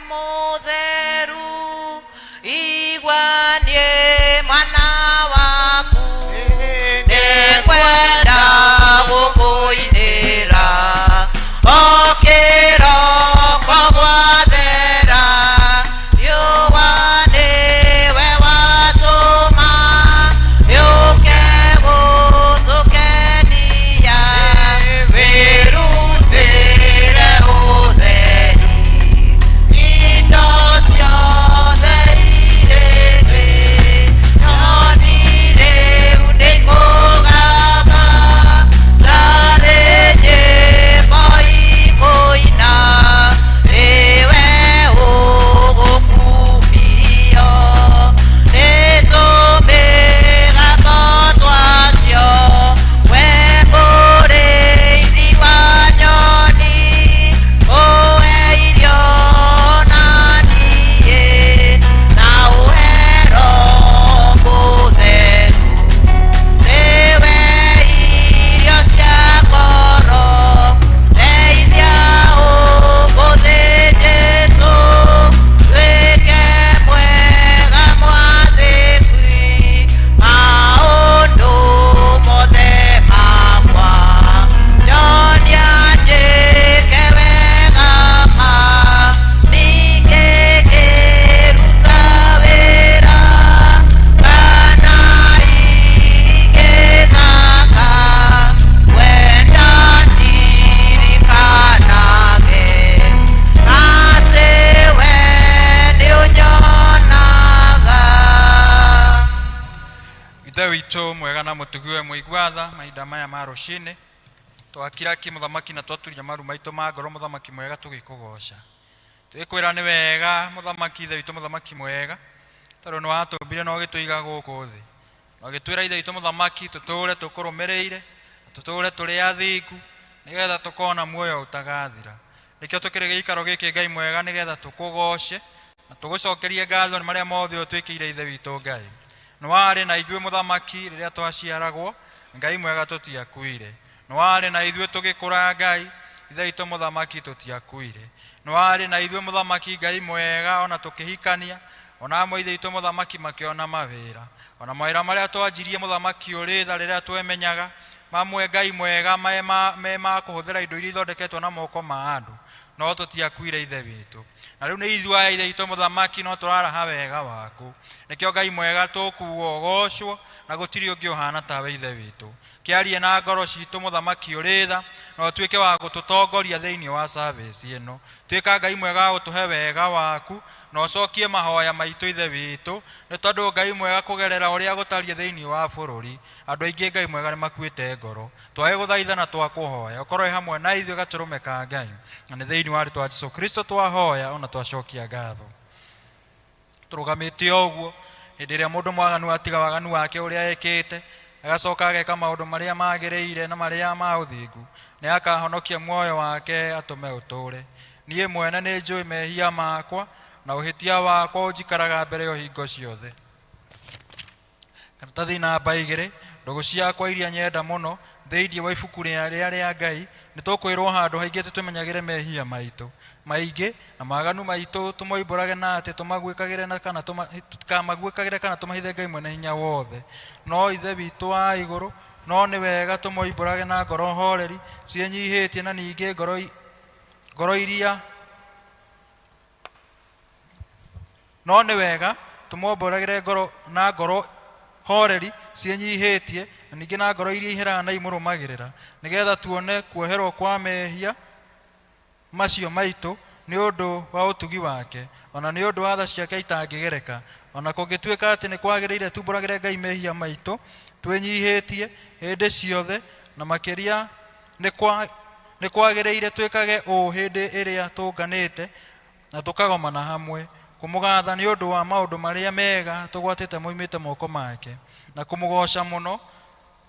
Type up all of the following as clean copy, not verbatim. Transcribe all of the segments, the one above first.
Mũtheru, igua niĩ mwana waku, nĩngwenda gũkũinĩra o kĩroko gwathera. Riũa nĩwe watũma yũke gũtũkenia, wĩrutĩre ũtheri indo ciothe irĩ thĩ. Nyoni rĩu nĩikũgamba tarĩ nyĩmbo ikũina, nĩwe ũgũkumio nĩ tũmĩgambo twacio. We mũrĩithi wa nyoni, ũhe irio na niĩ na ũhe Roho Mũtheru, nĩwe irio cia ngoro. Ndeithia ũmũthĩ Jesũ, wĩke mwega mwathĩki maũndũ mothe makwa, nyonia njĩke wega ma, ningĩ ngĩruta wĩra kana ingĩthaka, wenda ndirikanage atĩ we nĩũnyonaga. Ithe witũ mwega na mũtugi we mũigua tha, mahinda maya ma rũcinĩ twakira ki mũthamaki na twaturia maru maitũ ma ngoro, mũthamaki mwega, tũgĩkũgoca, tũgĩkwĩra nĩ wega, mũthamaki, ithe witũ mũthamaki mwega, tondũ nĩ watũmbire na ũgĩtũiga gũkũ thĩ na ũgĩtwĩra, ithe witũ mũthamaki, tũtũũre tũkũrũmĩrĩire na tũtũũre tũrĩ athingu nĩgetha tũkona muoyo ũtagathira. Nĩkĩo tũkĩrĩ gĩikaro gĩkĩ, Ngai mwega, nĩgetha tũkũgoce na tũgũcokerie ngatho nĩ marĩa mothe ũtwĩkĩire. Ithe witũ Ngai, nĩ warĩ na ithuĩ, mũthamaki, rĩrĩa twaciaragwo, Ngai mwega, tũtiakuire. Nĩ warĩ na ithuĩ tũgĩkũra, Ngai ithe witũ mũthamaki, tũtiakuire. Nĩ warĩ na ithuĩ, mũthamaki, Ngai mwega, ona tũkĩhikania, ona amwe, ithe witũ mũthamaki, makĩona mawĩra, ona mawĩra marĩa twanjirie, mũthamaki ũrĩ tha, rĩrĩa twemenyaga mamwe, Ngai mwega, me ma kũhũthĩra indo iria ithondeketwo na moko ma andũ, no tũtiakuire, ithe witũ. Na rĩu nĩ ithuĩ aya, ithe witũ mũthamaki, no tũraraha wega waku. Nĩkĩo, Ngai mwega, tũkuga ũgocwo na gũtirĩ ũngĩ ũhana tawe. Ithe witũ, kĩarie na ngoro citũ, mũthamaki ũrĩ tha, na ũtuĩke wa gũtũtongoria thĩinĩ wa service ĩno. Tuĩka, Ngai mwega, wa gũtũhe wega waku na ũcokie mahoya maitũ, ithe witũ, nĩ tondũ, Ngai mwega, kũgerera ũrĩa gũtariĩ thĩinĩ wa bũrũri, andũ aingĩ, Ngai mwega, nĩ makuĩte ngoro. Twage gũthaitha na twakũhoya ũkorwo hamwe na ithuĩ, gatũrũme ka Ngai, na nĩ thĩinĩ wa rĩtwa Jesu Kristo twahoya ona twacokia ngatho. Tũrũgamĩte o ũguo, hĩndĩ ĩrĩa mũndũ mwaganu atiga waganu wake ũrĩa ekĩte, agacoka ageka maũndũ marĩa magĩrĩire na marĩa ma ũthingu, nĩ akahonokia muoyo wake atũme ũtũũre. Niĩ mwene nĩ njũĩ mehia makwa, na ũhĩtia wakwa ũnjikaraga mbere o hingo ciothe. Karatathi namba 2. Ndũgũ ciakwa iria nyenda mũno, thĩinĩ wa ibuku rĩrĩa rĩa Ngai nĩ tũkwĩrwo handũ haingĩ atĩ tũmenyagĩre mehia maitũ maingĩ na maganu maitũ, tũmoimbũrage na atĩ tũmaguĩkagĩre na kana tũtikamaguĩkagĩre kana tũmahithe Ngai mwene hinya wothe, no ithe witũ wa igũrũ. No nĩ wega tũmoimbũrage na ngoro horeri ciĩnyihĩtie, na ningĩ ngoro iria no nĩ wega tũmombũragĩre ngoro na ngoro horeri ciĩnyihĩtie, na ningĩ na ngoro iria iheraga na imũrũmagĩrĩra, nĩgetha tuone kuoherwo kwa mehia macio maitũ nĩ ũndũ wa ũtugi wake, ona nĩ ũndũ wa tha ciake itangĩgereka. Ona kũngĩtuĩka atĩ nĩ kwagĩrĩire tumbũragĩre Ngai mehia maitũ twĩnyihĩtie hĩndĩ ciothe, na makĩria nĩ kwagĩrĩire twĩkage ũũ hĩndĩ ĩrĩa tũnganĩte na tũkagomana hamwe kũmũgatha nĩ ũndũ wa maũndũ marĩa mega tũgwatĩte moimĩte moko make, na kũmũgoca mũno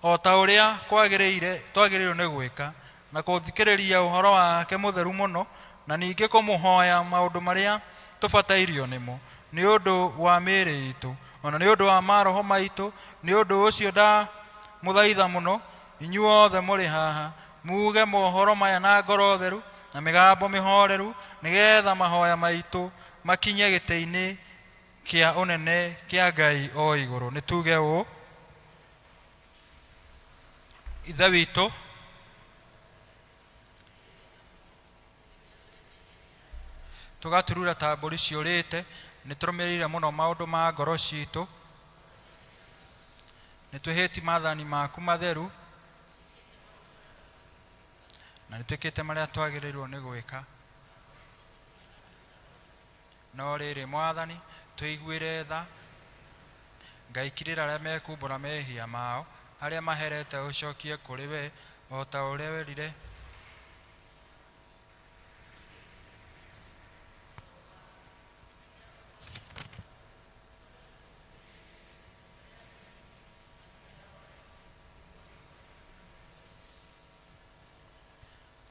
o ta ũrĩa kwagĩrĩire twagĩrĩirwo nĩ gwĩka, na kũthikĩrĩria ũhoro wake mũtheru mũno, na ningĩ kũmũhoya maũndũ marĩa tũbatairio nĩmo nĩ ũndũ wa mĩĩrĩ itũ, ona nĩ ũndũ wa maroho maitũ. Nĩ ũndũ ũcio ndamũthaitha mũno inyuothe mũrĩ haha muge mohoro maya na ngoro theru na mĩgambo mĩhoreru, nĩgetha mahoya maitũ Makinye gĩtĩ-inĩ kĩa ũnene kĩa Ngai o igũrũ. Nĩ tuge ũũ: Ithe witũ, tũgaturura ta mbũri ciũrĩte, nĩ tũrũmĩrĩire mũno maũndũ ma ngoro citũ, nĩ twĩhĩtie maathani maku matheru, na nĩ twĩkĩte marĩa twagĩrĩirwo nĩ gwĩka. No rĩrĩ, Mwathani, tũiguĩre tha. Ngai, kirĩra arĩa mekumbũra mehia mao, arĩa maherete ũcokie kũrĩ we, o ta ũrĩa werire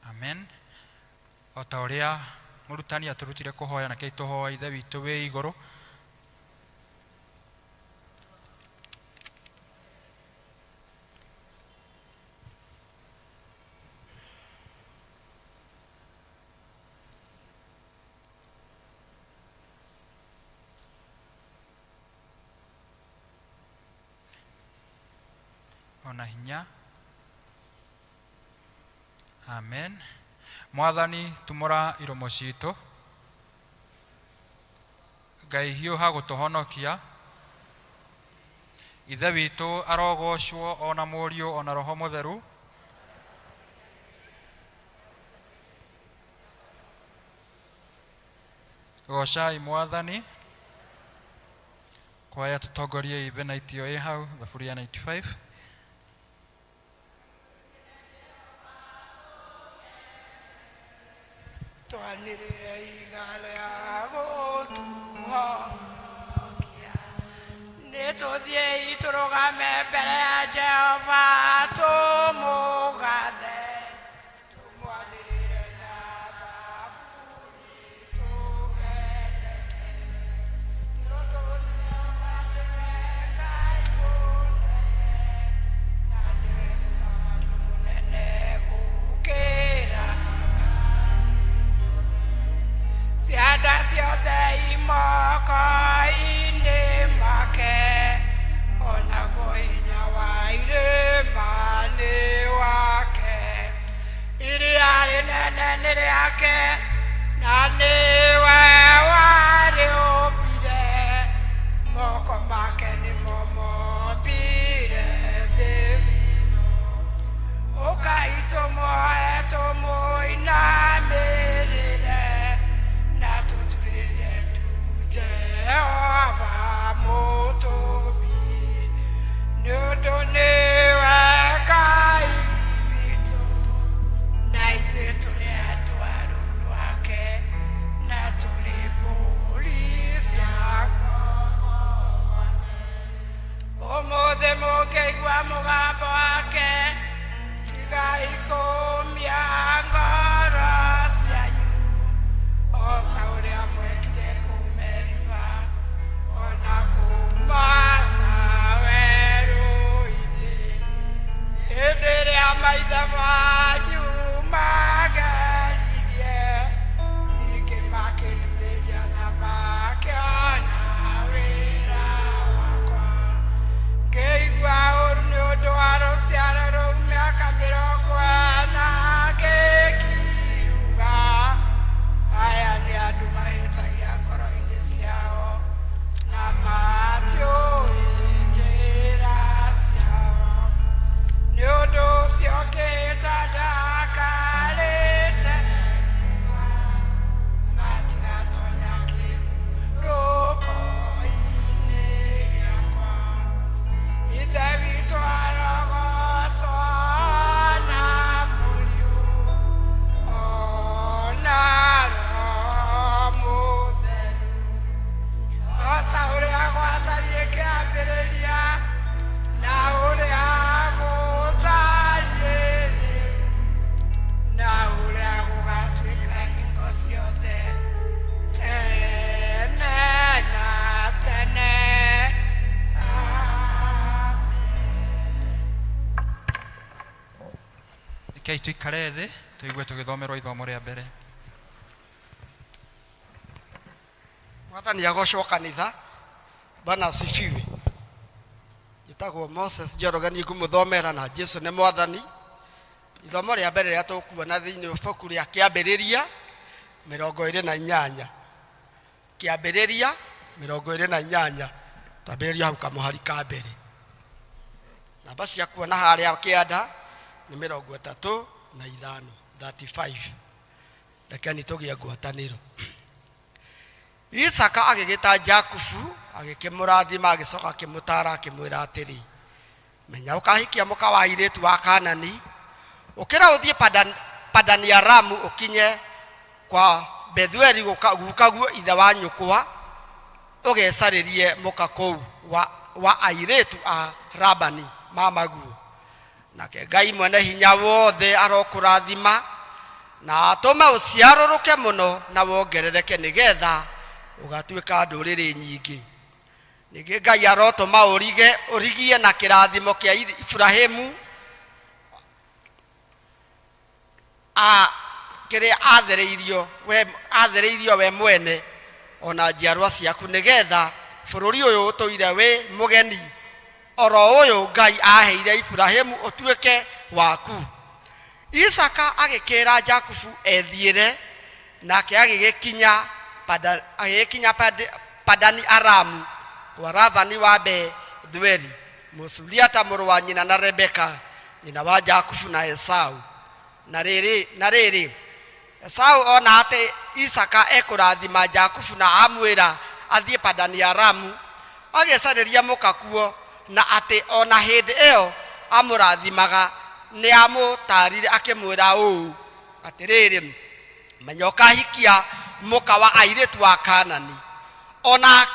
Amen. O ta ũrĩa mũrutani atũrutire kũhoya, na kĩi tũhoe Ithe witũ wĩ igũrũ. Ona hinya. Amen. Mwathani, tumũra iromo citũ. Ngai, hiũha gũtũhonokia. Ithe witũ arogocwo, ona Mũriũ, ona Roho Mũtheru. Gocai Mwathani. Kwaya, tũtongorie ithe na itio ĩ hau thaburia 95. Twanĩrĩre iga rĩa gũtũhonokia. Nĩ tũthiĩi tũrũgame mbere ya Jehova tũmũgathe, tũmwanĩrĩre na thaburi tũkenete. Nĩ ũndũ Jehova nĩwe Ngai mũnene, na nĩwe mũthamaki mũnene gũkĩra cianda ciothe imoko-inĩ make, onaguo hinya wa irĩma nĩ wake. Iria rĩnene nĩ rĩake, na nĩwe warĩũmbire, moko make nĩmo mombire thĩ. Ũkai tũmuoe tũmũinamĩrĩre, na tũturĩrie ndu Jehova mũtũmbi, nĩ ũndũ nĩwe Ngai witũ, na ithuĩ tũrĩ andũ a rũũru rwake, na tũrĩ mbũri cia guoko gwake. Ũmũthĩ mũngĩigua mũgambo wake, tigai kũũmia ngoro cianyu o ta ũrĩa mwekire kũu Meriba, ona kũu Masa werũ-inĩ, hĩndĩ ĩrĩa maithe manyu mageririe, ningĩ makĩndurĩria na makĩona wĩra wakwa. Ngĩigua ũũru nĩ ũndũ wa rũciaro rũu mĩaka 40, ngĩkiuga, aya nĩ andũ mahĩtagia ngoro-inĩ ciao, na matiũĩ njĩra ciao. Nĩ ũndũ ũcio ngĩĩta ndakarĩte, matigatonya kĩhurũko-inĩ gĩakwa. Ithe witũ arogocwo, na Mũriũ, ona Roho Mũtheru, o ta ũrĩa gwatariĩ kĩambĩrĩria, na ũrĩa gũtariĩ rĩu, na ũrĩa gũgatuĩka hingo ciothe, tene na tene. Amen. Rekei tũikare thĩ tũigue tũgĩthomerwo ithomo rĩa mbere. Mwathani agocwo kanitha. Bwana asifiwe. Njĩtagwo Moses Njoroge, niĩ ngũmũthomera na Jesu nĩ Mwathani. Ithomo rĩa mbere rĩrĩa tũkuona thĩinĩ wa ibuku rĩa Kĩambĩrĩria 28. Kĩambĩrĩria 28. Twambĩrĩria hau kamũhari ka mbere. Namba cia kuona harĩa kĩanda nĩ 35, 35. Rekeni tũgĩe ngwatanĩro. Isaka agĩgĩta Jakubu, agĩkĩmũrathima, agĩcoka akĩmũtaara akĩmwĩra atĩrĩ, Menya ũkahikia mũka wa airĩtu wa Kanani, ũkĩra ũthiĩ Padani-Aramu ũkinye kwa Bethueli gukaguo ithe wa nyũkwa, ũgecarĩrie mũka kũu wa airĩtu a Labani mamaguo. Nake Ngai mwene hinya wothe arokũrathima na atũme ũciarũrũke mũno na wongerereke, nĩgetha ũgatuĩka ndũrĩrĩ nyingĩ. Ningĩ Ngai arotũma ũrigie na kĩrathimo kĩa Iburahĩmu, kĩrĩa athereirio we mwene o na njiarwa ciaku, nĩgetha bũrũri ũyũ ũtũire wĩ mũgeni oro ũyũ Ngai aheire Iburahĩmu ũtuĩke waku. Isaka agĩkĩra Jakubu ethiĩre, nake agĩgĩkinya Padani Aramu kwa Labani wa Bethueli, Mũsuriata, mũrũ wa nyina na Rebeka, nyina wa Jakubu na Esau. Na rĩrĩ, Esau ona atĩ Isaka ekũrathima Jakubu na amwĩra athiĩ Padani Aramu agĩcarĩria mũka kuo, na atĩ ona hĩndĩ ĩyo amũrathimaga nĩ amũtaarire akĩmwĩra ũũ, Atĩrĩrĩ, menya ũkahikia mũka wa airĩtu wa Kanani. Ona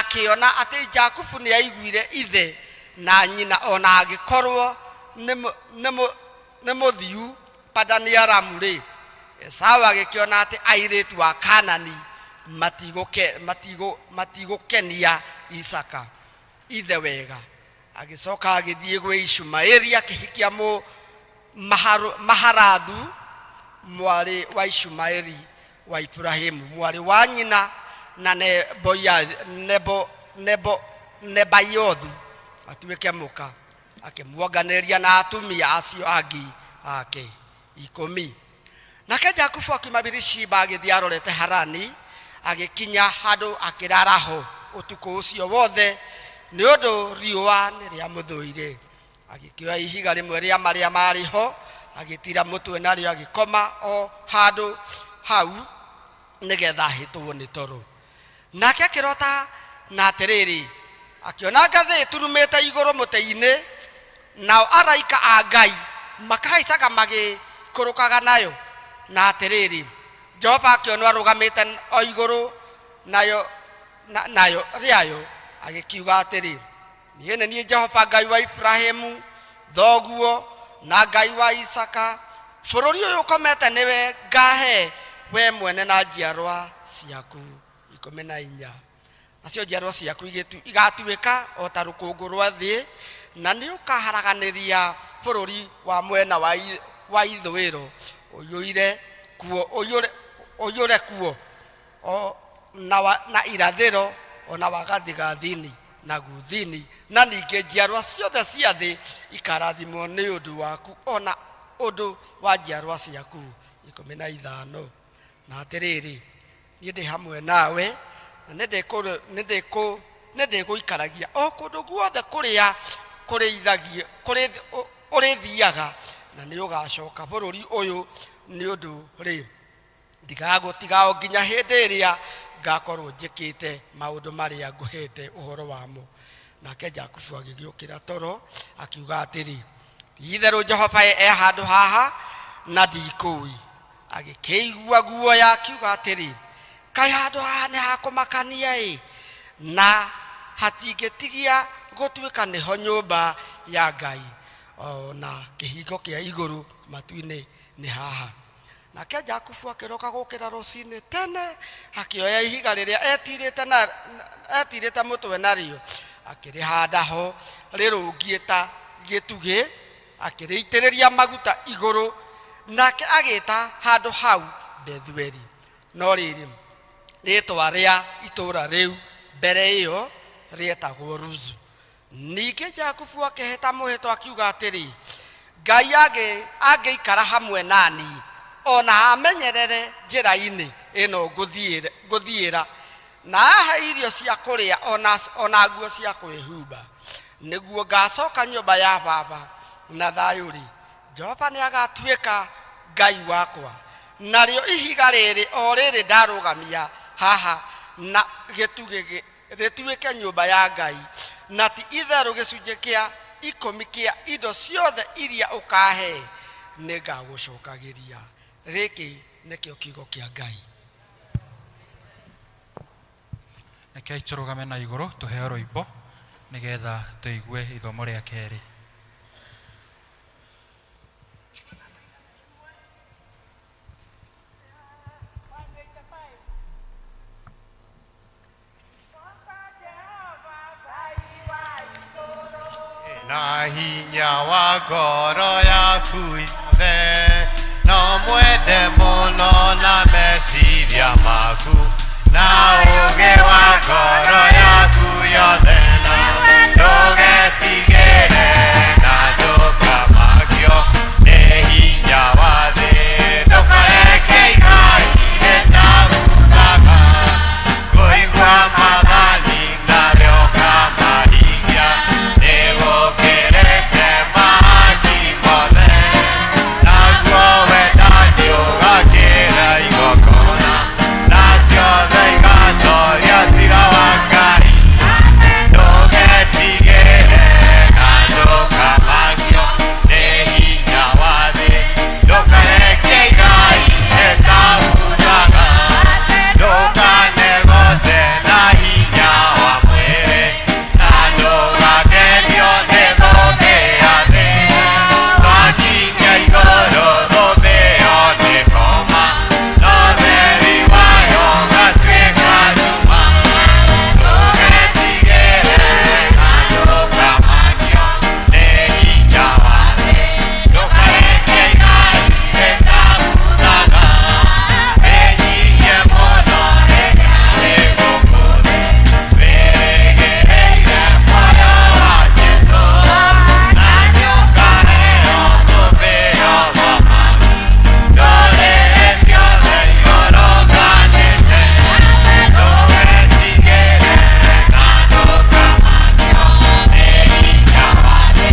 akĩona atĩ Jakubu nĩ aiguire ithe na nyina, ona angĩkorwo nĩ mũthiu Padani Aramu rĩ, Esau agĩkĩona atĩ airĩtu a Kanani matigũkenia Isaka ithe wega. Agĩcoka agĩthiĩ gwĩ Ishumaeli akĩhikia Maharathu, mwarĩ wa Ishumaeli wa Ibrahimu, mwarĩ wa nyina na Nebayothu, atuĩke mũka. Akĩmuonganĩria na atumia acio angĩ ake 10. Nake Jakubu akiuma Birishiba agĩthiĩ arorete Harani, agĩkinya handũ akĩrara ho ũtukũ ũcio wothe, nĩ ũndũ riũa nĩ rĩamũthũire. Agĩkĩoya ihiga rĩmwe rĩa marĩa marĩ ho, agĩtira mũtwe narĩo, agĩkoma o handũ hau nĩgetha ahĩtwo nĩ toro. Nake akĩrota, na atĩrĩrĩ, akĩona ngathĩ ĩturumĩte igũrũ mũtĩ-inĩ, nao araika a Ngai makahaicaga magĩikũrũkaga nayo. Na atĩrĩrĩ, Jehova akĩonwo arũgamĩte o igũrũ nayo rĩayo, agĩkiuga atĩrĩ, Niĩ nĩ niĩ Jehova Ngai wa Ibrahimu thoguo na Ngai wa Isaka. Bũrũri ũyũ ũkomete nĩwe ngahe we mwene na njiarwa ciaku. 14. Nacio njiarwa ciaku igatuĩka o ta rũkũngũ rwa thĩ, na nĩ ũkaharaganĩria bũrũri wa mwena wa ithũĩro, ũiyũre kuo o na irathĩro, ona wa gathigathini na guthini, na ningĩ njiarwa ciothe cia thĩ ikarathimwo nĩ ũndũ waku ona ũndũ wa njiarwa ciaku. 15. Na atĩrĩrĩ, niĩ ndĩ hamwe nawe, na nĩ ndĩgũikaragia o kũndũ guothe kũrĩa ũrĩthiaga, na nĩ ũgacoka bũrũri ũyũ, nĩ ũndũ rĩ, ndigagũtiga o nginya hĩndĩ ĩrĩa ngakorwo njĩkĩte maũndũ marĩa ngũhete ũhoro wamo. Nake Jakubu agĩgĩũkĩra toro, akiuga atĩrĩ, Ti-itherũ Jehova e handũ haha, na ndikũĩ. Agĩkĩigua guoya, akiuga atĩrĩ, Kaĩ handũ haha nĩ ha kũmakania ĩ, na hatingĩtigia gũtuĩka nĩho nyũmba ya Ngai, o na kĩhingo kĩa igũrũ matu-inĩ nĩ haha. Nake Jakubu akĩroka gũkĩra rũcinĩ tene, akĩoya ihiga rĩrĩa etirĩte mũtwe narĩo, akĩrĩhanda ho rĩrũngiĩ ta gĩtugĩ, akĩrĩitĩrĩria maguta igũrũ, nake agĩta handũ hau Bethueli. No rĩrĩ, Rĩĩtwa rĩa itũũra rĩu mbere ĩyo rĩetagwo Luzu. Ningĩ Jakubu akĩhĩta mwĩhĩtwa akiuga atĩrĩ, Ngai angĩikara hamwe na niĩ, o na amenyerere njĩra-inĩ ĩno ngũthiĩra, na ahe irio cia kũrĩa o na nguo cia kwĩhumba, nĩguo ngacoka nyũmba ya baba na thayũ-rĩ, Jehova nĩ agatuĩka Ngai wakwa, narĩo ihiga rĩrĩ o rĩrĩ ndarũgamia haha na gĩtugĩ rĩtuĩke nyũmba ya Ngai, na ti itherũ gĩcunjĩ kĩa ikũmi kĩa indo ciothe iria ũkahe nĩngagũcokagĩria. Gĩkĩ nĩkĩo kiugo kĩa Ngai. Rekei tũrũgame na igũrũ tũheo rwĩmbo nĩgetha tũigue ithomo rĩa kerĩ. Na hinya wa ngoro yaku yothe no mwende mũno na meciria maku na ũũgĩ wa ngoro yaku yothe na ndũgetigĩre na ndũkamakio nĩ hinya wa thĩ ndũkareke igai rĩtaguthaga kũigua maathani narĩo ũkamahingia nĩgũkĩrĩte mahaki mothe naguo wendani ũgakĩra igongona na ciothe igatoria cira wa Ngai ndũgetigĩre na ndũkamakio nĩ hinya wa thĩ ndũkareke igai rĩtaguthaga ndũkanegoce na hinya wa mwĩrĩ na ndũgakenio nĩ thũmbĩ ya thĩ twakinya igũrũ thũmbĩ ĩyo nĩ koma no theri wayo ũgatuĩka nduma ndũgetigĩre na ndũkamakio nĩ hinya wa thĩ ndũkareke igai rĩtaguthaga wĩnyihie mũno rĩrĩa wĩ gũkũ thĩ wĩrĩgĩrĩire muoyo wa Jesũ na nĩũkaheo thũmbĩ ya ũthamaki ndũrĩrĩ ciothe iũrũganĩte ndũgetigĩre na ndũkamakio nĩ hinya wa thĩ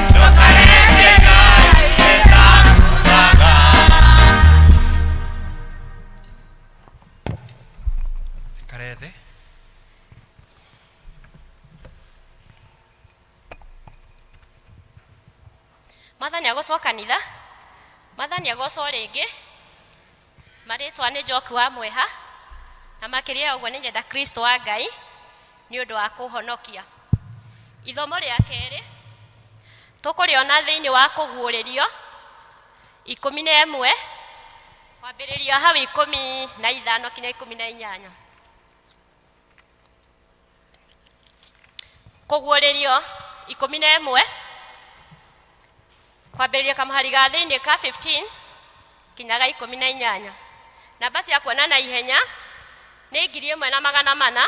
ndũkareke igai rĩtaguthaga. Ikare thĩ. Mwathani agocwo kanitha. Mwathani agocwo rĩngĩ. Marĩtwa nĩ Njoki wa Mweha na makĩria ya ũguo nĩ nyenda Kristo wa Ngai nĩ ũndũ wa kũhonokia. Ithomo rĩa kerĩ tũkũrĩona thĩinĩ wa kũguũrĩrio 11 kwambĩrĩria hau 15 kinya 18. Kũguũrĩrio 11 kwambĩrĩria kamũhari ga thĩinĩ ka 15 kinya ga 18. Namba cia kuona na ihenya nĩ 1401.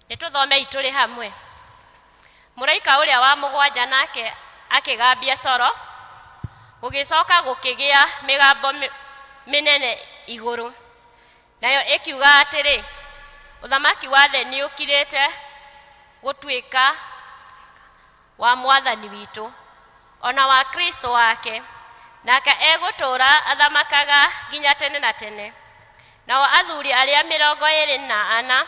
Nĩ tũthomei tũrĩ hamwe. Mũraika ũrĩa wa mũgwanja nake akĩgambia coro, gũgĩcoka gũkĩgĩa mĩgambo mĩnene igũrũ, nayo ĩkiuga atĩrĩ, ũthamaki wa thĩ nĩũkirĩte gũtuĩka wa mwathani witũ ona wa Kristo wake, nake egũtũũra athamakaga nginya tene na tene. Nao athuri arĩa 24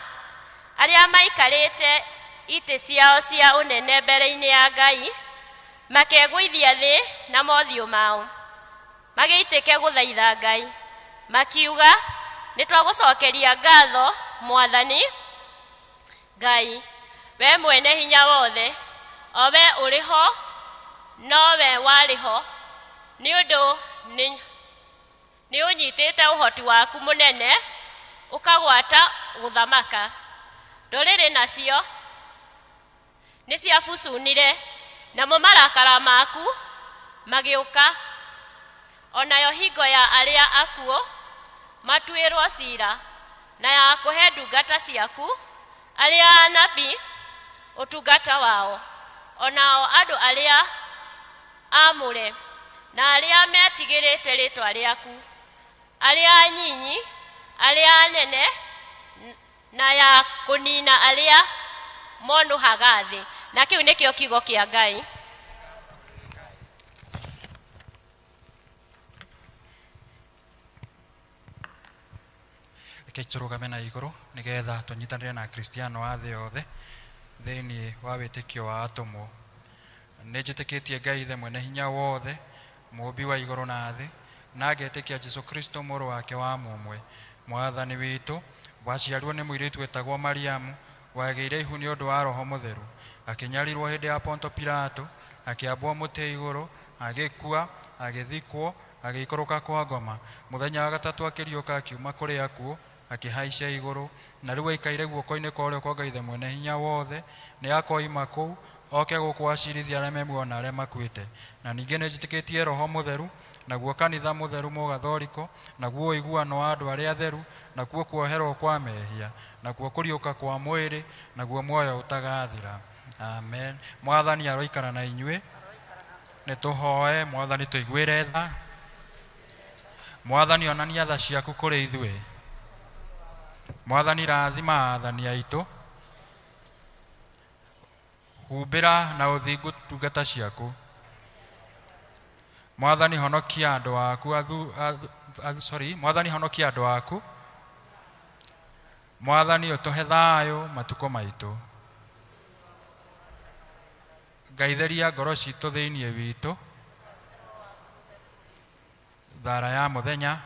arĩa maikarĩte itĩ ciao cia ũnene mbere-inĩ ya Ngai makegũithia thĩ na mothiũ mao magĩitĩke gũthaitha Ngai makiuga, nĩ twagũcokeria ngatho Mwathani Ngai, we mwene hinya wothe, o we ũrĩ ho no we warĩ ho, nĩ ũndũ nĩ ũnyitĩte ũhoti waku mũnene ũkagwata gũthamaka. Ndũrĩrĩ nacio nĩ ciabucunire, namo marakara maku magĩũka, onayo hingo ya arĩa akuũ Matuĩrwo cira, na ya kũhe ndungata ciaku arĩa anabii ũtungata wao, o nao andũ arĩa aamũre na arĩa metigĩrĩte rĩĩtwa rĩaku, arĩa anyinyi, arĩa anene, na ya kũniina arĩa monũhaga thĩ. Na kĩu nĩkĩo kiugo kĩa Ngai. Reke tũrũgame na igũrũ nĩgetha tũnyitanĩre na Akristiano a thĩ yothe thĩinĩ wa wĩtĩkio wa atũmwo. Nĩ njĩtĩkĩtie Ngai Ithe mwene hinya wothe, mũũmbi wa igũrũ na thĩ, na ngetĩkia Jesu Kristo mũrũ wake wa mũmwe, Mwathani witũ, waciarirwo nĩ mũirĩtu wetagwo Mariamu, wagĩire ihu nĩ ũndũ wa Roho Mũtheru, akĩnyarirwo hĩndĩ ya Ponto Pilato, akĩambwo mũtĩ igũrũ, agĩkua, agĩthikwo, agĩikũrũka kwa ngoma. Mũthenya wa gatatũ akĩriũka akiuma kũrĩ akuũ, akĩhaica igũrũ, na rĩu aikaire guoko-inĩ kwa ũrĩo kwa Ngai Ithe mwene hinya wothe. Nĩ akoima kũu, oke gũkũ acirithie arĩa me muoyo na arĩa makuĩte. Na ningĩ nĩ njĩtĩkĩtie Roho Mũtheru, naguo kanitha mũtheru Mũgathoriko, naguo ũiguano wa andũ arĩa atheru, nakuo kuoherwo kwa mehia, nakuo kũriũka kwa mwĩrĩ, naguo muoyo ũtagathira. Amen. Mwathani aroikara na inyuĩ. Nĩ tũhoe. Mwathani tũiguĩre tha. Mwathani onania tha ciaku kũrĩ ithuĩ. Mwathani rathima aathani aitũ. Humbĩra na ũthingu ndungata ciaku. Mwathani honokia andũ aku athu, athu, athu, sorry, Mwathani honokia andũ aku. Mwathani ũtũhe thayũ matukũ maitũ. Ngai theria ngoro citũ thĩinĩ witũ. Thara ya mũthenya.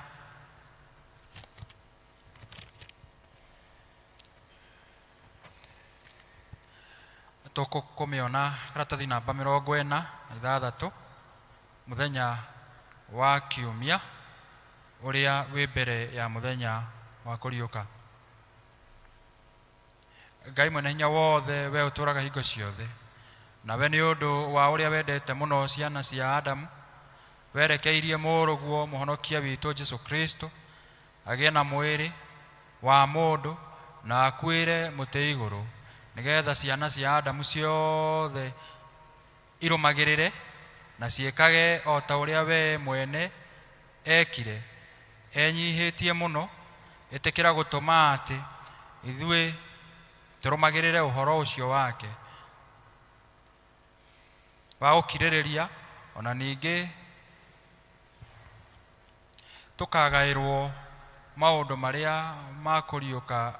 Tũkũmĩona karatathi namba 46, mũthenya wa kiumia ũrĩa wĩ mbere ya mũthenya wa kũriũka. Ngai mwene hinya wothe, we ũtũũraga hingo ciothe, nawe nĩ ũndũ wa ũrĩa wendete mũno ciana cia Adamu, werekeirie mũrũguo mũhonokia witũ Jesu Kristo agĩe na mwĩrĩ wa mũndũ na akuĩre mũtĩ igũrũ, nĩgetha ciana cia Adamu ciothe irũmagĩrĩre na ciĩkage o ta ũrĩa we mwene ekire enyihĩtie mũno. Ĩtĩkĩra gũtũma atĩ ithuĩ tũrũmagĩrĩre ũhoro ũcio wake wa gũkirĩrĩria, ona ningĩ tũkagaĩrwo maũndũ marĩa ma kũriũka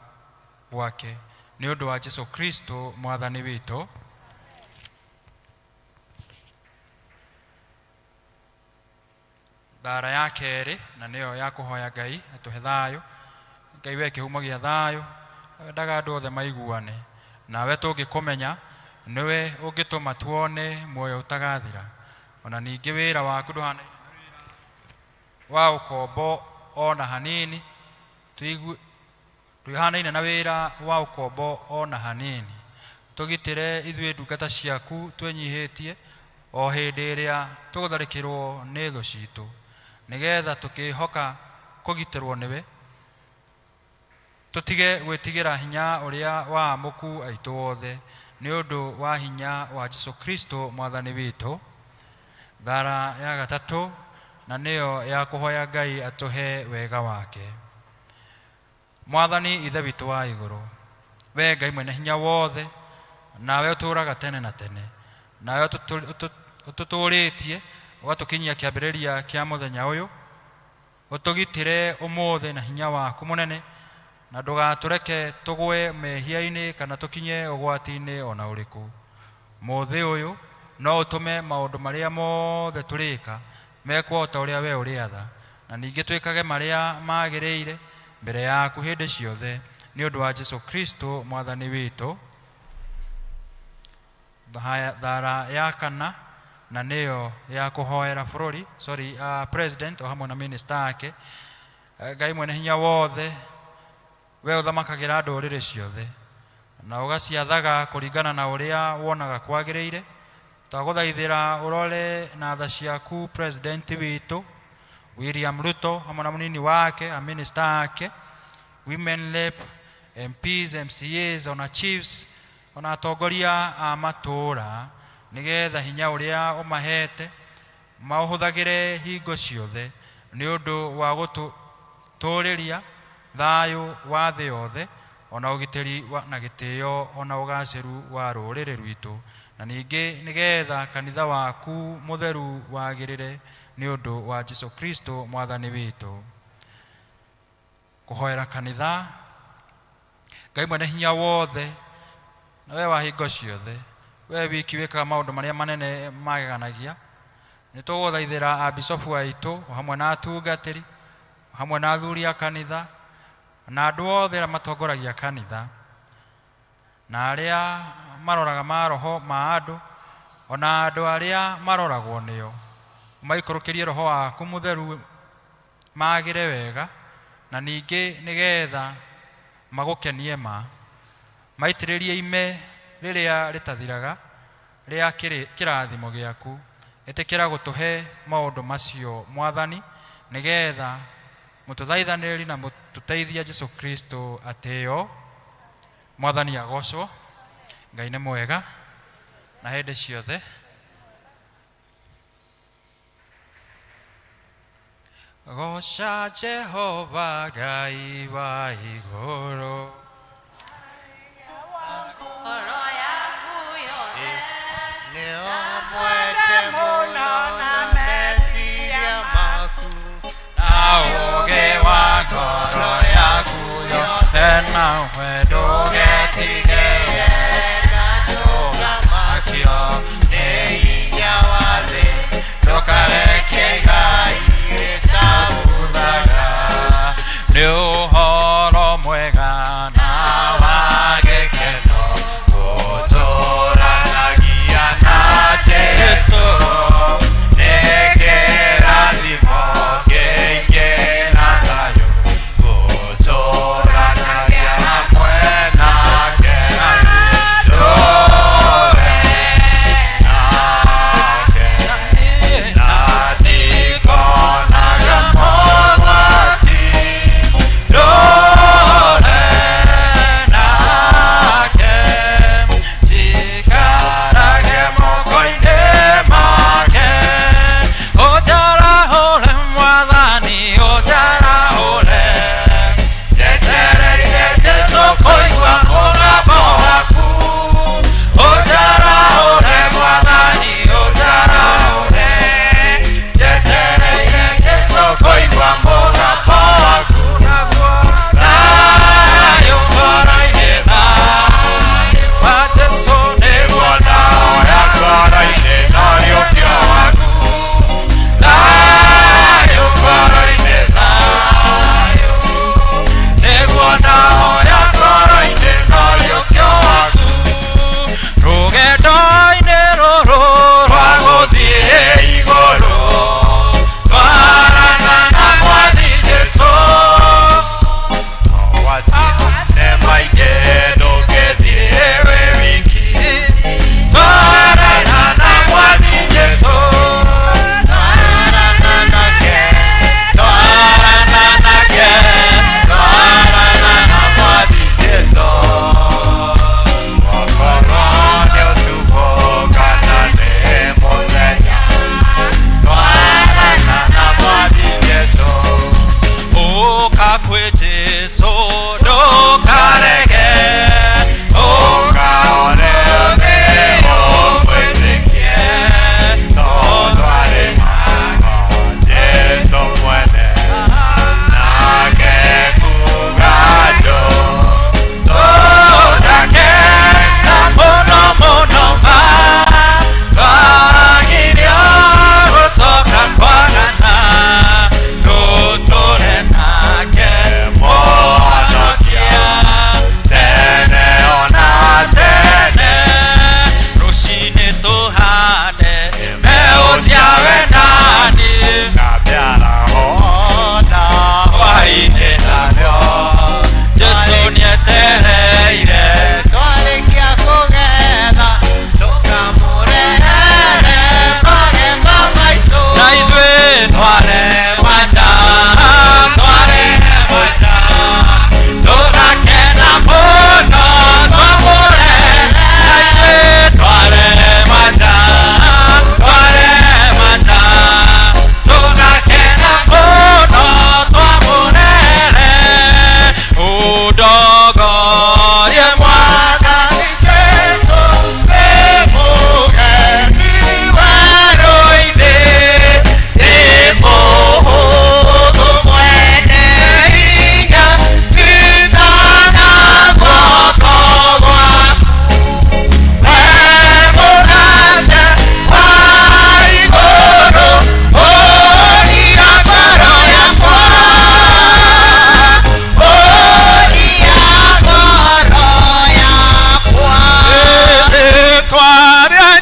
gwake, nĩ ũndũ wa Jesu Kristo Mwathani witũ. Thara ya kerĩ, na nĩyo ya kũhoya Ngai atũhe thayũ. Ngai, we kĩhumo gĩa thayũ, wendaga andũ othe maiguane nawe. Tũngĩkũmenya, nĩwe ũngĩtũma tuone muoyo ũtagathira. Ona ningĩ wĩra waku ndũhanaine na wĩra wa ũkombo ona hanini. Ndũhanaine na wĩra wa ũkombo ona hanini. Tũgitĩre ithuĩ ndungata ciaku twĩnyihĩtie o hĩndĩ ĩrĩa tũgũtharĩkĩrwo nĩ thũ citũ, nĩgetha tũkĩhoka kũgitĩrwo nĩwe tũtige gwĩtigĩra hinya ũrĩa wa amũku aitũ wothe, nĩ ũndũ wa hinya wa Jesu Kristo Mwathani witũ. Thara ya gatatũ, na nĩyo ya kũhoya Ngai atũhe wega wake. Mwathani Ithe witũ wa igũrũ, we Ngai mwene hinya wothe, nawe ũtũũraga tene na tene, nawe ũtũtũũrĩtie ũgatũkinyia kĩambĩrĩria kĩa mũthenya ũyũ, ũtũgitĩre ũmũthĩ na hinya waku mũnene, na ndũgatũreke tũgwe mehia-inĩ kana tũkinye ũgwati-inĩ ona ũrĩkũ. Mũthĩ ũyũ no ũtũme maũndũ marĩa mothe tũrĩka mekwo o ta ũrĩa we ũrĩatha, na ningĩ twĩkage marĩa magĩrĩire mbere yaku hĩndĩ ciothe, nĩ ũndũ wa Jesu Kristo Mwathani witũ. Thara ya kana, na nĩyo ya kũhoera bũrũri, sorry, president o hamwe na minister ake. Ngai mwene hinya wothe, we ũthamakagĩra ndũrĩrĩ ciothe na ũgaciathaga kũringana na ũrĩa wonaga kwagĩrĩire, twagũthaithĩra ũrore na tha ciaku president witũ. William Ruto hamwe na mũnini wake a minister ake, women rep, MPs, MCAs, ona chiefs, ona atongoria a matũũra, nĩgetha hinya ũrĩa ũmahete maũhũthagĩre hingo ciothe nĩ ũndũ wa gũtũũrĩria thayũ wa thĩ yothe, ona ũgitĩri na gĩtĩo ona ũgacĩru wa rũrĩrĩ rwitũ, na ningĩ nĩgetha kanitha waku mũtheru wagĩrĩre nĩ ũndũ wa Jesu Kristo mwathani witũ. Kũhoera kanitha. Ngai mwene hinya wothe na we wa hingo ciothe, we wiki wĩkaga maũndũ marĩa manene mageganagia, nĩ tũgũthaithĩra abicobu aitũ o hamwe na atungatĩri o hamwe na athuri a kanitha na andũ othe arĩa matongoragia kanitha na arĩa maroraga maroho ma andũ ona andũ arĩa maroragwo nĩo, ũmaikũrũkĩrie roho waku mũtheru magĩre wega, na ningĩ nĩgetha magũkenie ma maitĩrĩrie ime rĩrĩa rĩtathiraga rĩa kĩrathimo gĩaku. Ĩtĩkĩra gũtũhe maũndũ macio mwathani, nĩgetha mũtũthaithanĩri na mũtũteithia Jesu Kristo atĩo. Mwathani agocwo. Ngai nĩ mwega na hĩndĩ ciothe. Goca Jehova Ngai wa igũrũ. Ngoro yaku yothe. Nĩũmwete mũno na meciria maku na ũũgĩ wa ngoro yaku yothe, nawe ndũgetigĩre na ndũkamakio nĩ hinya wa thĩ, ndũkareke Ngai rĩtabuthaga. Nĩ ũhoro mwega na wa gĩkeno gũtũranagia na Jesũ, nĩ kĩrathimo kĩingĩ na thayũ gũtũranagia hamwe nake.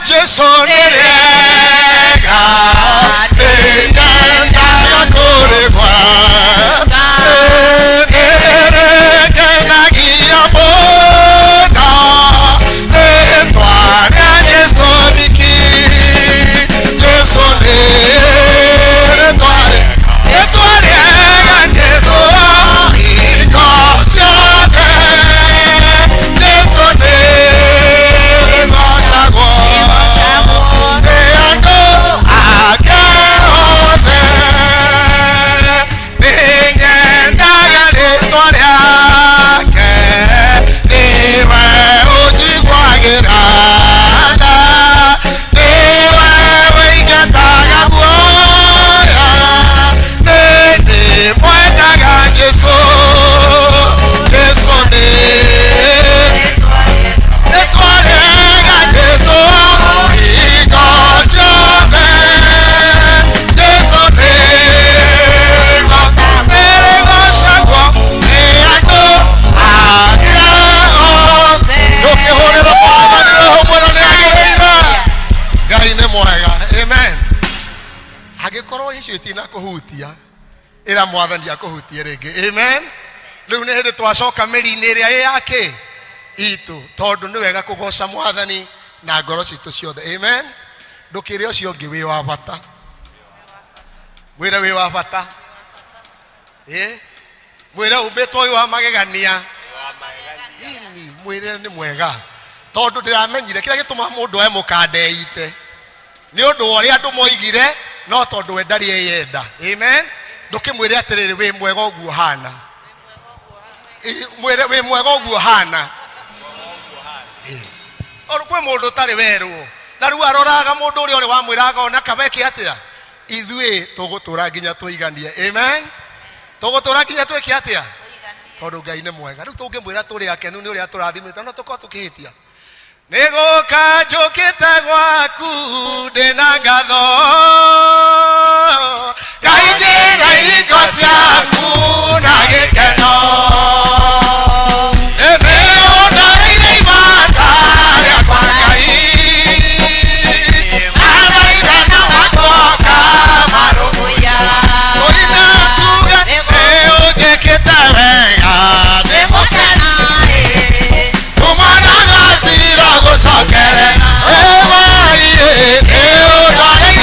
Jesu nĩ rĩega nĩnyendaga kũrĩgwa nĩrĩkenagia mũno rĩtwa rĩa Jesu riki Jesu nĩ rĩtwa rĩtwa rĩega Jesu hingo ciothe Jesu nĩ rĩgocagwo nĩ andũ ake othe nĩnyendaga rĩtwa rĩake nĩwe ũnjiguagĩra tha nĩwe wĩingataga guoya nĩndĩmwendaga Jesu Jesu nĩ rĩtwa rĩega Jesu hingo ciothe Jesu nĩ rĩgocagwo nĩ andũ ake othe ndũkĩhũrĩra mwathani roho mwĩra nĩagĩrĩire Ngai nĩ mwega amen angĩkorwo icio itinakũhutia ĩra mwathani akũhutie rĩngĩ amen rĩu nĩ hĩndĩ twacoka mĩri-inĩ ĩrĩa ĩ yake itũ tondũ nĩ wega kũgoca mwathani na ngoro citũ ciothe amen ndũkĩre ũcio ũngĩ wĩ wa bata mwĩre wĩ wa bata ĩ mwĩre ũmbĩtwo wĩ wa magegania ĩni mwĩre nĩ mwega tondũ ndĩramenyire kĩrĩa gĩtũmaga mũndũ oe mũkandeite nĩ ũndũ wa ũrĩa andũ moigire no tondũ we ndarĩ eyenda amen ndũkĩmwĩre atĩrĩrĩ wĩ mwega ũguo hana Ĩ, mwĩre wĩ mwega ũguo hana Ĩ. Tondũ kwĩ mũndũ ũtarĩ werwo na rĩu aroraga mũndũ ũrĩa ũrĩ wamwĩraga ona kameke atĩa ithuĩ tũgũtũra nginya tũiganie amen tũgũtũra nginya twĩke atĩa tondũ Ngai nĩ mwega rĩu tũngĩmwĩra tũrĩ akenu nĩ ũrĩa tũrathimĩte no tũkorwo tũkĩhĩtia nĩgũka njũkĩte gwaku ndĩna ngatho ngaingĩra hingo ciaku na gĩkeno nĩũndarĩire ibanda rĩakwa Ngai athaithana makoka Marũmũya. kũina tuge nĩũnjĩkĩte wega Nĩgũkena ĩ. kumana gacira gũcokere ĩwaiĩ nĩũndarĩire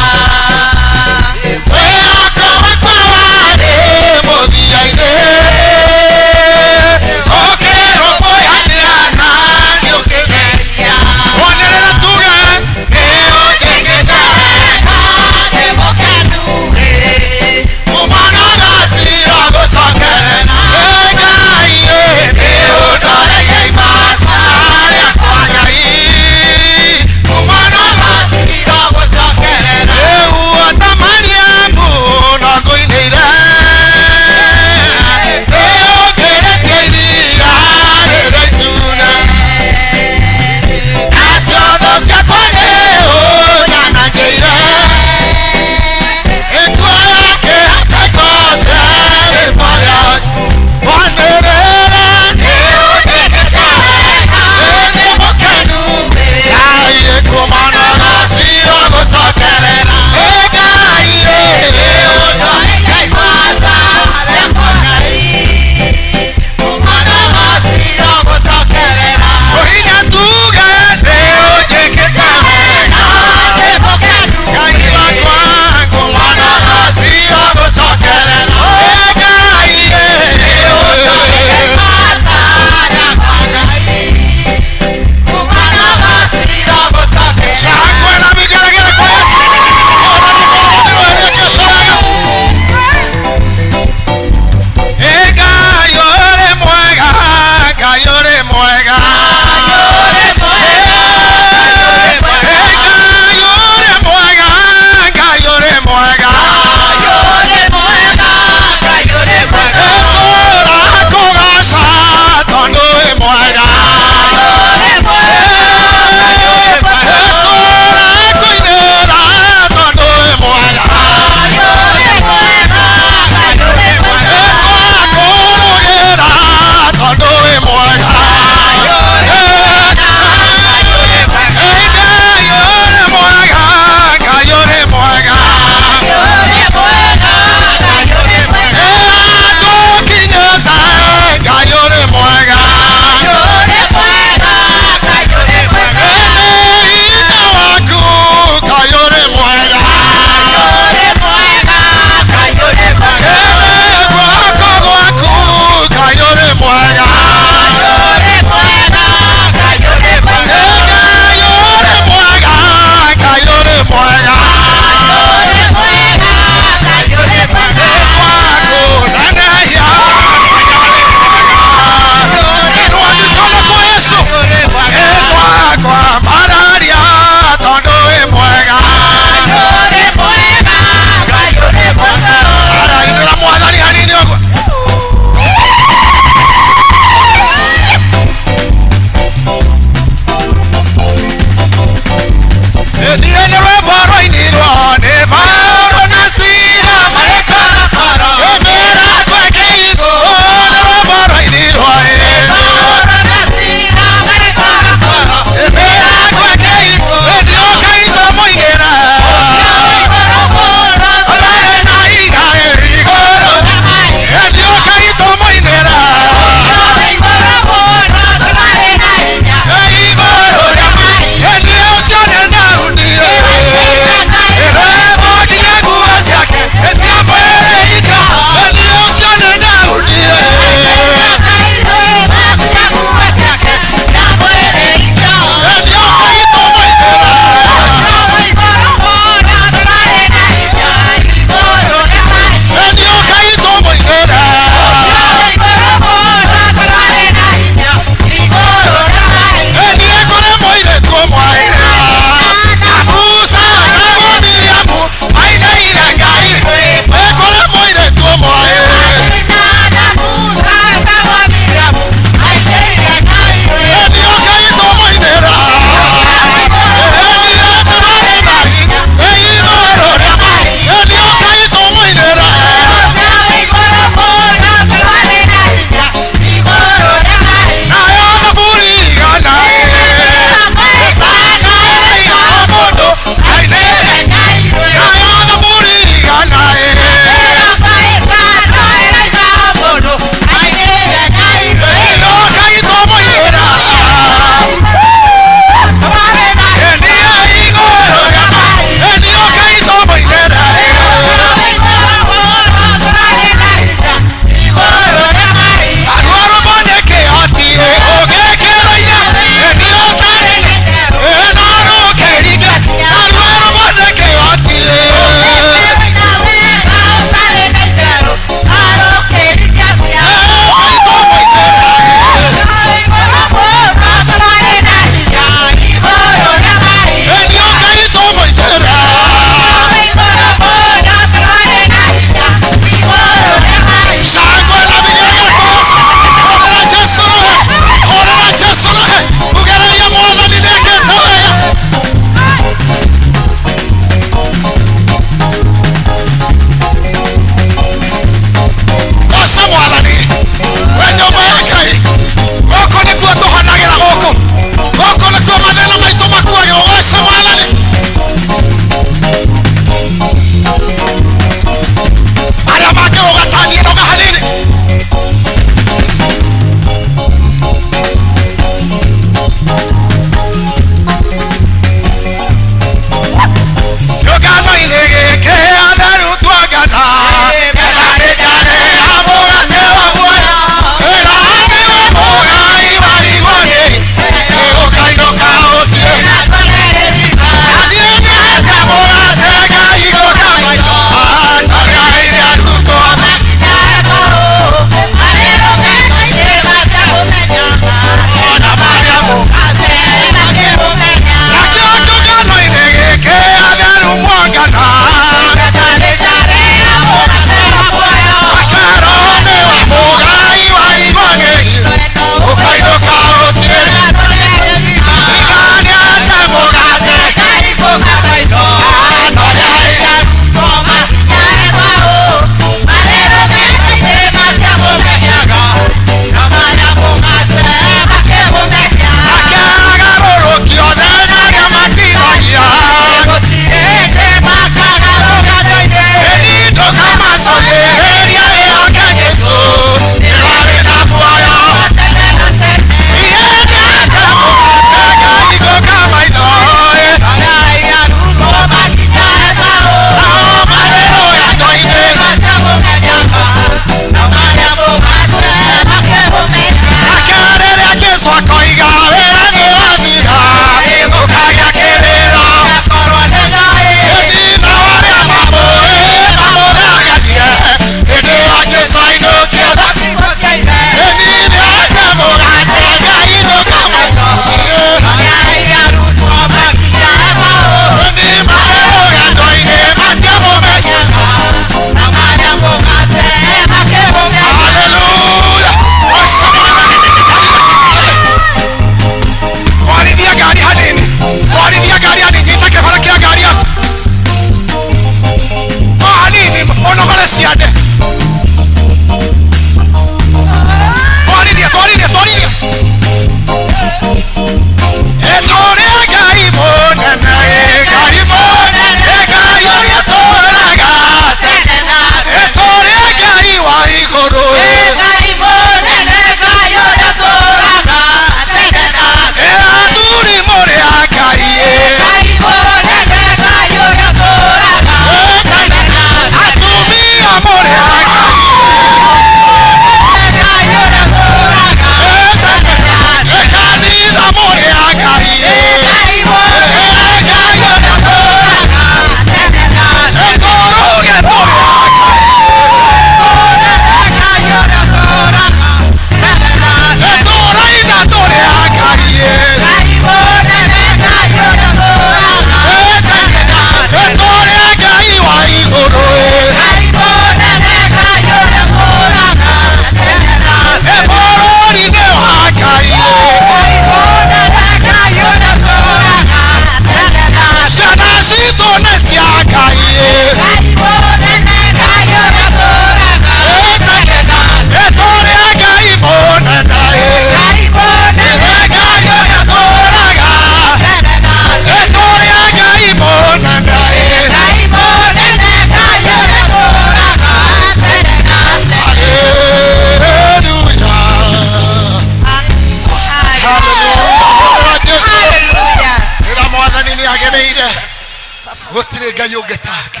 Ngai ũngĩ take.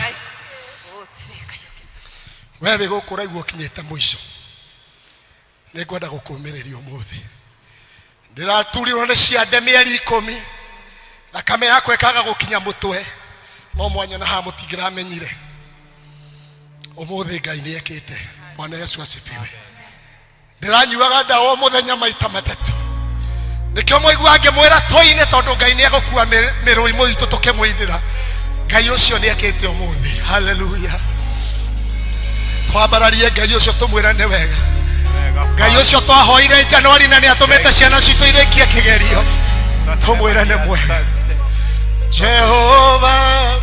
We wĩ gũkũ ũraigua ũkinyĩte mũico, nĩngwenda gũkũmĩrĩria ũmũthĩ. Ndĩraturirwo nĩ ciande mĩeri 10, thakame yakwa ĩkaga gũkinya mũtwe, no mwanyona haha mũtingĩramenyire. Ũmũthĩ Ngai nĩ ekĩte. Bwana Yesu asifiwe. Ndĩranyuaga ndawa o mũthenya maita matatũ, nĩkĩo mwaigua ngĩmwĩra tũine, tondũ Ngai nĩ egũkua mĩrũrimũ itũ tũkĩmũinĩra. Ngai ũcio nĩ ekĩte ũmũthĩ. Haleluya. Twambararie Ngai ũcio, tũmwĩre nĩ wega. Ngai ũcio twahoire Januari na nĩ atũmĩte ciana citũ irĩkie kĩgerio, tũmwĩre nĩ mwega. Jehova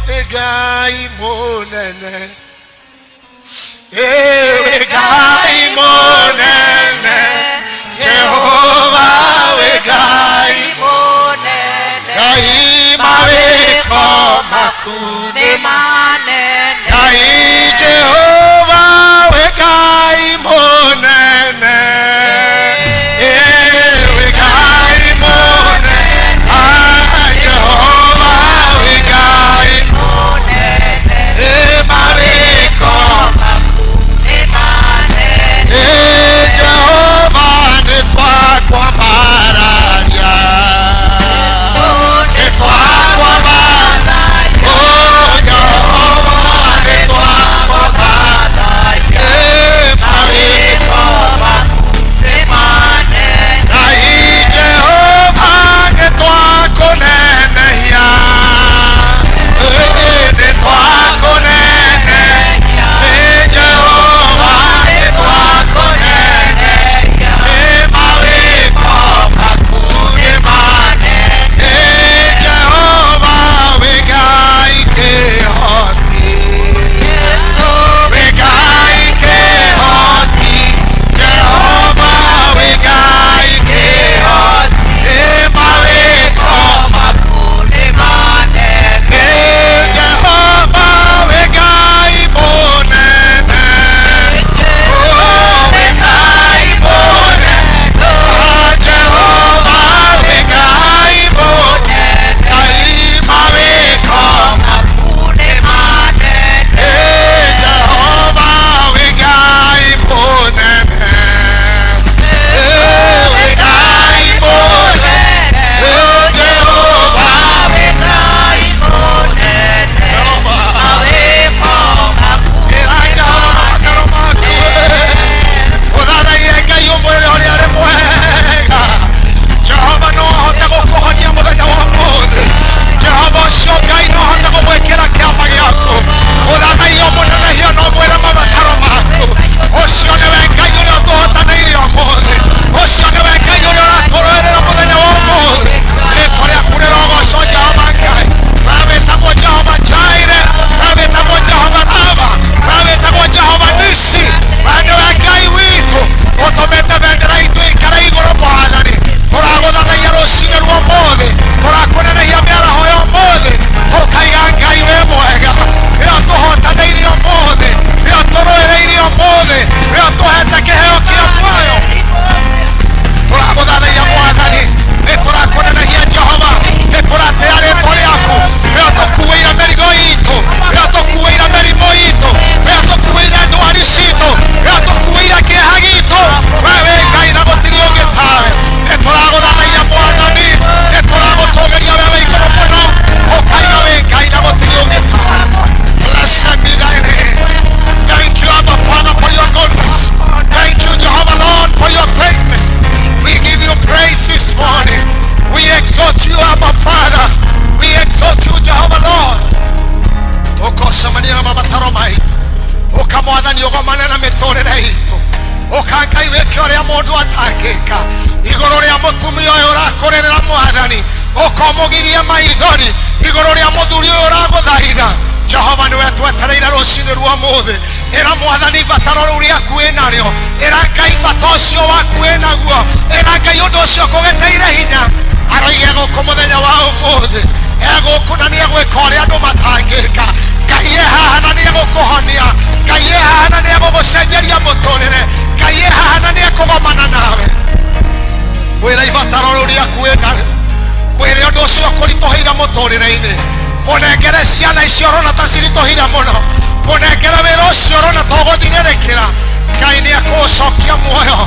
wĩ Ngai mũnene, wĩ Ngai mũnene, Jehova wĩ Ngai Mũnene. Ngai mawĩko maku nĩ manene. Ngai Jehova wĩ Ngai mũnene, wĩ Ngai mũnene. Ah, Jehova wĩ Ngai Mũnene. Mawĩko Maku nĩ manene. Jehova nĩ twakwambararia, nĩ twakwambararia. Oh, Jehova nĩ twakwambararia, mawĩko Nĩ manene. Ngai Jehova nĩ twakũnenehia, nĩ twakũnenehia. Jehova nĩ twakũnenehia, mawĩko maku nĩ manene. Jehova wĩ Ngai kĩhoti, wĩ Ngai kĩhoti, Jehova wĩ Ngai kĩhoti, mawĩko Maku nĩ manene. Jehova wĩ Ngai mũnene, wĩ Ngai mũnene. Jehova wĩ Ngai mũnene, Ngai mawĩko Maku nĩ manene. Jehova wĩ Ngai mũnene, wĩ Ngai mũnene. Jehova Wĩ Ngai mũnene. Jehova Mawĩko maku ĩra Jehova mabataro maku, ũthathaiye Ngai ũmwĩre ũrĩa arĩ mwega. Jehova no ahote gũkũhonia mũthenya wa ũmũthĩ. Jehova ũcio Ngai no ahote gũgwĩkĩra kĩama gĩaku. Ũthathaiye ũmũnenehie na ũmwĩre mabataro maku. Ũcio nĩwe Ngai ũrĩa ũtũhotanĩire ũmũthĩ. Ũcio nĩwe Ngai ũrĩa ũratũrũĩrĩra mũthenya wa ũmũthĩ. Rĩtwa rĩaku rĩrogocwo Jehova Ngai. We wĩtagwo Jehova Jireh, we wĩtagwo Jehova Rafa, we wĩtagwo Jehova Nisi. We nĩwe Ngai witũ ũtũmĩte bendera itũ ikare igũrũ. Mwathani, tũragũthathaiya rũcinĩ rwa ũmũthĩ, tũrakũnenehia mĩaraho ya ũmũthĩ, ũkaiga Ngai wĩ mwega. Nĩwe ũtũhotanĩire ũmũthĩ, nĩwe ũtũrũĩrĩire ũmũthĩ, nĩwe ũtũhete kĩheo kĩa muoyo. Tũragũthathaiya Mwathani, nĩ tũrakũnenehia Jehova, nĩ tũratĩa rĩtwa rĩaku. Nĩwe ũtũkuĩire mĩrigo itũ, nĩwe ũtũkuĩire mĩrimũ itũ, nĩwe ũtũkuĩire ndwari citũ, nĩwe ũtũkuĩire kĩeha gitũ. We wĩ Ngai na gũtirĩ ũngĩ tawe. Nĩ tũragũthathaiya Mwathani, nĩ tũragũtũgĩria we wĩ igũrũ mũno, ũkaiga wĩ Ngai na gũtirĩ ũngĩ tawe. Blessed be thy name. Thank you, Abba Father, for your goodness. Thank you, Jehovah Lord, for your greatness. We give you praise this morning. We exalt you, Abba Father. We exalt you, Jehovah Lord. Ũkocemania na mabataro maitũ, ũka Mwathani ũgomane na mĩtũrĩre itũ, ũka Ngai wĩke ũrĩa mũndũ atangĩka. Igũrũ rĩa mũtumia ũyũ ũrakũrĩrĩra, Mwathani, ũka ũmũgirie maithori. Igũrũ rĩa mũthuri ũyũ ũragũthaitha, Jehova, nĩwe twetereire rũcinĩ rwa ũmũthĩ. Ĩra Mwathani bataro rĩu rĩaku wĩnarĩo, ĩra Ngai bata ũcio waku wĩnaguo, ĩra Ngai ũndũ ũcio kũgeteire hinya. Aroige gũkũ mũthenya wa ũmũthĩ, egũkũ na nĩegwĩka ũrĩa andũ matangĩka. Ngai e haha na nĩegũkũhonia. Ngai e haha na nĩegũgũcenjeria mũtũrĩre. Ngai e haha na nĩekũgomana nawe. Mwĩra ibataro rĩu rĩaku wĩnarĩo, mwĩre ũndũ ũcio kũritũhĩire mũtũrĩre-inĩ. Mũnengere ciana icio ũrona ta ciritũhire mũno, mũnengere wĩra ũcio ũrona ta ũgũthirĩrĩkĩra. Ngai nĩ ekũũcokia muoyo.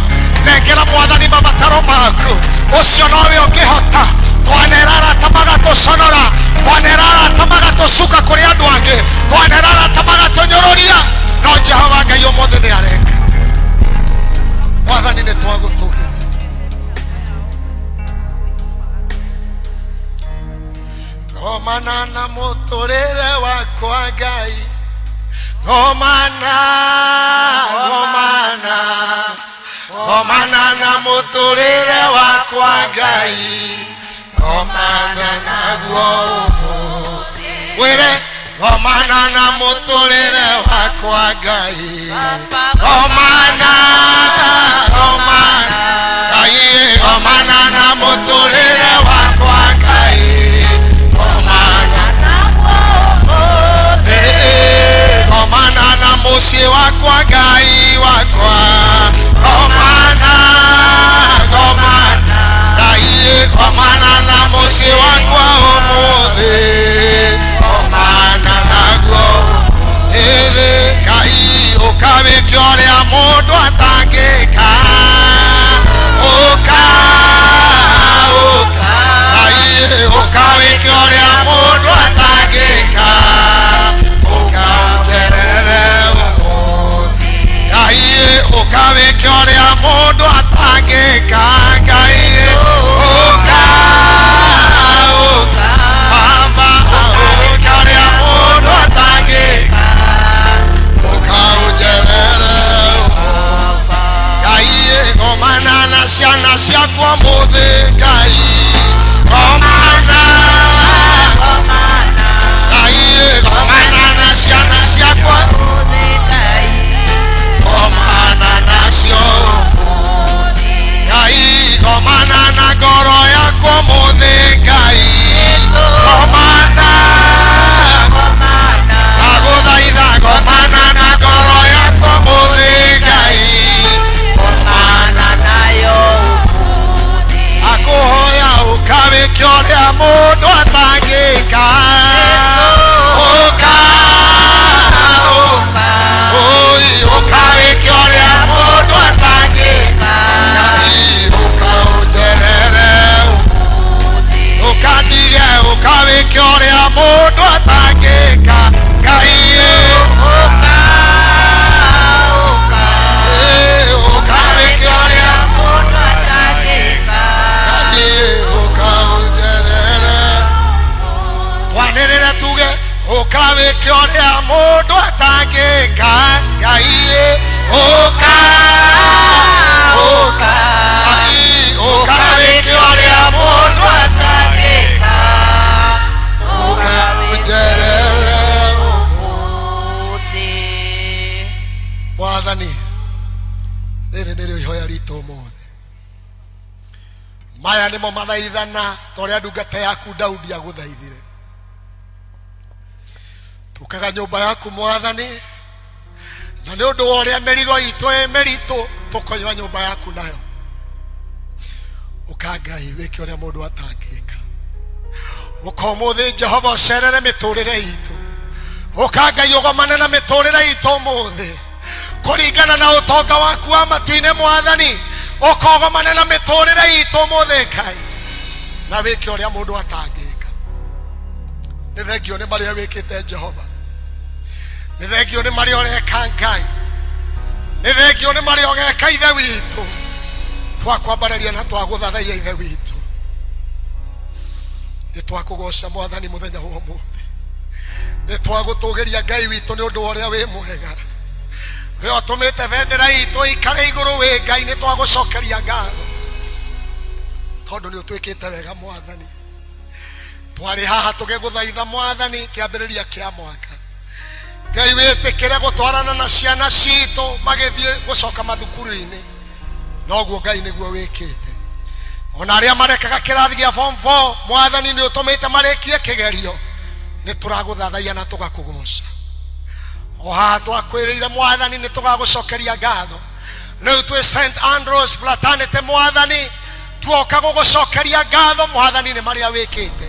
Nengera Mwathani mabataro maku, ũcio nowe ũngĩhota. Twanera arata magatũconora, twanera arata magatũcuka kũrĩ andũ angĩ, twanera arata magatũnyũrũria, no Jehova Ngai ũmũthĩ nĩ areka. Mwathani, nĩ twagũtũgĩria. Gomana na mũtũrĩre wakwa Ngai, gomana, gomana, gomana na mũtũrĩre wakwa Ngai, gomana naguo ũmũthĩ. Wĩre gomana na mũtũrĩre wakwa Ngai, gomana, gomana, Ngai, gomana na mũtũrĩre wakwa Ngai, gomana, gomana na mũciĩ wakwa Ngai wakwa, gomana, gomana, Ngai, gomana na mũciĩ wakwa ũmũthĩ, gomana naguo ĩthĩ. Ngai, ũkawĩke ũrĩa mũndũ atangĩka, ũka, ũka, Ngai, ũkawĩke ũrĩa mũndũ atangĩka, ũka ũnjerere ũmũthĩ. Ngai, ũkawĩke ũrĩa mũndũ atangĩka. Ngai, ũka, ũka, Baba, ũka ũrĩa mũndũ atangĩka, ũka ũnjerere ũmũthĩ. Ngai, gomana na ciana ciakwa mũthĩ. Ngai, gomana, Ngai, gomana na ciana ciakwa, gomana nacio. Ngai, gomana na ngoro yakwa mũthĩ. Ngai, gomana, agũthaitha, gomana na ngoro yakwa mũthĩ. Ngai, gomana, akũhoya ũkawĩke ũrĩa mũndũ atangĩka, ũka, ũka, ũi, ũkawĩke ũrĩa mũndũ atangĩka. Ngai, ũka ũnjerere, ũkandige, ũkawĩke ũrĩa mũndũ atangĩka. Ngai, ũkawĩke ũrĩa, Ngai, ũka ũnjerere. Twanĩrĩre tuge, ũkawĩke ũrĩa mũndũ atangĩka. Ngai, ũka, ũka, Ngai, ũkawĩke ũrĩa mũndũ atangĩka, ũka ũnjerere ũmũthĩ. Mwathani, rĩrĩ nĩrĩo ihoya ritũ ũmũthĩ. Maya nĩmo mathaithana ta ũrĩa ndungata yaku Daudi agũthaithire. Tũkaga nyũmba yaku Mwathani, na nĩ ũndũ wa ũrĩa mĩrigo itũ ĩ mĩritũ, tũkoima nyũmba yaku nayo. Ũka Ngai, wĩke ũrĩa mũndũ atangĩka. Ũka ũmũthĩ Jehova, ũcerere mĩtũrĩre itũ. Ũka Ngai, ũgomane na mĩtũrĩre itũ ũmũthĩ kũringana na ũtonga waku wa matu-inĩ. Mwathani, ũka ũgomane na mĩtũrĩre itũ ũmũthĩ Ngai, na wĩke ũrĩa mũndũ atangĩka. Nĩ thengio nĩ marĩa wĩkĩte Jehova, nĩ thengio nĩ marĩa ũreka Ngai, nĩ thengio nĩ marĩa ũgeka Ithe witũ. Twakwambararia na twagũthathaiya Ithe witũ, nĩ twakũgoca Mwathani mũthenya wa ũmũthĩ, nĩ twagũtũgĩria Ngai witũ nĩ ũndũ wa ũrĩa wĩ mwega. We ũtũmĩte bendera itũ ikare igũrũ wĩ Ngai, nĩ twagũcokeria ngatho tondũ nĩ ũtwĩkĩte wega Mwathani. Twarĩ haha tũgĩgũthaitha Mwathani kĩambĩrĩria kĩa mwaka. Ngai, wĩtĩkĩre gũtwarana na ciana citũ magĩthiĩ gũcoka mathukuru-inĩ. Noguo Ngai nĩguo wĩkĩte. Ona arĩa marekaga kĩrathi gĩa form 4, Mwathani, nĩ ũtũmĩte marĩkie kĩgerio. Nĩ tũragũthathaiya na tũgakũgoca. O haha twakwĩrĩire Mwathani, nĩ tũgagũcokeria ngatho. Rĩu twĩ St Andrews Fraternity Mwathani, tuoka gũgũcokeria ngatho Mwathani nĩ marĩa wĩkĩte.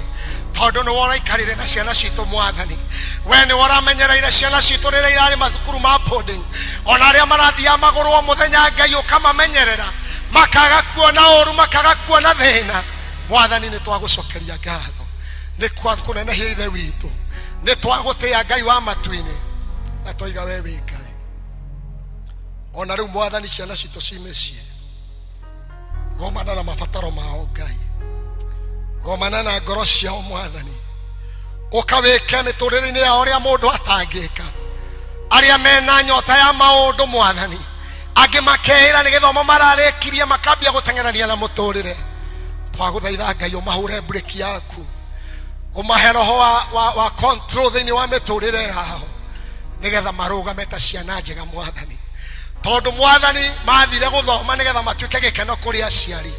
Tondũ nĩwe ũraikarire na ciana citũ Mwathani, we nĩwe ũramenyereire ciana citũ rĩrĩa irarĩ mathukuru ma boarding, ona arĩa marathiaga magũrũ o mũthenya, Ngai ũkamamenyerera makaga kuona ũru, makaga kuona thĩna. Mwathani, nĩ twagũcokeria ngatho, nĩ kũnenehia Ithe witũ, nĩ twagũtĩa Ngai wa matu-inĩ, na twaiga we wĩ Ngai. Ona rĩu Mwathani, ciana citũ ci mĩciĩ, gomana na mabataro mao Ngai, gomana na ngoro ciao Mwathani, ũkawĩke mĩtũrĩre-inĩ yao ũrĩa mũndũ atangĩka. Arĩa mena nyota ya maũndũ Mwathani, angĩ makeĩra nĩ gĩthomo mararĩkirie, makambia gũteng'erania na mũtũrĩre, twagũthaitha Ngai ũmahũre mburĩki yaku, ũmahe roho wa control thĩinĩ wa mĩtũrĩre yao, nĩgetha marũgame ta ciana njega Mwathani, tondũ Mwathani mathire gũthoma nĩgetha matuĩke gĩkeno kũrĩ aciari.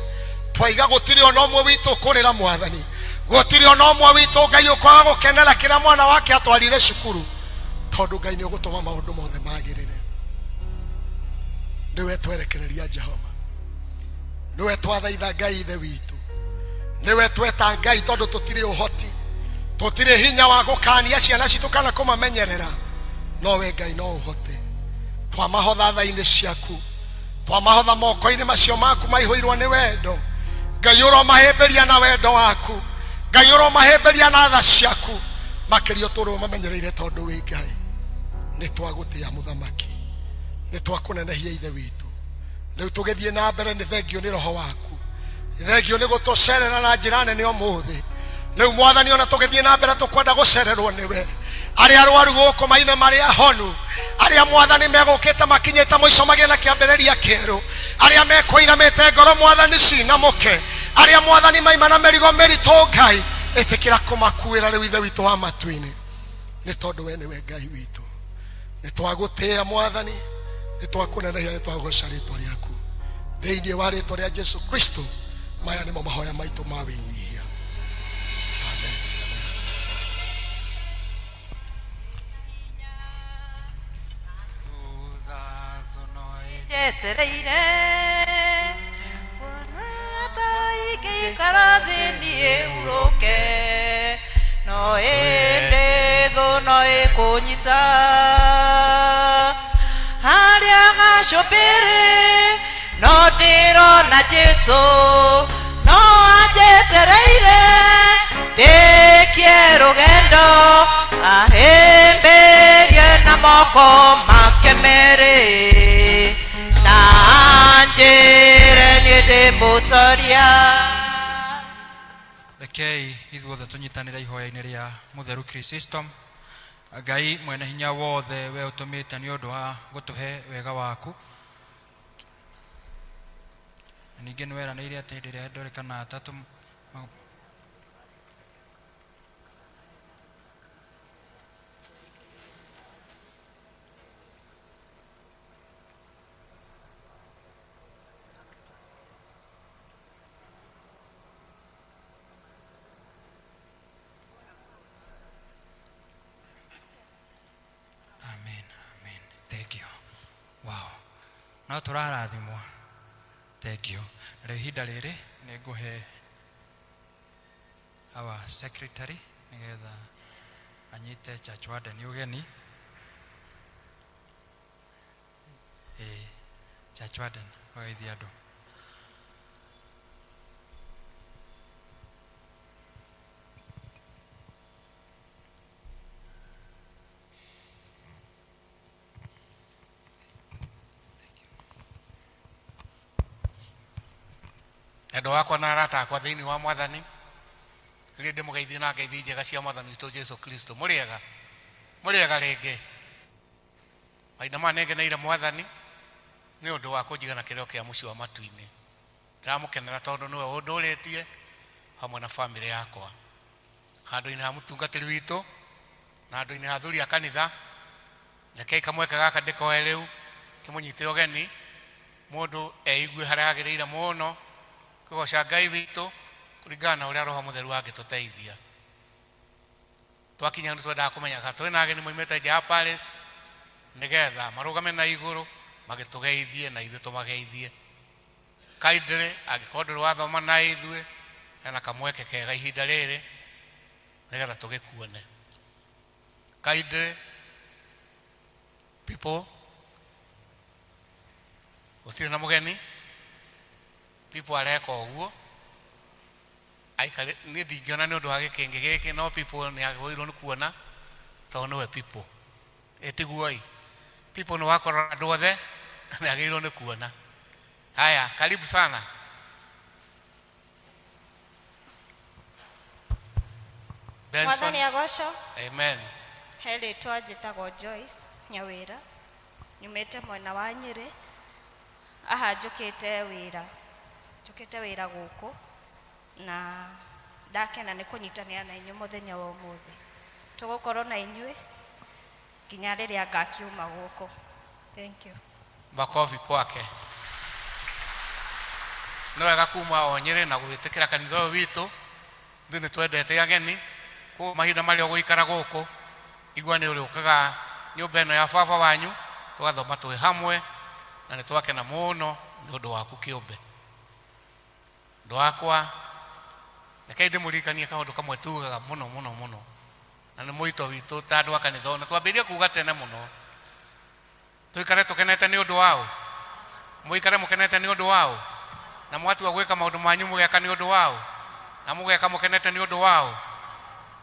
Twaiga gũtirĩ ona ũmwe witũ ũkũrĩra Mwathani, gũtirĩ ona ũmwe witũ Ngai ũkwaga gũkenera kĩrĩa mwana wake atwarire cukuru, tondũ Ngai nĩ ũgũtũma maũndũ mothe magĩrĩre. Nĩwe twerekereria Jehova, nĩwe twathaitha Ngai Ithe witũ, nĩwe tweta Ngai, tondũ tũtirĩ ũhoti, tũtirĩ hinya wa gũkania ciana citũ kana kũmamenyerera, no we Ngai no ũhote. Twamahotha tha-inĩ ciaku, twamahotha moko-inĩ macio maku maihũirwo nĩ wendo. Ngai ũromahĩmbĩria na wendo waku, Ngai ũromahĩmbĩria na tha ciaku, makĩria ũtũũre ũmamenyereire, tondũ wĩ Ngai. Nĩ twagũtĩa Mũthamaki, nĩ twakũnenehia Ithe witũ. Rĩu tũgĩthiĩ na mbere, nĩ thengio nĩ roho waku, nĩ thengio nĩ gũtũcerera na njĩra nene ũmũthĩ. Rĩu Mwathani, ona tũgĩthiĩ na mbere, tũkwenda gũcererwo nĩwe. Arĩa arwaru gũkũ maime marĩ ahonu, arĩa Mwathani megũkĩte makinyĩte mũico magĩe na kĩambĩrĩria kĩerũ, arĩa mekũinamĩte ngoro Mwathani cinamũke, arĩa Mwathani maima na mĩrigo mĩritũ, Ngai ĩtĩkĩra kũmakuĩra rĩu Ithe witũ wa matu-inĩ, nĩ tondũ we nĩwe Ngai witũ. Nĩ twagũtĩĩa Mwathani, nĩ twakũnenehia, nĩ twagoca rĩtwa rĩaku thĩinĩ wa rĩtwa rĩa Jesu Kristo. Maya nĩmo mahoya maitũ ma wĩnyihia. Amen. Thutha thũno Njetereire kuona ta ingĩikara thĩ niĩ hurũke, no ĩndĩ thũ no ĩkũnyita harĩa gacũmbĩrĩ, no ndĩrona Jesu no anjetereire ndĩkie rũgendo, ahĩmbĩrie na moko make merĩ, na anjĩre niĩ ndĩ mũtoria. Rekei ithuothe tũnyitanĩre ihoya-inĩ rĩa Mũtheru Chrysostom. Ngai mwene hinya wothe, we ũtũmĩte nĩ ũndũ wa gũtũhe wega waku, na ningĩ nĩ weranĩire atĩ hĩndĩ ĩrĩa andũ erĩ kana atatũ Amen, amen. Thank you. Wow. No tũrarathimwo. Thank you. Na rĩu ihinda rĩrĩ nĩ ngũhe our secretary nĩgetha anyite church warden ũgeni. Ĩĩ, church warden ũgeithie andũ. Endwa wakwa na arata akwa thĩinĩ wa Mwathani, rĩrĩ ndĩmũgeithie na ngeithi njega cia Mwathani witũ Jesu Kristo. Mũrĩega? Mũrĩega rĩngĩ? Mahinda maya nĩngeneire Mwathani nĩ ũndũ wa kũnjiga na kĩrĩro kĩa mũciĩ wa matu-inĩ. Ndĩramũkenera tondũ nĩwe ũndũrĩtie hamwe na bamĩrĩ yakwa. Handũ-inĩ ha mũtungatĩri witũ na handũ-inĩ ha athuri a kanitha, rekei kamweke gaka ndĩkoe rĩu kĩmũnyite ũgeni, mũndũ eigue harĩa hagĩrĩire mũno kũgoca Ngai witũ kũringana na ũrĩa Roho Mũtheru angĩtũteithia. Twakinya nĩ twendaga kũmenya kana twĩna ageni moimĩte nja ya Paris, nĩgetha marũgame na igũrũ magĩtũgeithie na ithuĩ tũmageithie. Kindly, angĩkorwo ndũrĩ wathoma na ithuĩ, hena kamweke kega ihinda rĩrĩ. Nĩgetha tũgĩkuone. Kindly people, gũtirĩ na mũgeni. People areka ũguo aikare, niĩ ndingĩona nĩ ũndũ wa gĩkĩngĩ gĩkĩ, no people nĩ agĩrĩirwo nĩ kuona tondũ nĩwe people. Ĩtiguoi people nĩ wakora andũ othe nĩ agĩrĩirwo nĩ kuona. Haya, karibu sana. Benson. Mwathani agocwo. Amen. He rĩtwa njĩtagwo Joyce Nyawĩra, nyumĩte mwena wa Nyĩrĩ. Aha njũkĩte wĩra, njũkĩte wĩra gũkũ na ndakena nĩ kũnyitanĩra na inyuĩ mũthenya wa ũmũthĩ. Tũgũkorwo na inyuĩ nginya rĩrĩa ngakiuma gũkũ. Thank you. Makofi kwake. Nĩ wega kuma o Nyĩrĩ na gwĩtĩkĩra kanitha ũyũ witũ. Ithuĩ nĩ twendete ageni, koguo mahinda marĩa ũgũikara gũkũ igua nĩ ũrĩũkaga nyũmba ĩno ya baba wanyu, tũgathoma twĩ hamwe, na nĩ twakena mũno nĩ ũndũ waku kĩũmbe. Ũndũ wakwa, rekei ndĩmũririkanie kaũndũ kamwe tugaga mũno mũno mũno, na nĩ mwĩto witũ ta andũ a kanitha ũyũ, na twambĩrĩrie kuga tene mũno, tũikare tũkenete nĩ ũndũ wao, mũikare mũkenete nĩ ũndũ wao, na mwatua gwĩka maũndũ manyu mũgeka nĩ ũndũ wao, na mũgeka mũkenete nĩ ũndũ wao.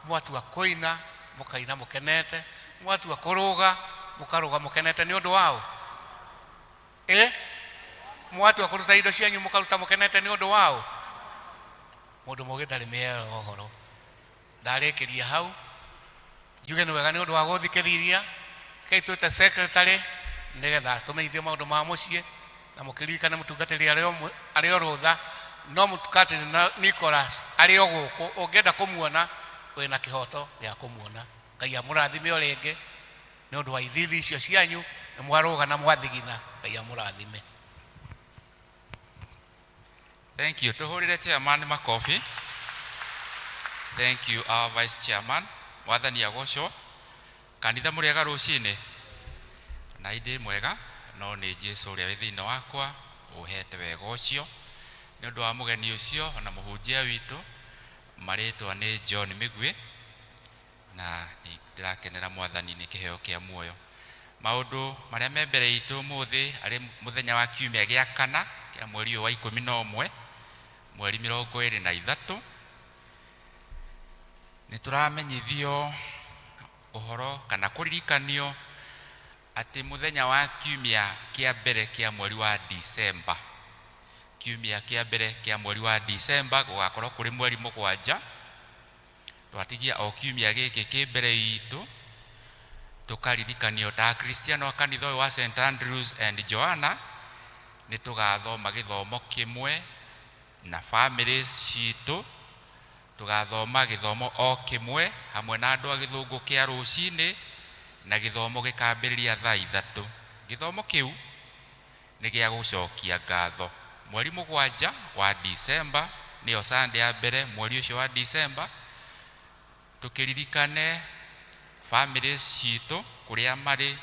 Mwatua kũina mũkaina mũkenete, mwatua kũrũga mũkarũga mũkenete nĩ ũndũ wao. Ĩ mwatua kũruta indo cianyu mũkaruta mũkenete nĩ ũndũ wao. Mũndũ mũgĩ ndarĩ mĩero ũhoro. Ndarĩkĩria hau, njuge nĩ wega nĩ ũndũ wa gũthikĩrĩria. Rekei twĩte secretary nĩgetha tũmenyithio maũndũ ma mũciĩ, na mũkĩririkane mũtungatĩri arĩ o rũtha, no mũtungatĩri na Nicholas arĩ o gũkũ. Ũngĩenda kũmuona wĩna kĩhoto gĩa kũmuona. Ngai amũrathime o rĩngĩ nĩ ũndũ wa ithithi icio cianyu, nĩ mwarũga na mwathigina. Ngai amũrathime. Thank you. Tuhurire chairman makofi. Thank you, our vice chairman. Mwathani agocwo. Kanitha mũrĩega rũcinĩ. Na indĩ mwega, no nĩ Jesu ũrĩa wĩ thĩinĩ wakwa ũhete wega ũcio. Nĩ ũndũ wa mũgeni ũcio ona mũhunjia witũ, marĩtwa nĩ John Mĩgwĩ, na nĩ ndĩrakenera Mwathani nĩ kĩheo kĩa muoyo. Maũndũ marĩa me mbere itũ ũmũthĩ arĩ mũthenya wa kiumia gĩa kana kĩa mweri ũyũ wa 11, mweri 23, nĩ tũramenyithio ũhoro kana kũririkanio atĩ mũthenya wa kiumia kĩa mbere kĩa mweri wa Disemba, kiumia kĩa mbere kĩa mweri wa Disemba gũgakorwo kũrĩ mweri 7. Twatigia o kiumia gĩkĩ kĩ mbere itũ, tũkaririkanio ta Akristiano a kanitha ũyũ wa St Andrews and Joanna nĩ tũgathoma gĩthomo kĩmwe na families citũ. Tũgathoma gĩthomo o kĩmwe hamwe na andũ a gĩthũngũ kĩa rũcinĩ, na gĩthomo gĩkambĩrĩria thaa 3. Gĩthomo kĩu nĩ gĩa gũcokia ngatho. Mweri 7 wa Disemba nĩyo Sunday ya mbere mweri ũcio wa Disemba, tũkĩririkane families citũ kũrĩa marĩ,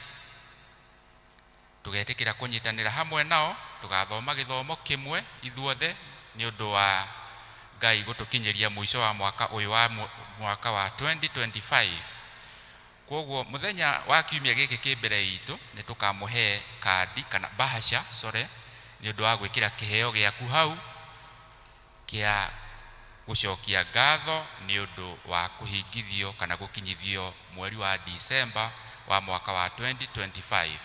tũgetĩkĩra kũnyitanĩra hamwe nao, tũgathoma gĩthomo kĩmwe ithuothe nĩ ũndũ wa Ngai gũtũkinyĩria mũico wa mwaka ũyũ wa mwaka wa 2025. Koguo mũthenya wa kiumia gĩkĩ kĩ mbere itũ nĩ tũkamũhe kandi kana bahasha, sorry, nĩ ũndũ wa gwĩkĩra kĩheo gĩaku hau kĩa gũcokia ngatho nĩ ũndũ wa kũhingithio kana gũkinyithio mweri wa Disemba wa mwaka wa 2025.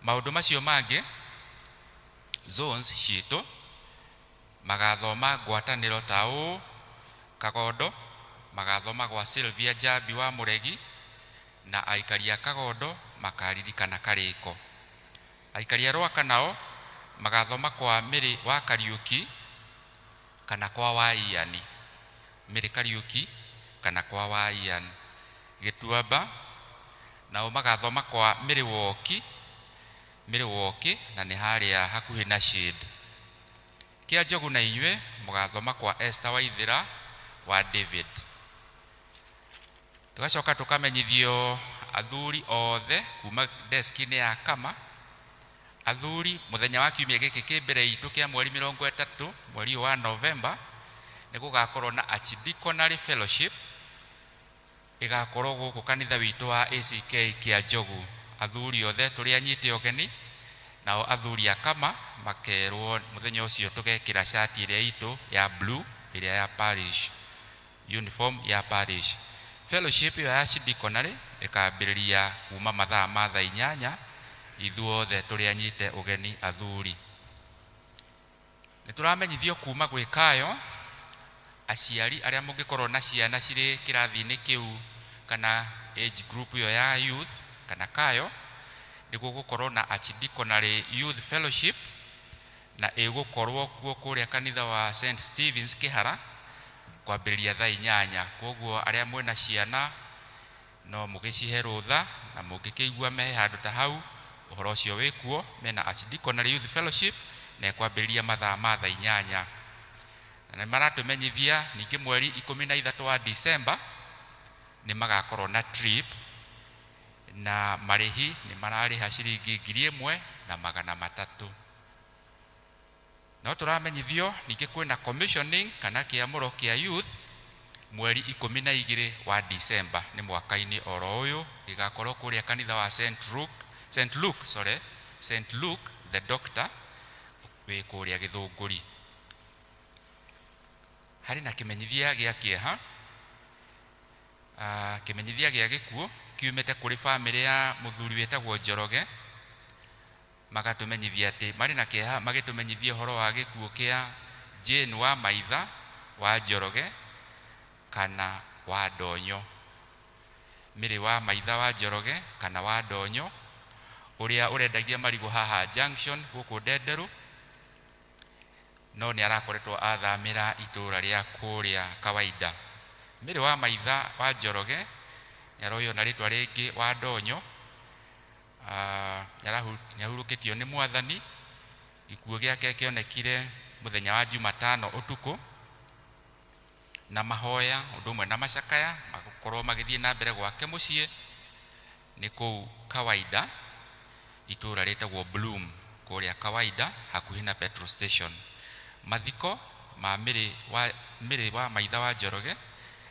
Maũndũ macio mangĩ, zones citũ magathoma ngwatanĩro ta ũũ: Kagondo magathoma gwa Sylvia Njambi wa Mũregi, na aikari a Kagondo makaririkana Karĩko. Aikari a Rwaka nao magathoma kwa Mĩrĩ wa Kariũki kana kwa Waiani. Mĩrĩ Kariũki kana kwa Waiani. Gĩtuamba nao magathoma kwa Mĩrĩ Woki, Mĩrĩ Woki, na nĩ harĩa hakuhĩ na Shade. Kĩa Njogu na inyuĩ mũgathoma kwa Esther Waithĩra wa David. Tũgacoka tũkamenyithio athuri othe kuma deski-inĩ ya Kama. Athuri mũthenya wa kiumia gĩkĩ kĩ mbere itũ kĩa mweri 30 mweri ũyũ wa Novemba, Nĩ gũgakorwo na Archdeaconry Fellowship ĩgakorwo gũkũ kanitha witũ wa ACK Kĩanjogu. Athuri othe tũrĩ anyite ũgeni, nao athuri a kama makerwo mũthenya ũcio tũgekĩra cati ĩrĩa itũ ya blue, ĩrĩa ya parish uniform ya parish. Fellowship ĩyo ya Archdeaconry ĩkambĩrĩria kuma mathaa ma thaa 8. Ithuothe tũrĩ anyite ũgeni athuri. Nĩ tũramenyithio kuma gwĩ Kayo, aciari arĩa mũngĩkorwo na ciana cirĩ kĩrathi-inĩ kĩu kana age group ĩyo ya youth kana Kayo, nĩ gũgũkorwo na Archdeaconry Youth Fellowship na ĩgũkorwo kuo kũrĩa kanitha wa St Stevens Kĩhara kwambĩrĩria thaa 8. Koguo arĩa mwĩna ciana no mũgĩcihe rũtha, na mũngĩkĩigua me handũ ta hau, ũhoro ũcio wĩ kuo. Mena Archdeaconry Youth Fellowship na ĩkwambĩrĩria mathaa ma thaa 8. Na nĩ maratũmenyithia ningĩ mweri 13 wa December nĩ magakorwo na trip, na marĩhi nĩ mararĩha ciringi 1300. No tũramenyithio ningĩ kwĩna commissioning kana kĩamũro kĩa youth mweri 12 wa December, nĩ mwaka-inĩ oro ũyũ, gĩgakorwo kũrĩa kanitha wa St Luke, St Luke, sorry, St Luke the Doctor wĩ kũrĩa Gĩthũngũri. Harĩ na kĩmenyithia gĩa kĩeha, kĩmenyithia gĩa gĩkuũ kiumĩte kũrĩ bamĩrĩ ya mũthuri wĩtagwo Njoroge. Magatũmenyithia atĩ marĩ na kĩeha magĩtũmenyithia ũhoro wa gĩkuũ kĩa Jane wa Maitha wa Njoroge kana wa Ndonyo, Mĩrĩ wa Maitha wa Njoroge kana wa Ndonyo, ũrĩa ũrendagia marigũ haha junction gũkũ Ndenderũ, no nĩ arakoretwo athamĩra itũũra rĩa kũrĩa Kawaida. Mĩrĩ wa Maitha wa Njoroge nĩ aroywo na rĩtwa rĩngĩ wa Ndonyo, nĩ ahurũkĩtio nĩ Mwathani. Gĩkuũ gĩake kĩonekire mũthenya wa Jumatano ũtukũ, na mahoya ũndũ ũmwe na macakaya magũkorwo magĩthiĩ na mbere gwake mũciĩ nĩ kũu Kawaida, itũũra rĩtagwo Bloom kũrĩa Kawaida hakuhĩ na petrol station. Mathiko ma Mĩrĩ wa Maitha wa Njoroge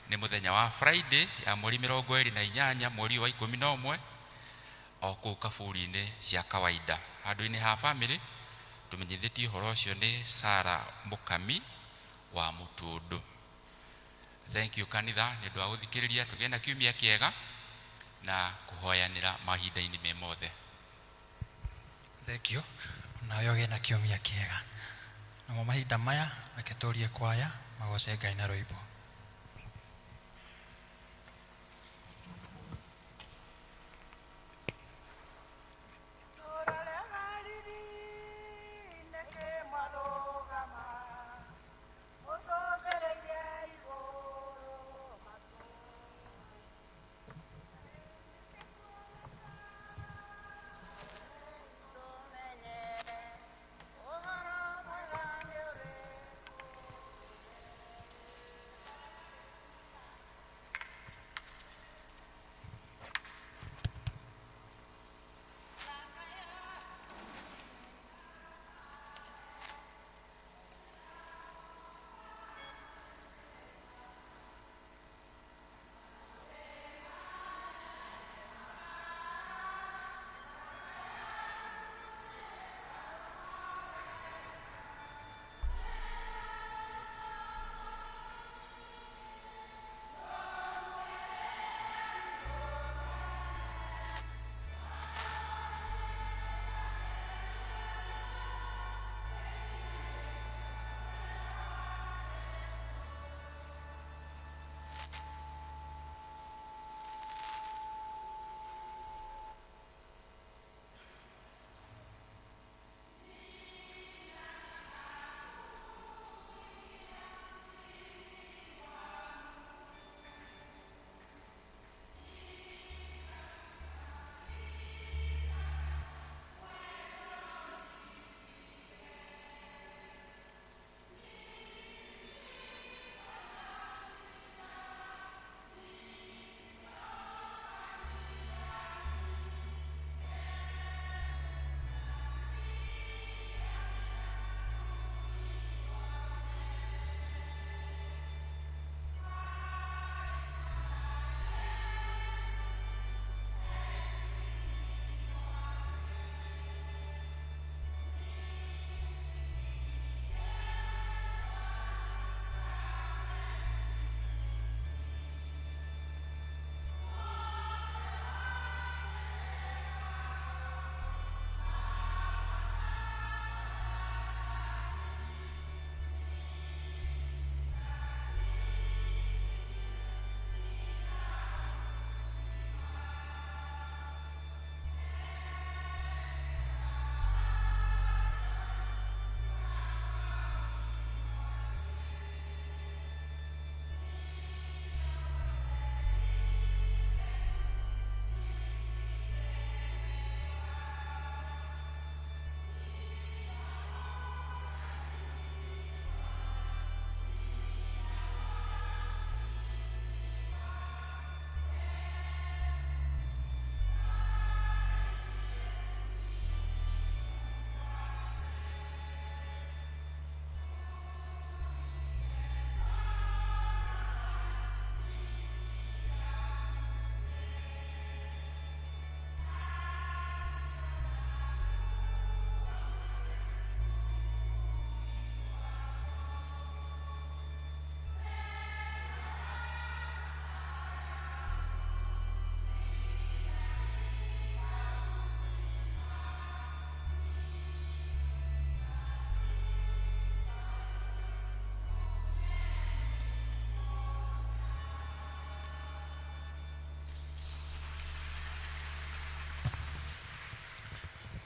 nĩ mũthenya wa Friday ya mweri 28 mweri wa 11 o kũu kaburi-inĩ cia Kawaida. Handũ-inĩ ha bamĩrĩ tũmenyithĩtie ũhoro ũcio nĩ Sara Mũkami wa Mũtũndũ. Thank you kanitha nĩ ũndũ wa gũthikĩrĩria. Tũgĩe na kiumia kĩega na kũhoyanĩra mahinda-inĩ me mothe. Thank you. Nawe ũgĩe na kiumia kĩega. Namo mahinda maya reke tũrie kwaya magoce Ngai na rwĩmbo. Itũũra rĩa Galili nĩkĩ mwarũgama mũcũthĩrĩirie igũrũ matu? Tũmenye ũhoro mwega nĩ ũrĩkũ.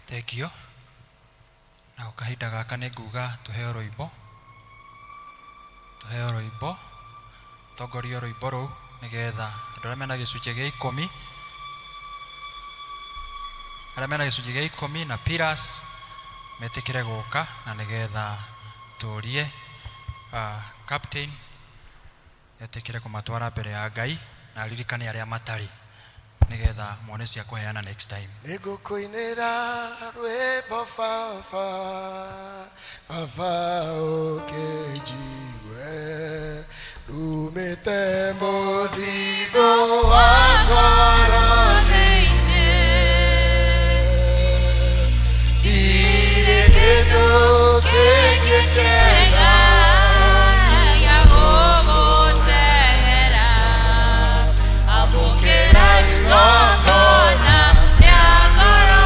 Thengio. Na kahinda gaka nĩ nguga tũheo rwĩmbo, tũheo rwĩmbo, tongorio rwĩmbo rũu nĩgetha andũ arĩa mena gĩcunjĩ gĩa ikũmi, arĩa mena gĩcunjĩ gĩa ikũmi na pillars metĩkĩre gũka, na nĩgetha tũrie captain etĩkĩre kũmatwara mbere ya Ngai na aririkane arĩa matarĩ nĩgetha mone cia kũheana next time. Nĩngũkũinĩra rwĩmbo baba, baba ũkĩnjigue, rumĩte mũthithũ wa ngoro thĩinĩ. Ndirĩ kĩndũ kĩngĩ kĩega gĩa gũgũtegera, amũkĩra igongona rĩa ngoro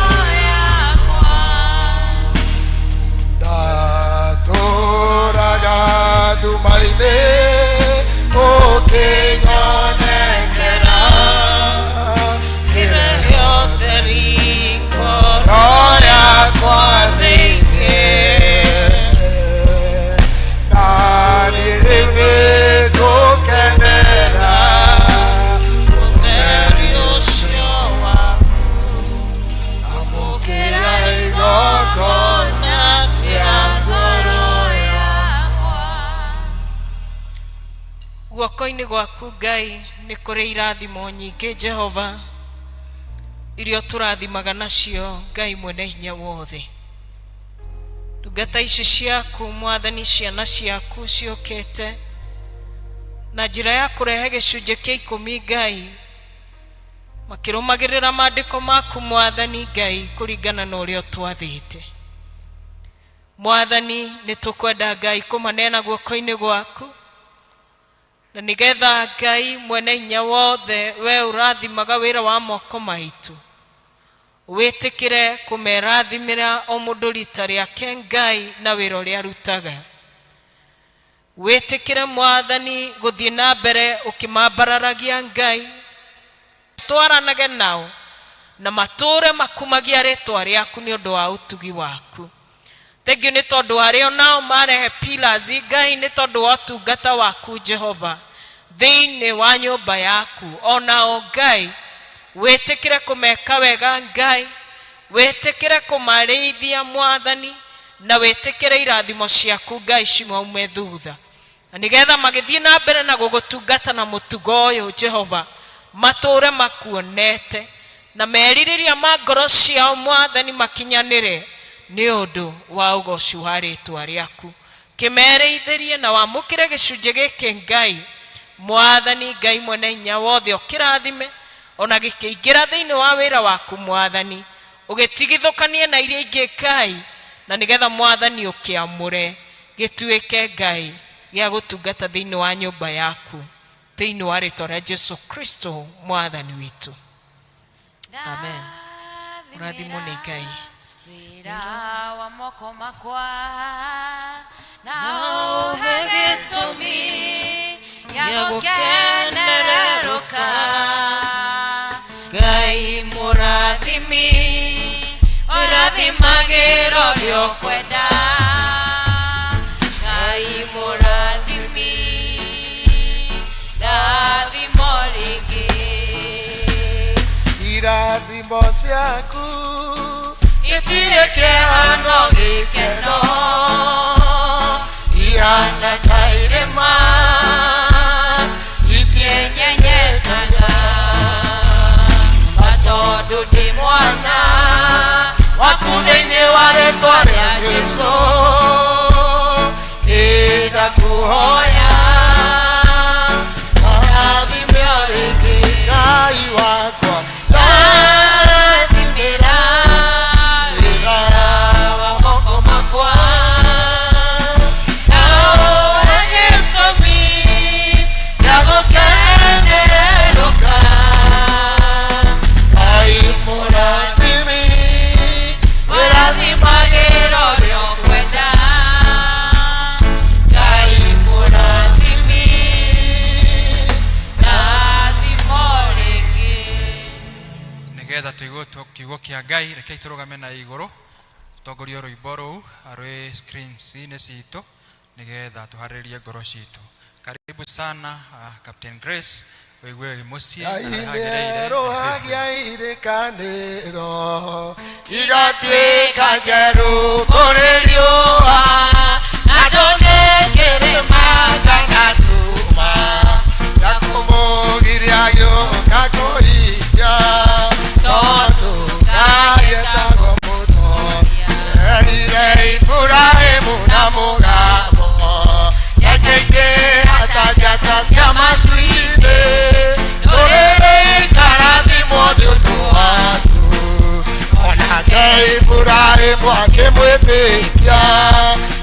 yakwa. Ndatũraga nduma-inĩ ũkĩnyonekera, kĩrehe ũtheri ngoro yakwa thĩinĩ. Na niĩ rĩu nĩngũkenera ũtheri ũcio waku, amũkĩra igongona rĩa ngoro yakwa. Guoko-inĩ gwaku Ngai nĩ kũrĩ irathimo nyingĩ, Jehova, iria ũtũrathimaga nacio. Ngai mwene hinya wothe, ndungata ici ciaku, Mwathani, ciana ciaku ciũkĩte na njĩra ya kũrehe gĩcunjĩ kĩa ikũmi, Ngai, makĩrũmagĩrĩra maandĩko maku, Mwathani Ngai, kũringana na ũrĩa ũtwathĩte. Mwathani, nĩ tũkwenda, Ngai, kũmaneana guoko-inĩ gwaku, na nĩgetha Ngai mwene hinya wothe, we ũrathimaga wĩra wa moko maitũ, wĩtĩkĩre kũmerathimĩra o mũndũ rita rĩake, Ngai, na wĩra ũrĩa arutaga. Wĩtĩkĩre, Mwathani, gũthiĩ na mbere ũkĩmambararagia, Ngai, twaranage nao na matũre makumagia rĩtwa rĩaku nĩ ũndũ wa ũtugi waku. Thengio nĩ tondũ arĩa nao marehe pillars, Ngai, nĩ tondũ wa ũtungata waku, Jehova, thĩinĩ wa nyũmba yaku. Onao, Ngai, wĩtĩkĩre kũmeka wega, Ngai, wĩtĩkĩre kũmarĩithia, Mwathani, na wĩtĩkĩre irathimo ciaku, Ngai, cimaume thutha, na nĩgetha magĩthiĩ na mbere na gũgũtungata na mũtugo ũyũ, Jehova, matũre makuonete na merirĩria ma ngoro ciao, Mwathani, makinyanĩre nĩ ũndũ wa ũgoci wa rĩtwa rĩaku. Kĩmerĩithĩrie na wamũkĩre gĩcunjĩ gĩkĩ, Ngai. Mwathani Ngai mwene hinya wothe, ũkĩrathime ona gĩkĩingĩra thĩinĩ wa wĩra waku, Mwathani, ũgĩtigithũkanie na iria ingĩ, Ngai, na nĩgetha, Mwathani, ũkĩamũre gĩtuĩke, Ngai, gĩa gũtungata thĩinĩ wa nyũmba yaku, thĩinĩ wa rĩtwa rĩa Jesu Kristo Mwathani witũ, amen. Ũrathimwo nĩ Ngai. Wĩra wa moko makwa na ũhe gĩtũmi gĩa gĩa gũkenererũka. gũkenererũka. Ngai mũrathimi, ũrathimagĩra ũrĩa ũkwenda. Ngai mũrathimi, ndathimo rĩngĩ. Irathimo ciaku itirĩ kĩeha no gĩkeno, ihana ta irĩma, itienyenyekaga, na tondũ ndĩ mwana waku thĩinĩ wa rĩtwa rĩa Jesũ, ĩndakũhoya rathime o rĩngĩ. Ngai wakwa, rathimĩra wĩra wa moko makwa na ũhe gĩtũmi gĩa gũkenererũka. Ngai mũrathimi, ũrathimagĩra ũrĩa ũkwenda. Ngai mũrathimi. Kiugo kĩa Ngai. Rekei tũrũgame na igũrũ tũtongorie rwĩmbo rũu rwĩ screens-inĩ citũ nĩgetha tũharĩrie ngoro citũ. Karibu sana, Captain Grace, wĩigue wĩ mũciĩ na Ngai hagĩrĩire. nĩerũhagia irĩkanĩro igatuĩka njerũ kũrĩ riũa na ndone kĩrĩma kana nduma ya kũmũgiria gĩũka kũhingia tondũ Ngai etagwo mũtoria. Erire Iburahĩmu na mũgambo nĩakĩingĩha ta njata cia matu-inĩ ndũrĩrĩ ikarathimwo nĩ ũndũ waku. Onake Iburahĩmu akĩmwĩtĩkia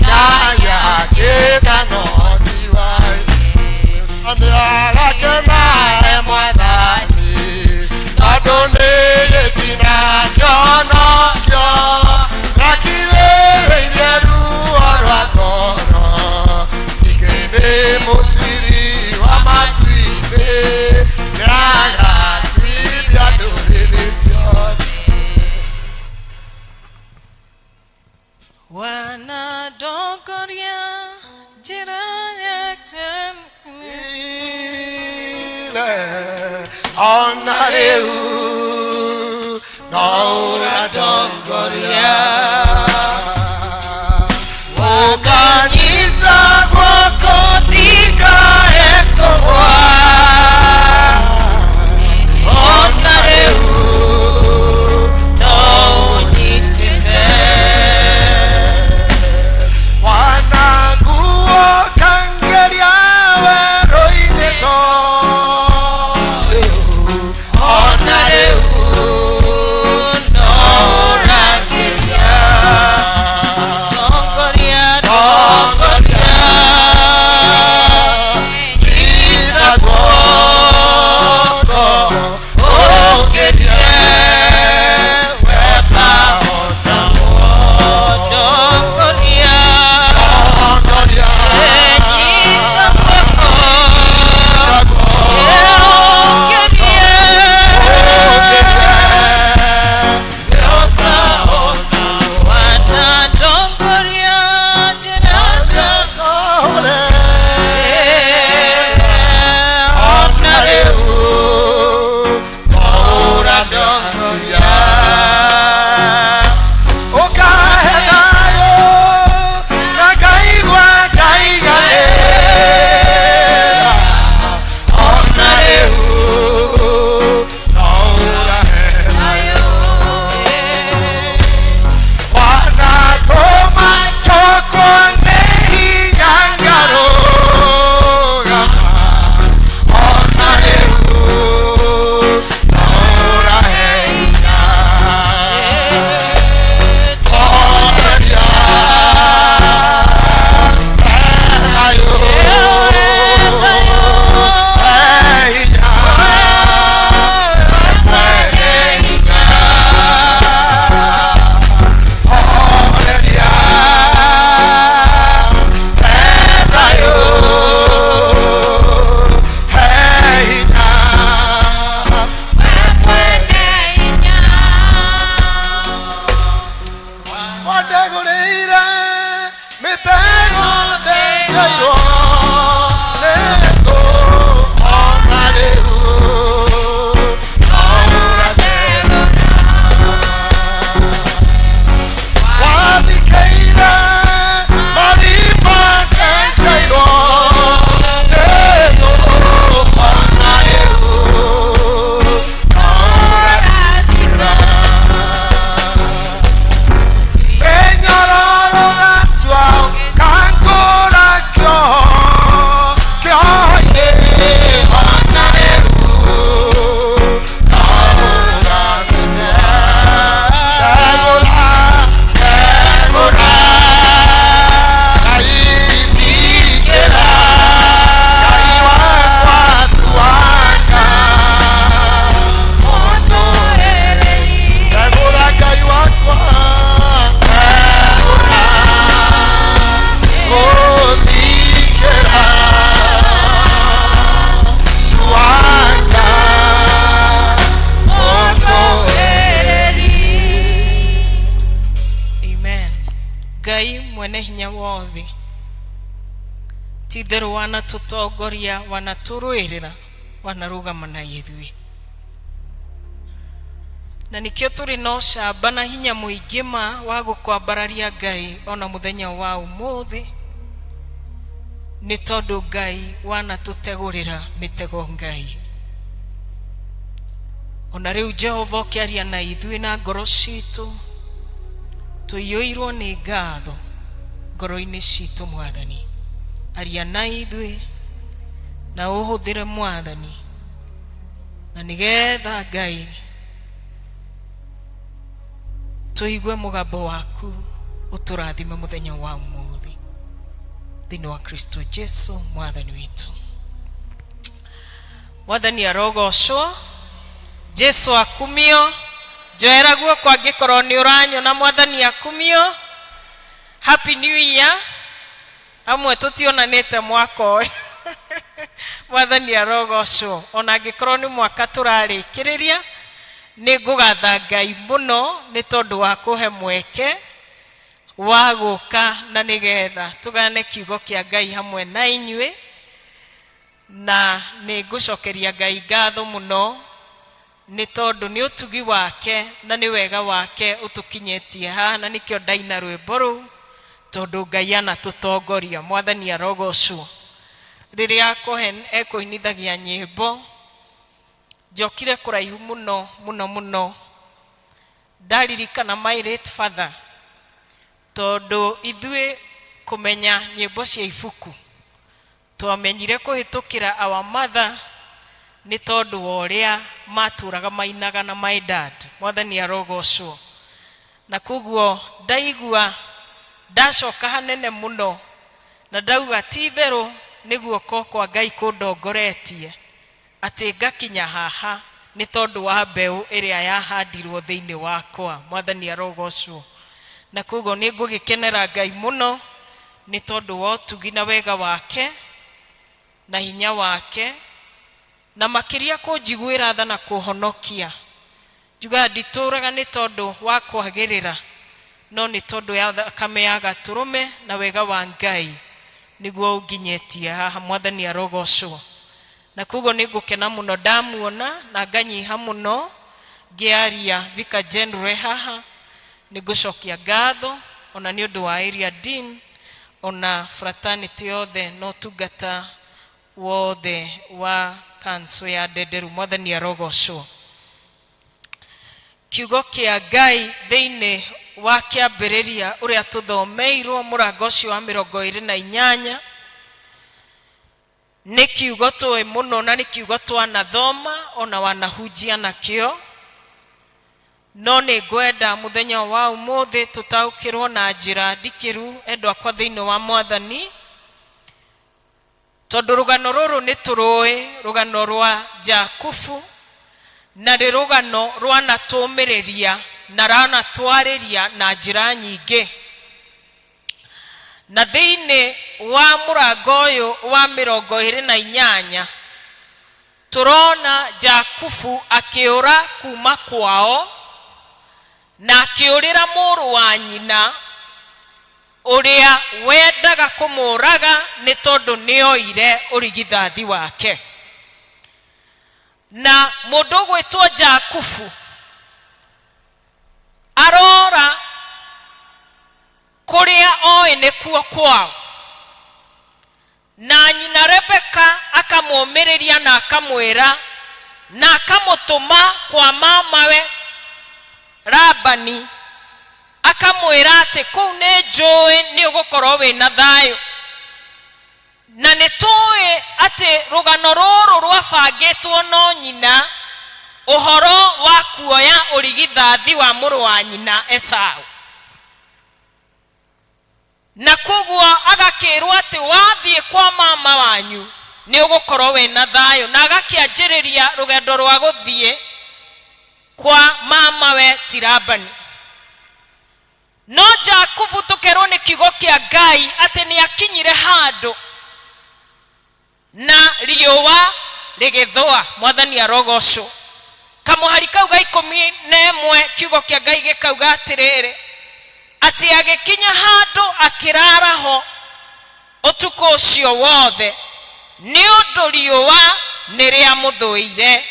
Ngai akĩĩta no ti wa nĩarakena e Mwathani tondũ nĩ gĩtina kĩonokio nakirĩrĩirie ruo rwa ngoro ningĩ nĩ mũciri wa matu-inĩ nĩagatuithia ndũrĩrĩ ciothe. Wanadongoria njĩra yake. Ile ona rĩu no ũratongoria ũkanyita guoko ndikae kũgwa Ona rĩu no ũnyitĩte. Wananguo kangeria werũ-inĩ tondũ Ona rĩu no ũrangeria. Tongoria, tongoria, nyita guoko ũngĩrie wetahotagwo. Tongoria, Tongoria, nyita guoko, ũngĩrie wanatongoria njĩra ona rĩu ũratongoria ũkahe thayũ na ngaigua ndaiganĩra ona rĩu no ũrahe thayũ wanatũma njokwo nĩ hinya ngarũgama ona rĩu no ũrahe hinya. Tongoria, thayũ, hinya, mwene hinya. Horeria, thayũ, hinya, wandegũrĩire mĩtego ndenjairwo nĩ thũ ona rĩu no ũrathegũra wathikĩire marima ndenjairwo nĩ thũ ona rĩu no ũrathikĩra Enyororo gatua kangũrũgamia. Ngai mwene hinya wothe, ti itherũ wanatũtongoria, wanatũrũĩrĩra, wanarũgama na ithuĩ, na nĩkĩo tũrĩ na ũcamba na hinya mũingĩ ma wa gũkwambararia Ngai ona mũthenya wa ũmũthĩ, nĩ tondũ Ngai wanatũtegũrĩra mĩtego. Ngai, ona rĩu Jehova ũkĩaria na ithuĩ na ngoro citũ, tũiyũirwo nĩ ngatho ngoro-inĩ citũ. Mwathani, aria na ithuĩ na ũhũthĩre, Mwathani, na nĩgetha Ngai tũigue mũgambo waku, ũtũrathime mũthenya wa ũmũthĩ thĩinĩ wa Kristo Jesu Mwathani witũ. Mwathani arogocwo, Jesu akumio. Njoera guoko angĩkorwo nĩ ũranyona. Mwathani akumio. Happy New Year. Amwe tũtionanĩte mwaka ũyũ. Mwathani arogocwo. Ona angĩkorwo nĩ mwaka tũrarĩkĩrĩria, nĩ ngũgatha Ngai mũno nĩ tondũ wa kũhe mweke wa gũka na nĩgetha tũgane kiugo kĩa Ngai hamwe na inyuĩ. Na nĩ ngũcokeria Ngai ngatho mũno nĩ tondũ nĩ ũtugi wake na nĩ wega wake ũtũkinyĩtie haha, na nĩkĩo ndaina rwĩmbo rũu, tondũ Ngai anatũtongoria. Mwathani arogocwo. Rĩrĩa Cohen ekũinithagia nyĩmbo, njokire kũraihu mũno mũno mũno, ndaririkana my late father, tondũ ithuĩ kũmenya nyĩmbo cia ibuku twamenyire kũhĩtũkĩra our mother, nĩ tondũ wa ũrĩa matũraga mainaga na my dad. Mwathani arogocwo. Na koguo ndaigua ndacoka hanene mũno na ndauga ti itherũ nĩ guoko kwa Ngai kũndongoretie atĩ ngakinya haha, nĩ tondũ wa mbeũ ĩrĩa yahandirwo thĩinĩ wakwa. Mwathani arogocwo. Na koguo nĩ ngũgĩkenera Ngai mũno nĩ tondũ wa ũtugi na wega wake na hinya wake, na makĩria kũnjiguĩra tha na kũhonokia. Njugaga nditũraga nĩ tondũ wa kwagĩrĩra, no nĩ tondũ ya thakame ya gatũrũme na wega wa Ngai nĩguo ũnginyĩtie haha. Mwathani arogocwo. Na koguo nĩ ngũkena mũno ndamuona na nganyiha mũno ngĩaria Vicar General haha. Nĩ ngũcokia ngatho ona nĩ ũndũ wa area dean, ona fraternity yothe na ũtungata wothe wa kanco ya Ndenderu. Mwathani arogocwo. Kiugo kĩa Ngai thĩinĩ wa Kĩambĩrĩria ũrĩa tũthomeirwo, mũrango ũcio wa 28, nĩ kiugo tũĩ mũno na nĩ kiugo twanathoma ona wanahunjia nakĩo, no nĩ ngwenda mũthenya wa ũmũthĩ tũtaũkĩrwo na njĩra ndikĩru, endwa akwa thĩinĩ wa Mwathani, tondũ rũgano rũrũ nĩ tũrũĩ, rũgano rwa Jakubu, na nĩ rũgano rwanatũmĩrĩria na ranatwarĩria na njĩra nyingĩ. Na thĩinĩ wa mũrango ũyũ wa 28 tũrona Jakubu akĩũra kuma kwao na akĩũrĩra mũrũ wa nyina ũrĩa wendaga kũmũraga nĩ tondũ nĩoire ũrigithathi wake. Na mũndũ ũgwĩtwo Jakubu arora kũrĩa oĩ nĩkuo kwao, na nyina Rebeka akamũmĩrĩria na akamwĩra na akamũtũma kwa mamawe Labani, akamwĩra atĩ kũu nĩ njũĩ nĩ ũgũkorwo wĩna thayũ. Na nĩ tũĩ atĩ rũgano rũrũ rwabangĩtwo no nyina, ũhoro wa kuoya ũrigithathi wa mũrũ wa nyina Esau, na koguo agakĩrwo atĩ wathiĩ kwa mama wanyu nĩ ũgũkorwo wĩna thayũ, na agakĩanjĩrĩria rũgendo rwa gũthiĩ kwa mamawe ti Labani. No Jakubu tũkerwo nĩ kiugo kĩa Ngai atĩ nĩ akinyire handũ na riũa rĩgĩthũa. Mwathani arogocwo. Kamũhari kau ga 11, kiugo kĩa Ngai gĩkauga atĩrĩrĩ, Atĩ agĩkinya handũ akĩrara ho ũtukũ ũcio wothe, nĩ ũndũ riũa nĩ rĩamũthũire.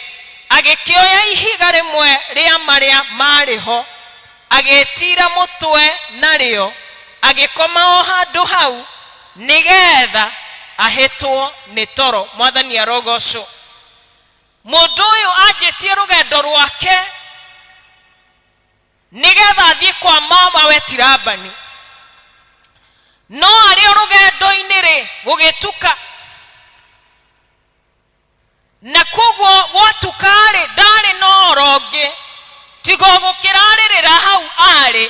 Agĩkĩoya ihiga rĩmwe rĩa marĩa maarĩ ho, agĩĩtiira mũtwe narĩo, agĩkoma o handũ hau, nĩ getha ahĩtwo nĩ toro. Mwathani arogocwo. Mũndũ ũyũ anjĩtie rũgendo rwake nĩgetha athiĩ kwa mamawe ti Labani. No arĩ o rũgendo-inĩ rĩ, gũgĩtuka, na koguo gwatuka-rĩ, ndarĩ na ũhoro ũngĩ tiga o gũkĩrarĩrĩra hau arĩ,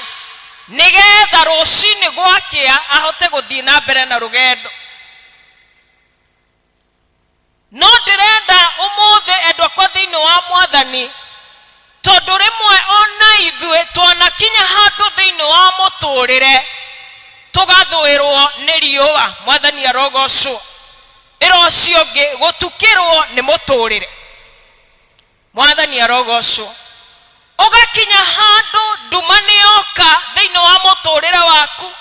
nĩgetha rũcinĩ gwakĩa ahote gũthiĩ na mbere na rũgendo. No ndĩrenda ũmũthĩ endwa akwa thĩinĩ wa Mwathani, tondũ rĩmwe ona ithuĩ twanakinya handũ thĩinĩ wa mũtũrĩre tũgathũĩrwo nĩ riũa. Mwathani arogocwo. Ĩra ũcio ũngĩ, gũtukĩrwo nĩ mũtũrĩre. Mwathani arogocwo. Ũgakinya handũ nduma nĩ yoka thĩinĩ wa mũtũrĩre waku.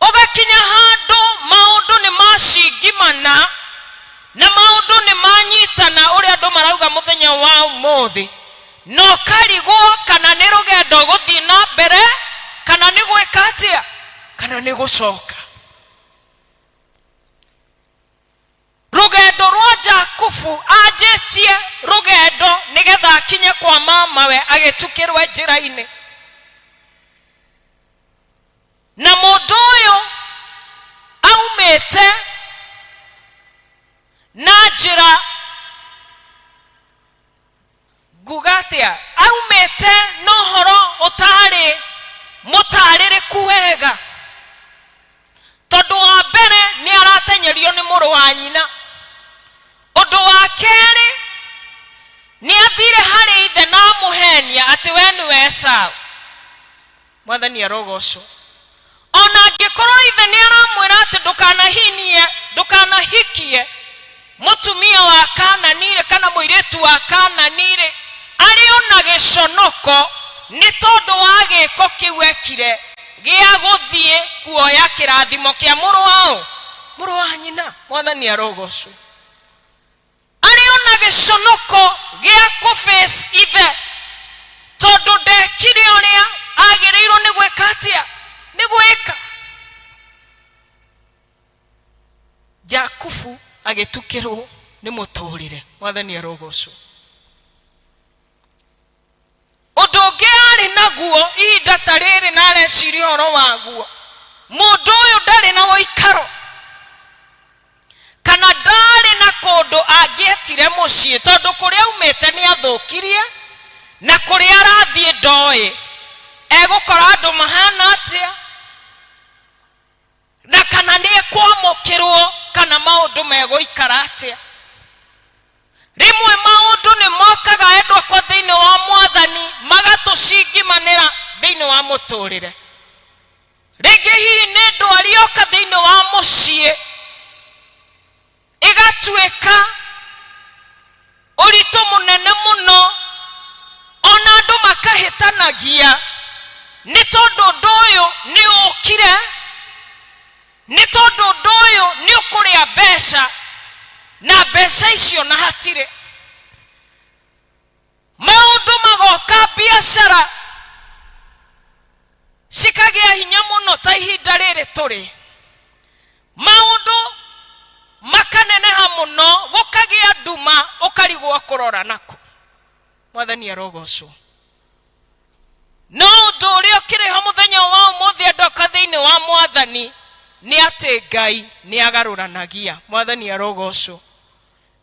Ũgakinya handũ maũndũ nĩ macingimana na maũndũ nĩ manyitana ũrĩa andũ marauga mũthenya wa ũmũthĩ, na ũkarigwo kana nĩ rũgendo gũthiĩ na mbere kana nĩ gwĩka atĩa, kana nĩ gũcoka. Rũgendo rwa Jakubu anjĩtie rũgendo nĩgetha akinye kwa mamawe agĩtukĩrwe njĩra-inĩ. Na mũndũ ũyũ aumĩte na njĩra, nguga atĩa, aumĩte na ũhoro ũtarĩ mũtarĩrĩku wega, tondũ wa mbere nĩ aratenyerio nĩ mũrũ wa nyina. Ũndũ wa kerĩ, nĩ athire harĩ ithe na amũhenia atĩ we nĩwe Esau. Mwathani arogocwo. Ona angĩkorwo ithe nĩ aramwĩra atĩ ndũkanahinie, ndũkanahikie mũtumia wa Kanani-rĩ, kana mũirĩtu wa Kanani-rĩ, arĩ ona gĩconoko nĩ tondũ wa gĩko kĩu ekire gĩa gũthiĩ kuoya kĩrathimo kĩa mũrũ wa ũ? Mũrũ wa nyina. Mwathani arogocwo. Arĩ o na gĩconoko gĩa kũ face ithe tondũ ndekire ũrĩa agĩrĩirwo nĩ gwĩka atĩa? Nĩ gwĩka. Jakubu agĩtukĩrwo nĩ mũtũrĩre. Mwathani arogocwo. Ũndũ ũngĩ arĩ naguo ihinda ta rĩrĩ na areciria ũhoro waguo, mũndũ ũyũ ndarĩ na ũikaro kana ndarĩ na kũndũ angĩetire mũciĩ, tondũ kũrĩa aumĩte nĩ athũkirie na kũrĩa arathiĩ ndoĩ egũkora andũ mahana atĩa, na kana nĩ ekwamũkĩrwo kana maũndũ megũikara atĩa. Rĩmwe maũndũ nĩ mokaga endwa akwa thĩinĩ wa Mwathani magatũcingimanĩra thĩinĩ wa mũtũrĩre. Rĩngĩ hihi nĩ ndwari yoka thĩinĩ wa mũciĩ ĩgatuĩka ũritũ mũnene mũno, ona andũ makahĩtanagia nĩ tondũ ũndũ ũyũ nĩ ũkire, nĩ tondũ ũndũ ũyũ nĩ ũkũrĩa mbeca na mbeca icio na hatirĩ. Maũndũ magoka, biacara cikagĩa hinya mũno ta ihinda rĩrĩ tũrĩ, maũndũ makaneneha mũno, gũkagĩa nduma, ũkarigwo kũrora nakũ. Mwathani arogocwo. No ũndũ ũrĩa ũkĩrĩ ho mũthenya wa ũmũthĩ andũ akwa thĩinĩ wa Mwathani nĩ atĩ Ngai nĩ agarũranagia. Mwathani arogocwo.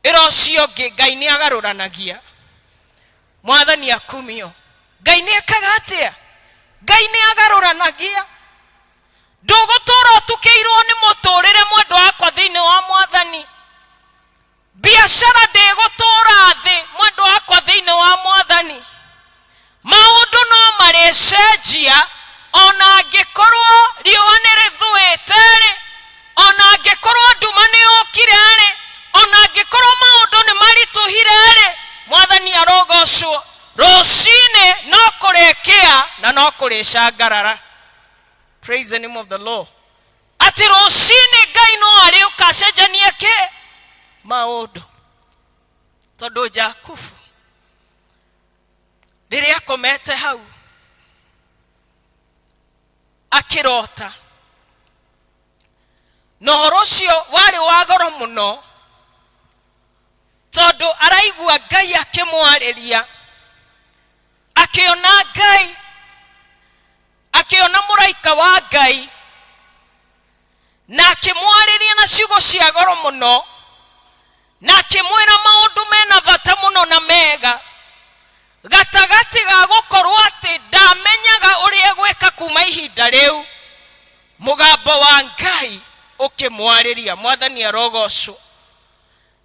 Ĩra ũcio ũngĩ, Ngai nĩ agarũranagia. Mwathani akumio. Ngai nĩ ekaga atĩa? Ngai nĩ agarũranagia. Ndũgũtũra ũtukĩirwo nĩ mũtũrĩre mwendwa wakwa thĩinĩ wa Mwathani. Biacara ndĩgũtũra thĩ mwendwa wakwa thĩinĩ wa Mwathani. Maũndũ no marĩcenjia ona angĩkorwo riũa nĩ rĩthũĩte-rĩ, ona angĩkorwo nduma nĩ yũkire-rĩ, ona angĩkorwo maũndũ nĩ maritũhire-rĩ, Mwathani arogocwo. Rũcinĩ no kũrĩkĩa na no kũrĩcangarara. Praise the name of the Lord. Atĩ rũcinĩ Ngai no arĩũka acenjanie kĩ maũndũ. Tondũ Jakubu rĩrĩa akomete hau akĩrota, na ũhoro ũcio warĩ wa goro mũno, tondũ araigua Ngai akĩmwarĩria, akĩona Ngai, akĩona mũraika wa Ngai, na akĩmwarĩria na ciugo cia goro mũno, na akĩmwĩra maũndũ mena bata mũno na mega, gatagatĩ ga gũkorwo atĩ ndamenyaga ũrĩa gwĩka kuma ihinda rĩu, mũgambo wa Ngai ũkĩmwarĩria. Mwathani arogocwo.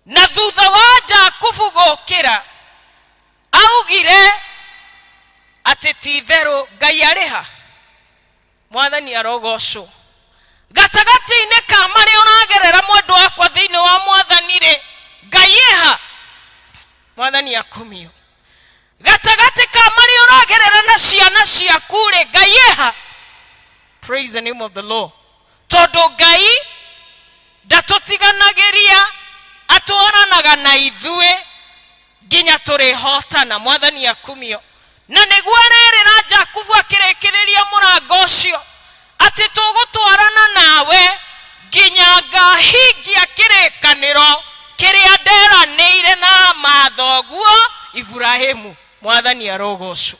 Na thutha wa Jakubu gũkĩra, augire atĩ ti itherũ Ngai arĩ ha? Mwathani arogocwo. Gatagatĩ-inĩ ka marĩa ũragerera mwendwa wakwa thĩinĩ wa Mwathani rĩ, Ngai ĩha? Mwathani akumio. Gatagatĩ ka marĩa ũragerera na ciana ciaku rĩ, Ngai ĩha? Praise the name of the Lord. Tondũ Ngai ndatũtiganagĩria, atwaranaga na ithuĩ nginya tũrĩhotana. Mwathani akumio. Na nĩguo arerĩra Jakubu akĩrĩkĩrĩria mũrango ũcio atĩ tũgũtwarana nawe nginya ngahingia kĩrĩkanĩro kĩrĩa nderanĩire na mathoguo Iburahimu. Mwathani arogocwo.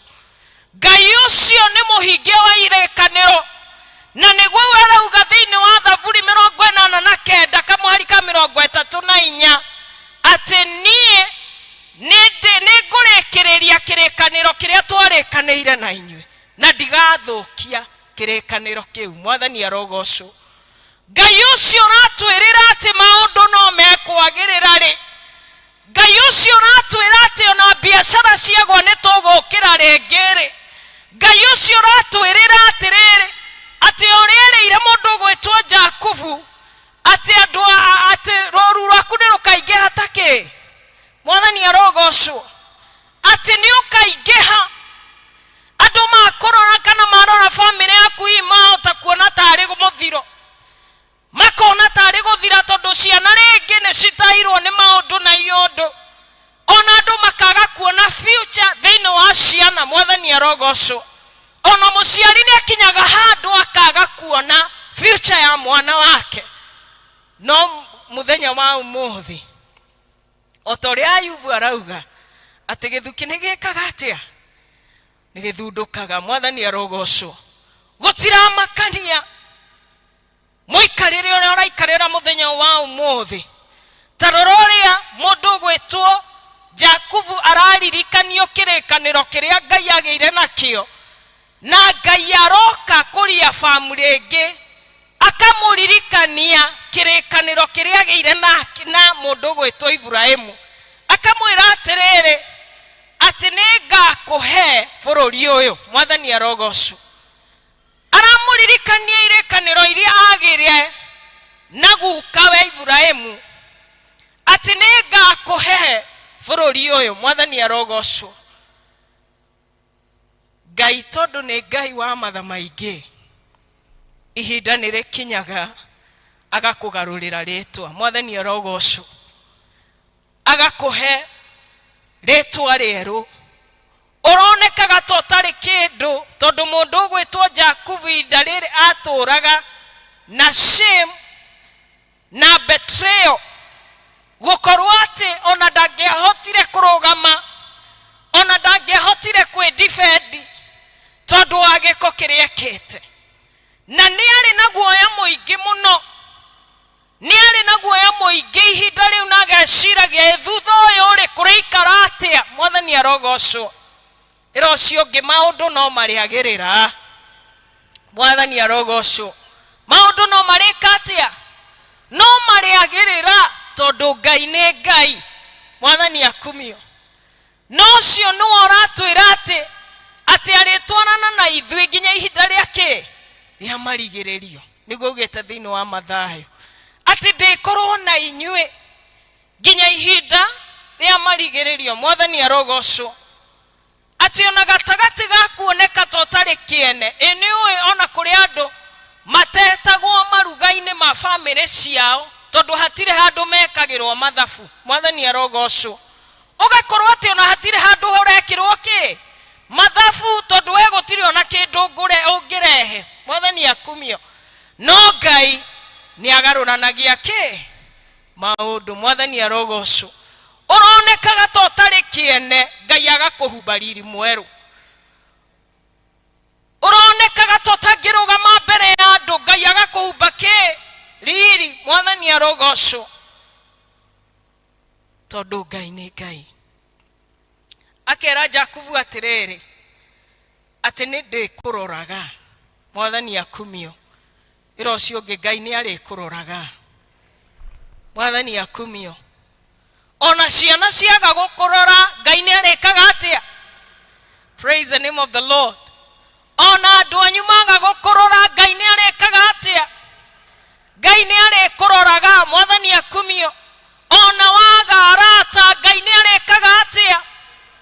Ngai ũcio nĩ mũhingia wa irĩkanĩro, na nĩguo arauga thĩinĩ wa Thaburi 89 kamũhari ka 34 atĩ niĩ nĩngũrĩkĩrĩria kĩrĩkanĩro kĩrĩa twarĩkanĩire na inyuĩ, na ndigathũkia kĩrĩkanĩro kĩu. Mwathani arogocwo. Ngai ũcio ũratwĩrĩra atĩ maũndũ no mekwagĩrĩra rĩ, Ngai ũcio ũratwĩra atĩ ona biacara ciagwa nĩ tũgũkĩra rĩngĩ rĩ, Ngai ũcio ũratwĩrĩra atĩrĩrĩ, atĩ ũrĩa erĩire mũndũ ũgwĩtwo Jakubu atĩ andũ atĩ rũru rwaku nĩ rũkaingĩha ta kĩ. Mwathani arogocwo. Atĩ nĩ ũkaingĩha. Andũ makũrora kana marora bamĩrĩ yaku hihi mahota kuona tarĩ mũthiro, makona tarĩ gũthira tondũ ciana rĩngĩ nĩ citahirwo nĩ maũndũ na iũndũ, ona andũ makaga kuona future thĩinĩ wa ciana. Mwathani arogocwo. Ona mũciari nĩ akinyaga handũ akaga kuona future ya mwana wake. No mũthenya wa ũmũthĩ, o ta ũrĩa Ayubu arauga atĩ gĩthuki nĩ gĩkaga atĩa? Nĩ gĩthundũkaga. Mwathani arogocwo. Gũtiramakania mũikarĩre ũrĩa ũraikarĩra mũthenya wa ũmũthĩ. Ta rora ũrĩa mũndũ ũgwĩtwo Jakubu araririkanio kĩrĩkanĩro kĩrĩa Ngai agĩire nakĩo, na Ngai aroka kũria bamĩrĩ ĩngĩ akamũririkania kĩrĩkanĩro kĩrĩa agĩire na mũndũ ũgwĩtwo Iburahĩmu, akamwĩra atĩrĩrĩ, atĩ nĩ ngakũhe bũrũri ũyũ. Mwathani arogocwo. Aramũririkania irĩkanĩro iria agĩire na gukawe Iburahĩmu, atĩ nĩ ngakũhe bũrũri ũyũ. Mwathani arogocwo. Ngai tondũ nĩ Ngai wa matha maingĩ, ihinda nĩ rĩkinyaga agakũgarũrĩra rĩtwa. Mwathani arogocwo. Agakũhe rĩtwa rĩerũ. Ũronekaga ta ũtarĩ kĩndũ, tondũ mũndũ ũgwĩtwo Jakubu ihinda rĩrĩ atũraga na shame na betrayal, gũkorwo atĩ ona ndangĩahotire kũrũgama, ona ndangĩahotire kwĩdefend tondũ wa gĩko kĩrĩa ekĩte. Na nĩ arĩ na guoya mũingĩ mũno, nĩ arĩ na guoya mũingĩ ihinda rĩu, na ageciragia ĩ thutha ũyũ rĩ kũrĩikara atĩa. Mwathani arogocwo. Ĩra ũcio ũngĩ maũndũ no marĩagĩrĩra. Mwathani arogocwo. Maũndũ no marĩka atĩa? No marĩagĩrĩra, tondũ Ngai nĩ Ngai. Mwathani akumio. No ũcio nĩwe ũratwĩra atĩ arĩtwarana na ithuĩ nginya ihinda rĩa kĩ? Rĩa marigĩrĩrio. Nĩguo augĩte thĩinĩ wa Mathayo atĩ ndĩkorwo na inyuĩ nginya ihinda rĩa marigĩrĩrio. Mwathani arogocwo. Atĩ ona gatagatĩ ga kuoneka ta ũtarĩ kĩene, ĩ nĩ ũĩ ona kũrĩ andũ bamĩrĩ ciao tondũ hatirĩ handũ mekagĩrwo mathabu mwathani arogocwo ũgakorwo atĩ ona hatirĩ handũ ũrekĩrwo kĩ mathabu tondũ we gũtirĩ ona kĩndũ ngũre- ũngĩrehe mwathani akumio no ngai nĩ agarũranagia kĩ maũndũ mwathani arogocwo ũronekaga ta ũtarĩ kĩene ngai agakũhumba riri mwerũ ũronekaga ta ũtangĩrũgama mbere ya andũ ngai agakũhumba kĩ riri mwathani arogocwo tondũ ngai nĩ ngai akera jakubu atĩrĩrĩ atĩ nĩ ndĩkũroraga mwathani akumio ĩra ũcio ũngĩ ngai nĩ arĩkũroraga mwathani akumio ona ciana ciaga gũkũrora ngai nĩ arĩkaga atĩa praise the name of the lord ona andũ anyu maga gũkũrora ngai nĩ arĩkaga atĩa ngai nĩ arĩkũroraga mwathani akumio ona waga arata ngai nĩ arĩkaga atĩa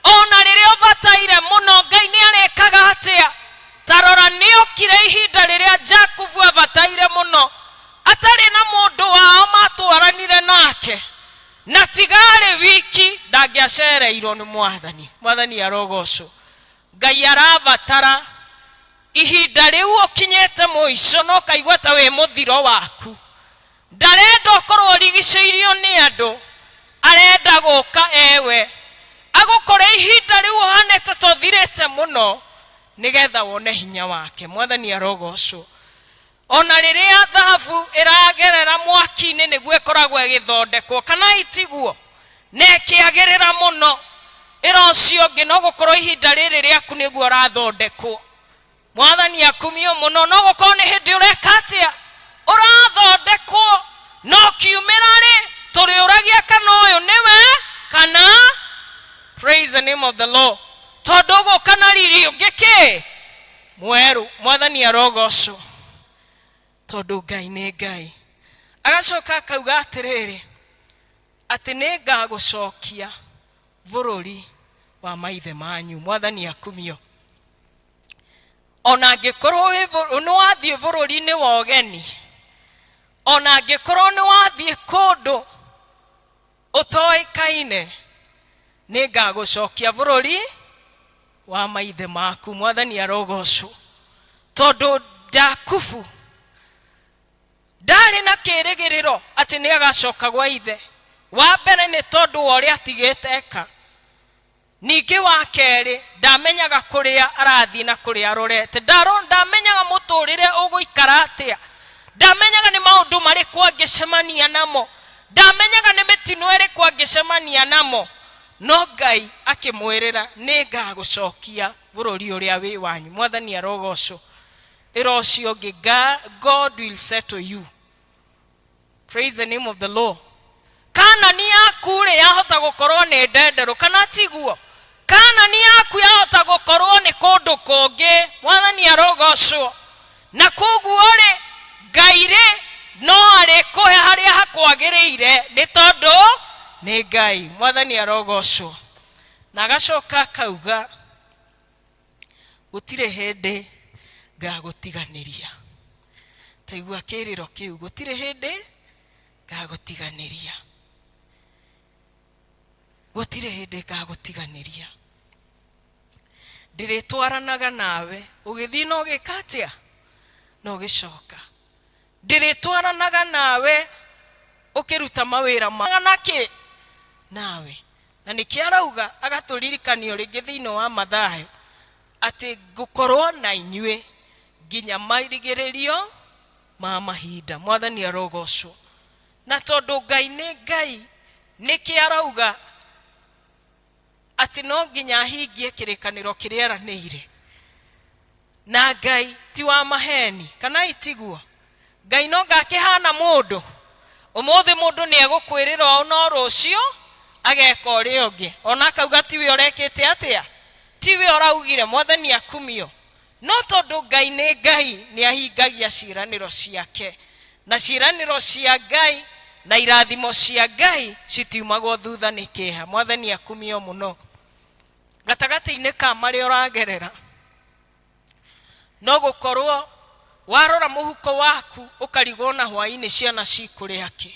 ona rĩrĩa ũbataire mũno ngai nĩ arĩkaga atĩa tarora nĩokire ihinda rĩrĩa jakubu abataire mũno atarĩ na mũndũ wao matwaranire nake na tigarĩ wiki ndangĩacereirwo nĩ mwathani mwathani arogocwo ngai arabatara ihinda rĩu ũkinyĩte mũico na ũkaigua ta wĩ mũthiro waku ndarenda ũkorwo ũrigicĩirio nĩ andũ arenda gũka ewe agũkore ihinda rĩu ũhanĩte ta ũthirĩte mũno nĩgetha wone hinya wake mwathani arogocwo ona rĩrĩa thahabu ĩragerera mwaki-inĩ nĩguo ĩkoragwo ĩgĩthondekwo kana itiguo na ĩkĩagĩrĩra mũno ĩra ũcio ũngĩ no gũkorwo ihinda rĩrĩ rĩaku nĩguo ũrathondekwo mwathani akumio mũno no gũkorwo nĩ hĩndĩ ũreka atĩa ũrathondekwo no kiumĩra rĩ tũrĩũragia kana ũyũ nĩwe kana praise the name of the lord tondũ ũgũka na riri ũngĩ kĩ mwerũ mwathani arogocwo tondũ ngai nĩ ngai agacoka akauga atĩrĩrĩ atĩ nĩ ngagũcokia bũrũri wa maithe manyu mwathani akumio ona angĩkorwo wĩ bũ- nĩ wathiĩ bũrũri-inĩ wa ũgeni ona angĩkorwo nĩ wathiĩ kũndũ ũtoĩkaine nĩ ngagũcokia bũrũri wa maithe maku mwathani arogocwo tondũ jakubu ndarĩ na kĩrĩgĩrĩro atĩ nĩ agacoka gwa ithe wa mbere nĩ tondũ wa ũrĩa atigĩte eka ningĩ wa kerĩ ndamenyaga kũrĩa arathiĩ na kũrĩa arorete Ndaro- ndamenyaga mũtũrĩre ũgũikara atĩa ndamenyaga nĩ maũndũ marĩkũ angĩcemania namo ndamenyaga nĩ mĩtino ĩrĩkũ angĩcemania namo no ngai akĩmwĩrĩra nĩ ngagũcokia bũrũri ũrĩa wĩ wanyu mwathani arogocwo ĩra ũcio ũngĩ "Ga- god will settle you praise the name of the lord kanani yaku rĩ yahota gũkorwo nĩ ndenderũ kana tiguo kanani yaku yahota gũkorwo nĩ kũndũ kũngĩ mwathani arogocwo na koguo rĩ ngai rĩ no arĩkũhe harĩa hakwagĩrĩire nĩ tondũ nĩ ngai mwathani arogocwo na agacoka akauga gũtirĩ hĩndĩ ngagũtiganĩria taigua kĩrĩro kĩu gũtirĩ hĩndĩ ngagũtiganĩria gũtirĩ hĩndĩ ngagũtiganĩria ndĩrĩtwaranaga nawe ũgĩthiĩ na ũgĩka atĩa na ũgĩcoka ndĩrĩtwaranaga nawe ũkĩruta mawĩra ma nakĩ nawe na nĩkĩo arauga agatũririkanio rĩngĩ thĩinĩ wa mathayo atĩ ngũkorwo na inyuĩ nginya marigĩrĩrio ma mahinda mwathani arogocwo na tondũ ngai nĩ ngai nĩkĩ arauga atĩ no nginya ahingie kĩrĩkanĩro kĩrĩa eranĩire na ngai ti wa maheni kana itiguo ngai no ngakĩhana mũndũ ũmũthĩ mũndũ nĩ egũkwĩrĩra ũũ no rũciũ ageka ũrĩa ũngĩ ona akauga tiwe ũrekĩte atĩa tiwe ũraugire mwathani akumio no tondũ ngai nĩ ngai nĩ ahingagia ciĩranĩro ciake na ciĩranĩro cia ngai na irathimo cia ngai citiumagwo thutha nĩ kĩeha mwathani akumio mũno gatagatĩ-inĩ ka marĩa ũragerera no gũkorwo Warora mũhuko waku ũkarigwo na hwainĩ ciana cikũrĩa kĩ.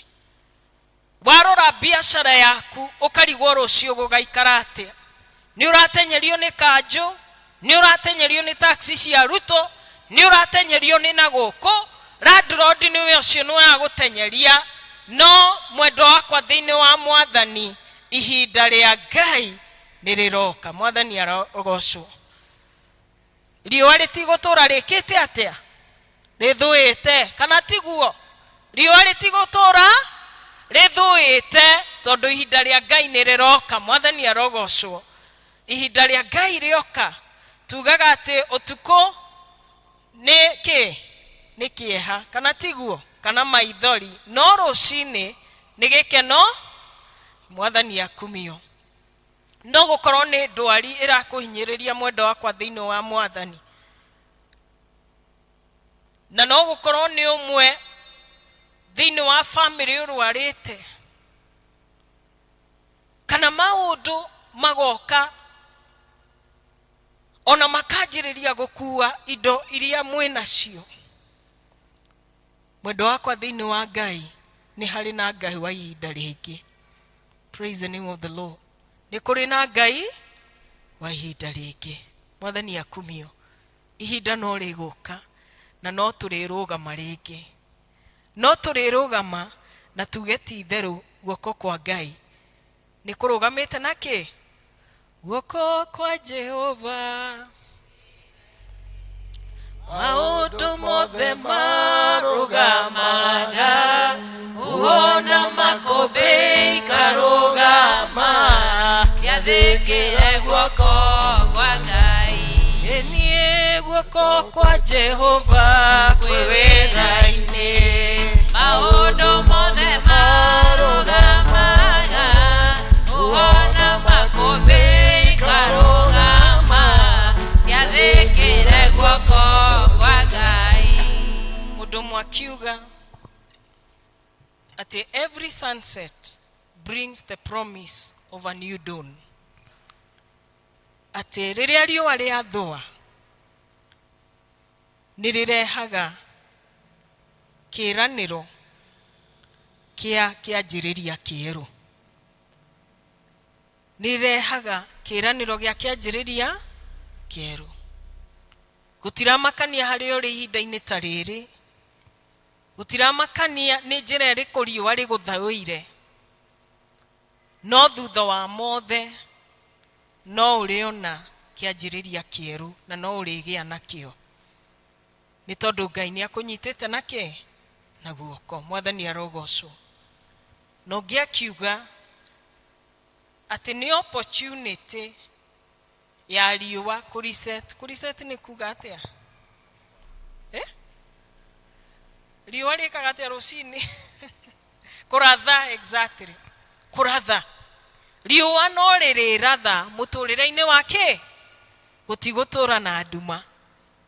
Warora biacara yaku ũkarigwo rũciũ gũgaikara atĩa. Nĩ ũratenyerio nĩ kanjũ, nĩ ũratenyerio nĩ taxi cia Ruto, nĩ ũratenyerio nĩ na gũkũ, landlord nĩwe ũcio nĩwe agũtenyeria. No mwendwa wakwa thĩinĩ wa Mwathani, ihinda rĩa Ngai nĩ rĩroka. Mwathani arogocwo. Riũa rĩtigũtũra rĩkĩte atĩa? Rĩthũĩte, kana tiguo? Riũa rĩtigũtũra rĩthũĩte, tondũ ihinda rĩa Ngai nĩ rĩroka. Mwathani arogocwo. Ihinda rĩa Ngai rĩoka, tugaga atĩ ũtukũ nĩ kĩ? Nĩ kĩeha, kana tiguo? Kana maithori, no rũcinĩ nĩ gĩkeno. Mwathani akumio. No gũkorwo nĩ ndwari ĩrakũhinyĩrĩria, mwendo wakwa thĩinĩ wa Mwathani, na no gũkorwo nĩ ũmwe thĩinĩ wa bamĩrĩ ũrwarĩte, kana maũndũ magoka ona makanjĩrĩria gũkua indo iria mwĩ nacio. Mwendo wakwa thĩinĩ wa Ngai, nĩ harĩ na Ngai wa ihinda rĩngĩ. Praise the name of the Lord. Nĩ kũrĩ na Ngai wa ihinda rĩngĩ. Mwathani akumio. Ihinda no rĩgũka na no tũrĩrũgama rĩngĩ, no tũrĩrũgama na tuge ti itherũ guoko kwa Ngai nĩ kũrũgamĩte na kĩ? Guoko kwa Jehova, maũndũ mothe marũgamaga, uona makũmbĩ ikarũgama. Ciathĩkĩre guoko kwa Ngai. Niĩ guoko kwa Jehova kwĩ wĩra-inĩ. Maũndũ mothe marũgamaga, uona makũmbĩ ikarũgama, ciathĩkĩre guoko kwa Ngai. Mũndũ ũmwe akiuga atĩ every sunset brings the promise of a new dawn, atĩ rĩrĩa riũa rĩathũa nĩ rĩrehaga kĩĩranĩro kĩa kĩanjĩrĩria kĩerũ, nĩ rĩrehaga kĩĩranĩro gĩa kĩanjĩrĩria kĩerũ. Gũtiramakania harĩa ũrĩ ihinda-inĩ ta rĩrĩ, gũtiramakania nĩ njĩra ĩrĩkũ riũa rĩgũthaũire, no thutha wa mothe no ũrĩona kĩanjĩrĩria kĩerũ na no ũrĩgĩa nakĩo, nĩ tondũ Ngai nĩ akũnyitĩte na kĩ? Na guoko. Mwathani arogocwo. Na ũngĩ akiuga atĩ nĩ opportunity ya riũa kũ reset. Kũ reset nĩ kuga atĩa? Eh? Riũa rĩkaga atĩa rũcinĩ? Kũratha, exactly, kũratha. Riũa no rĩrĩratha mũtũrĩre-inĩ wa kĩ? Gũtigũtũra na nduma.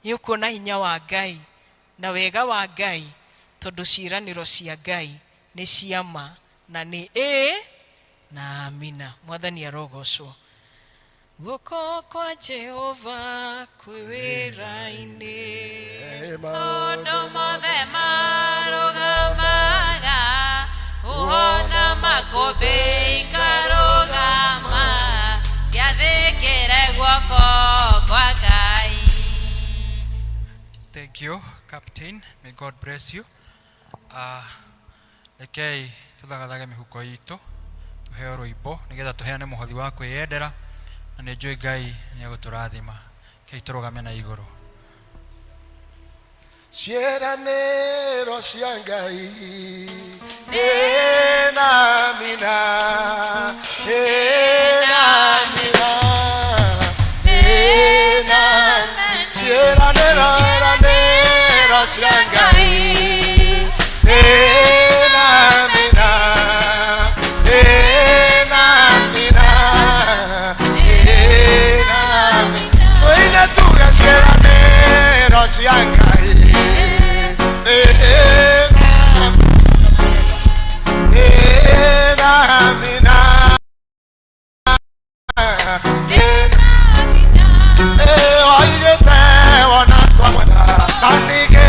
Nĩ ũkuona hinya wa Ngai na wega wa Ngai, tondũ ciĩranĩro cia Ngai nĩ cia ma na nĩ ĩĩ na amina. Mwathani arogocwo. Guoko kwa Jehova kwĩ wĩra-inĩ. Maũndũ mothe marũgamaga, uhona makũmbĩ ikarũgama, ciathĩkĩre guoko kwa Ngai. Thank you, Captain. May God bless you. Rekei tũthagathage mĩhuko itũ tũheo rwĩmbo nĩgetha tũheane mũhothi wa kwĩyendera, na nĩ njũĩ Ngai nĩ egũtũrathima. Rekei tũrũgame na igũrũ. Ciĩranĩro cia Ngai nĩ na mina, nĩ na mina, nĩ na ciĩranĩro, ĩranĩro cia Ngai nĩ na mina, nĩ na mina, nĩ na mina. Tũine tuge ciĩranĩro cia Ngai nĩ na, nĩ na mina, nĩ oigĩte wona twamwetha na ningĩ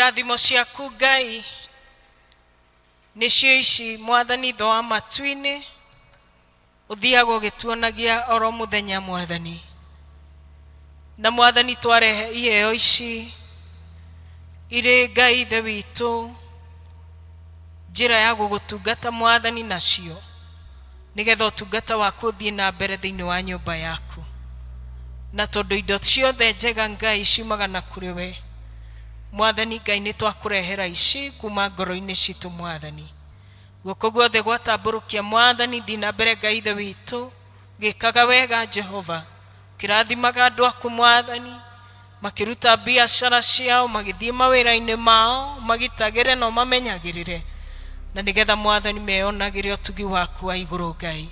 Irathimo ciaku Ngai nĩcio ici Mwathani Ithe wa matu-inĩ, ũthiaga ũgĩtuonagia oro mũthenya Mwathani. Na Mwathani twarehe iheo ici irĩ Ngai Ithe witũ njĩra ya gũgũtungata Mwathani nacio, nĩgetha ũtungata waku ũthiĩ na mbere thĩinĩ wa nyũmba yaku. Na tondũ indo ciothe njega Ngai ciumaga na kũrĩ we, Mwathani Ngai nĩ twakũrehera ici kuma ngoro-inĩ citũ Mwathani. Guoko guothe gwatambũrũkia Mwathani, thiĩ na mbere Ngai Ithe witũ, gĩkaga wega Jehova, ũkĩrathimaga andũ aku Mwathani, makĩruta biacara ciao, magĩthiĩ mawĩra-inĩ mao, magitagĩre na ũmamenyagĩrĩre, na nĩgetha Mwathani meyonagĩre ũtugi waku wa igũrũ Ngai.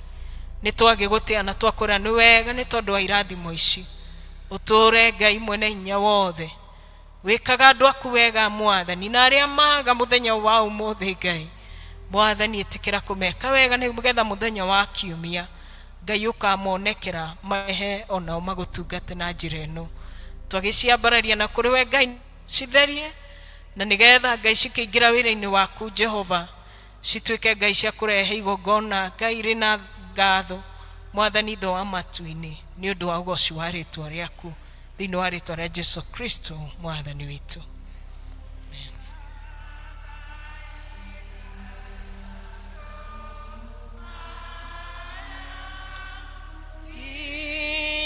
Nĩ twagĩgũtĩa na twakwĩra nĩ wega nĩ tondũ wa irathimo ici. Ũtũũre Ngai mwene hinya wothe, wĩkaga andũ aku wega Mwathani, na arĩa maga mũthenya wa ũmũthĩ Ngai, Mwathani ĩtĩkĩra kũmeka wega nĩgetha mũthenya wa kiumia Ngai ũkamonekera marehe onao magũtungate na njĩra ĩno. Twagĩciambararia na kũrĩ we Ngai, citherie na nĩgetha Ngai cikĩingĩra wĩra-inĩ waku Jehova, cituĩke Ngai cia kũrehe igongona Ngai rĩna ngatho Mwathani Ithe wa matu-inĩ, nĩ ũndũ wa ũgoci wa rĩtwa rĩaku, thĩinĩ wa rĩtwa rĩa Jesu Kristo Mwathani witũ.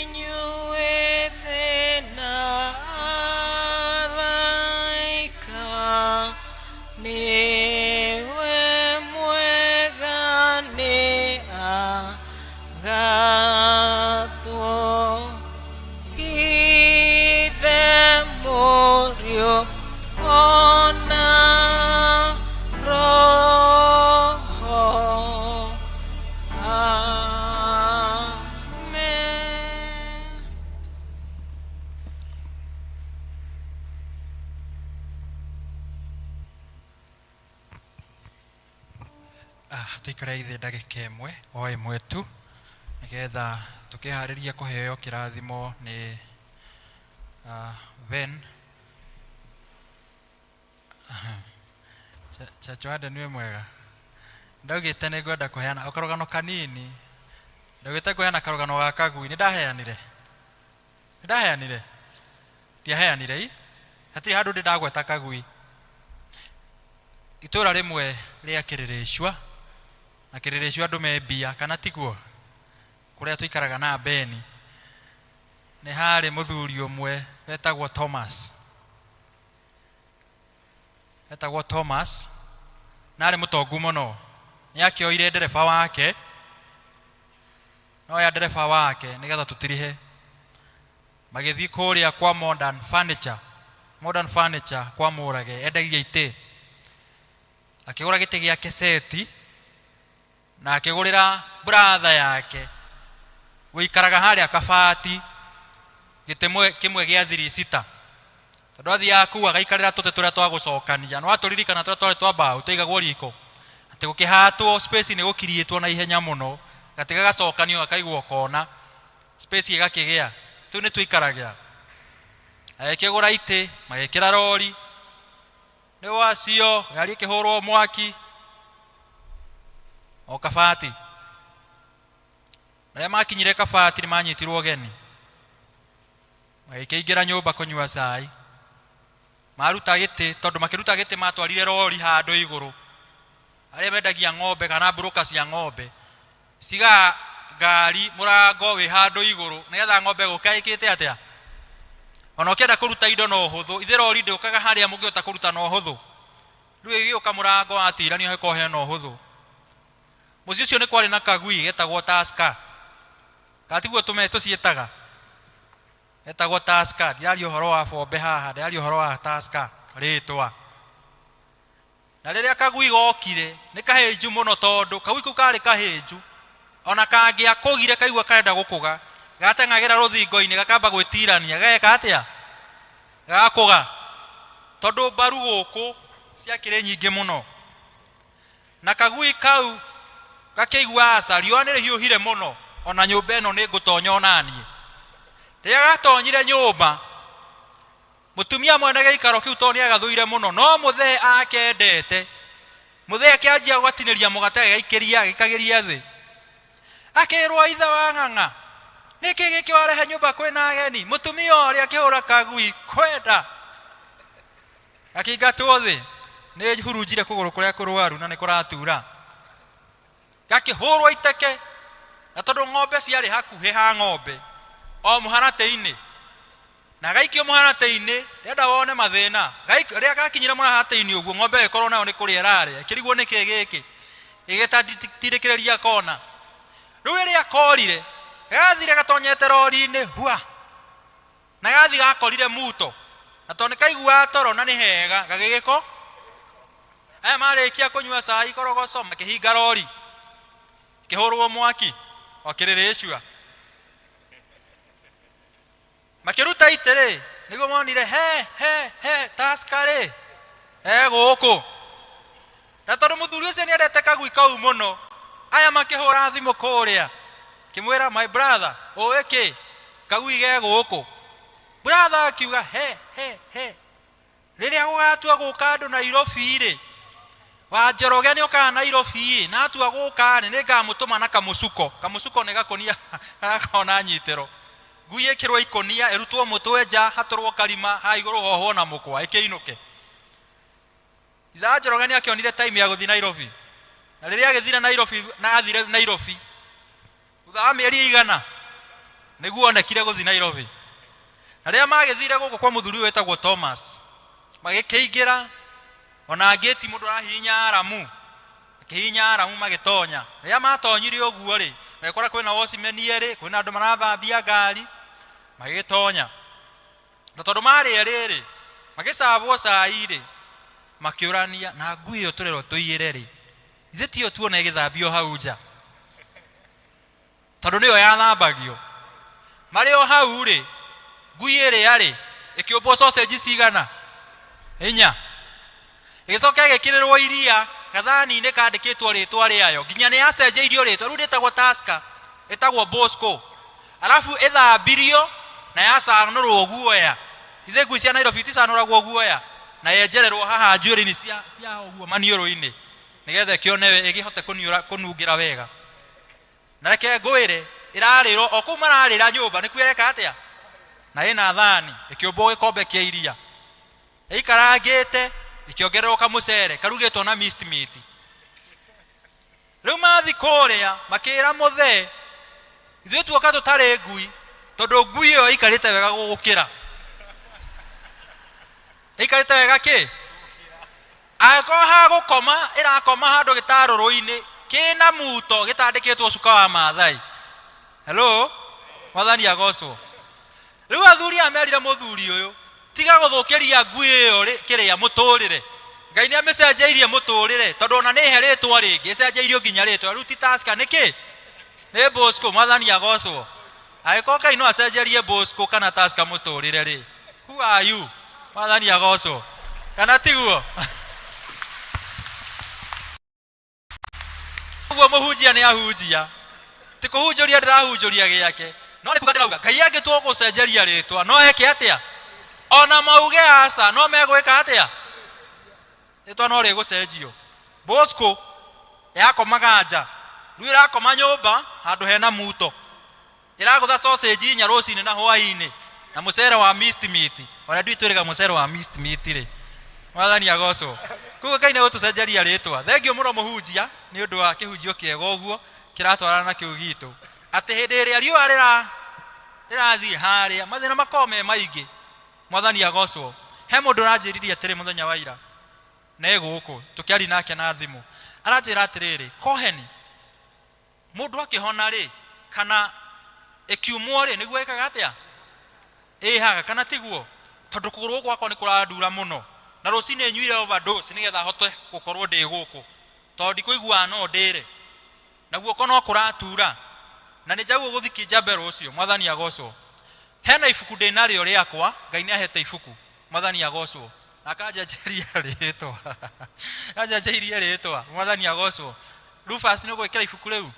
Inyuĩ thĩ na araika, nĩwe mwega nĩ agathwo. Ithe Mũriũ ona Roho. Amen. Tũikare thĩ ndagĩka ĩmwe o ĩmwe tu nĩgetha tũkĩharĩria kũheo kĩrathimo nĩ Ben. Chacha Wade nĩ mwega. Ndaugĩte nĩ ngwenda kũheana o karũgano kanini. Ndaugĩte ngũheana karũgano ga kagui. Nĩ ndaheanire? Nĩ ndaheanire? Ndiaheanire i? Hatirĩ handũ ndĩ ndagweta kagui. Itũra rĩmwe rĩa Kĩrĩrĩcua, na Kĩrĩrĩcua andũ me mbia, kana tiguo? Kũrĩa tũikaraga na Beni, nĩ harĩ mũthuri ũmwe wetagwo Thomas. Etagwo Thomas, na arĩ mũtongu mũno. Nĩ akĩoire ndereba wake, no ya ndereba wake nĩgetha tũtirihe. Magĩthiĩ kũrĩa kwa Modern Furniture, Modern Furniture kwa Mũrage, endagia itĩ. Akĩgũra gĩtĩ gĩake seti, na akĩgũrĩra brother yake ũikaraga harĩa kabati gĩtĩ kĩmwe gĩa three-seater. Tondũ athiaga kũu agaikarĩra tũtĩ tũrĩa twa gũcokania. Nĩ watũririkana tũrĩa twarĩ twa mbaũ twaigagwo riko? Atĩ gũkĩhatwo space nĩ gũkiriĩtwo na ihenya mũno, gatĩ gagacokanio gakaigwo kona, space ĩgakĩgĩa. Tũu nĩ tũikaragĩra. Agĩkĩgũra itĩ, magĩkĩra rori, nĩ wacio, ngari ĩkĩhũrwo mwaki, o kabati. Na rĩrĩa makinyire kabati nĩ manyitirwo ũgeni. Magĩkĩingĩra nyũmba kũnyua cai. Maruta gĩtĩ, tondũ makĩruta gĩtĩ matwarire rori handũ igũrũ. Arĩa mendagia ng'ombe kana mburũka cia ng'ombe, cigaga ngari mũrango wĩ handũ igũrũ nĩgetha ng'ombe gũka ĩkĩte atĩa? Ona ũkĩenda kũruta indo na ũhũthũ, ithe rori ndĩũkaga harĩa mũngĩhota kũruta na ũhũthũ. Rĩu ĩgĩũka mũrango watiranio hagĩkorwo hena ũhũthũ. Mũciĩ ũcio nĩ kwarĩ na kagui getagwo Tusker. Kana tiguo tũciĩtaga? Getagwo Tusker. Ndiraria ũhoro wa bombe haha, ndĩraria ũhoro wa Tusker, rĩtwa. Na rĩrĩa kagui gokire, nĩ kahĩnju mũno tondũ kagui kau karĩ kahĩnju. Ona kangĩakũgire kaigua karenda gũkũga, gateng'agĩra rũthingo-inĩ gakamba gwĩtirania, gageka atĩa? Gagakũga. Tondũ mbaru gũkũ ciakĩrĩ nyingĩ mũno. Na kagui kau gakĩigua aca, riũa nĩ rĩhiũhire mũno, ona nyũmba ĩno nĩ ngũtonya ona niĩ. Rĩrĩa gatonyire nyũmba, Mũtumia mwene gĩikaro kĩu tondũ nĩ agathũire mũno no mũthee akendete, mũthee akĩanjia gũgatinĩria mũgate agĩgaikĩria agĩikagĩria thĩ. Akĩrwo ithe wa ng'ang'a, nĩkĩ gĩkĩ warehe nyũmba kwĩna ageni? Mũtumia ũrĩa akĩhũra kagui kwenda gakĩingatwo thĩ, nĩ hurunjire kũgũrũ kũrĩa kũrwaru na nĩ kũratura. Gakĩhũrwo iteke, na tondũ ng'ombe ciarĩ hakuhĩ ha ng'ombe o mũharatĩ-inĩ, na gaikio mũharatĩ-inĩ, ndĩrenda wone mathĩna. Rĩrĩa gakinyire mũharatĩ-inĩ ũguo, ng'ombe ĩgĩkorwo nayo nĩ kũrĩa ĩrarĩa, ĩkĩrigwo nĩkĩ gĩkĩ, ĩgĩtindĩkĩrĩria kona. Rĩu rĩrĩa korire, gathire gatonyete rori-inĩ hua, na gathi gakorire muto, na tondũ nĩ kaiguaga toro na nĩ hega, gagĩgĩko. Aya marĩkia kũnyua cai korogoco, makĩhinga rori, ĩkĩhũrwo mwaki o kĩrĩrĩcua. Makĩruta itĩ-rĩ, nĩguo monire he he he Tusker-rĩ e gũkũ. Na tondũ mũthuri ũcio nĩ endete kagui kau mũno, aya makĩhũra thimũ kũrĩa, kĩmwĩra my brother, ũĩ kĩ, kagui ge gũkũ. Brother akiuga he he he, Rĩrĩa gũgatua gũka andũ Nairobi-rĩ, wa Njoroge nĩ okaga Nairobi-ĩ, na atua gũka-rĩ, nĩ ngamũtũma na kamũcuko. Kamũcuko nĩ gakũnia karĩa gakoragwo na nyitĩro. Ngui ĩkĩrwo ikũnia, ĩrutwo mũtwe nja, hatũrwo karima, haha igũrũ hohwo na mũkwa, ĩkĩinũke. Ithe wa Njoroge nĩ akĩonire time ya gũthiĩ Nairobi. Na rĩrĩa agĩthire Nairobi, na athire Nairobi, Thutha wa mĩeri ĩigana nĩguo onekire gũthiĩ Nairobi. Na rĩrĩa magĩthire gũkũ kwa mũthuri ũyũ wĩtagwo Thomas, magĩkĩingĩra ona ngĩti mũndũ arahihinya aramu, akĩhihinya aramu magĩtonya. Rĩrĩa matonyire ũguo rĩ, magĩkora kwĩna watchman erĩ, kwĩna andũ marathambia ngari, magĩgĩtonya. Na tondũ marĩ erĩ rĩ, magĩcabwo cai rĩ, makĩũrania na ngui ĩyo tũrerwo tũiyĩre rĩ, Githĩ tiyo tuona ĩgĩthambio hau nja? Tondũ nĩyo yathambagio. Marĩ o hau rĩ, ngui ĩrĩa rĩ, ĩkĩũmbwo sausage cigana? Inya. Ĩgĩcoka ĩgĩkĩrĩrwo iria gathani-inĩ kandĩkĩtwo rĩtwa rĩayo, nginya nĩ yacenjeirio rĩtwa, rĩu ndĩtagwo Tusker, ĩtagwo Bosco. Arabu ĩthambirio na yacanũrwo guoya. Ithe ngui cia Nairobi iticanũragwo guoya? Na yenjererwo haha njuĩrĩ-inĩ cia cia ũguo maniũrũ-inĩ nĩgetha ĩkĩone ĩkĩhote kũniũra kũnungĩra wega. Na reke ngwĩre ĩrarĩrwo o kũu mararĩra nyũmba nĩkuo ĩreka atĩa? Na ĩna thani ĩkĩũmbwo gĩkombe kĩa iria. Ĩikarangĩte ĩkĩongererwo kamũcere karugĩtwo na mixed meat. Rĩu mathi kũrĩa makĩra mũthee ithuĩ tuoka tũtarĩ ngui tondũ ngui ĩyo ĩikarĩte wega gũgũkĩra. Ĩikarĩte wega kĩ? Angĩkorwo ha gũkoma ĩrakoma handũ gĩtarũrũ-inĩ kĩna muto gĩtandĩkĩtwo cuka wa Maathai. Hello? Mwathani agocwo. Rĩu athuri aya merire mũthuri ũyũ, tiga gũthũkĩria ngui ĩyo kĩrĩa mũtũrĩre. Ngai nĩ amĩcenjeirie mũtũrĩre tondũ ona nĩ ĩhe rĩtwa rĩngĩ, ĩcenjeirio nginya rĩtwa. Rĩu ti Tusker nĩ kĩ? Nĩ Bosco. Mwathani agocwo. Angĩkorwo Ngai no acenjerie Bosco kana Tusker mũtũrĩre rĩ, who are you? Mwathani agocwo. Kana tiguo? Ũguo mũhunjia nĩ ahunjia. Ti kũhunjũria ndĩrahunjũria gĩake. No nĩ kuga ndĩrauga Ngai angĩtua gũcenjeria rĩtwa no eke atĩa? Ona mauge aca no megwĩka atĩa? Rĩtwa no rĩgũcenjio. Bosco yakomaga nja, rĩu ĩrakoma nyũmba handũ hena muto. Ĩragũtha sausage inya rũcinĩ na hwainĩ na mũcere wa mixed meat. Ona ndiũĩ twĩrĩga mũcere wa mixed meat rĩ. Mwathani agocwo. Koguo Ngai nĩ egũtũcenjeria rĩtwa. Thengiũ mũno mũhunjia nĩ ũndũ wa kĩhunjio kĩega ũguo kĩratwarana na kĩu gitũ. Atĩ hĩndĩ ĩrĩa riũa rĩra rĩrathiĩ harĩa mathĩna makoragwo me maingĩ. Mwathani agocwo. He mũndũ ũranjĩririe atĩrĩ mũthenya wa ira na e gũkũ tũkĩaria nake na thimũ. Aranjĩra atĩrĩrĩ, Koheni, Mũndũ akĩhona rĩ, kana ĩkiumwo rĩ, nĩguo ĩkaga atĩa? Ĩhaga, kana tiguo? Tondũ kũgũrũ gũkũ gwakwa nĩ kũrandura mũno, na rũcinĩ nyuire overdose nĩgetha hote gũkorwo ndĩ gũkũ, tondũ ndikũiguaga no ndĩre, na guoko no kũratura, na nĩ njagĩrĩirwo gũthiĩ Kijabe rũciũ. Mwathani agocwo. Hena ibuku ndĩ narĩo rĩakwa, Ngai nĩ ahete ibuku. Mwathani agocwo. Na akanjenjeria rĩtwa. Anjenjeirie rĩtwa. Mwathani agocwo. Rufus nĩ ũgwĩkĩra ibuku rĩu?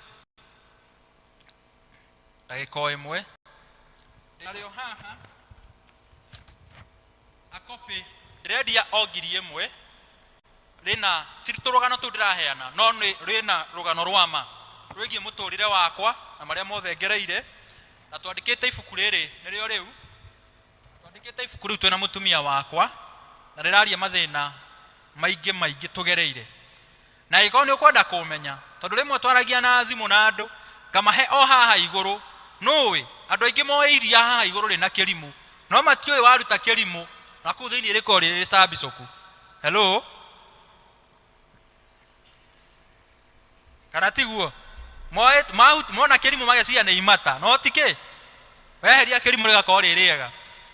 Ndagĩka o ĩmwe. Narĩo haha. A copy ndĩrendia o 1000 rĩna ti tũrũgano tũu ndĩraheana no nĩ rĩna rũgano rwa ma rwĩgiĩ mũtũrĩre wakwa na marĩa mothe ngereire na twandĩkĩte ibuku rĩrĩ nĩrĩo rĩu twandĩkĩte ibuku rĩu twĩna mũtumia wakwa na rĩraria mathĩna maingĩ maingĩ tũgereire na angĩkorwo nĩ ũkwenda kũmenya tondũ rĩmwe twaragia na thimũ na andũ ngamahe o haha igũrũ nũĩ andũ aingĩ moĩ iria haha igũrũ rĩna kĩrimũ no matiũĩ waruta kĩrimũ na kũu thĩinĩ rĩkoragwo rĩrĩ cambicũku hello kana tiguo Moĩ- mahu- mona kĩrimũ mageciria nĩ imata no ti kĩ weheria kĩrimũ rĩgakorwo rĩ rĩega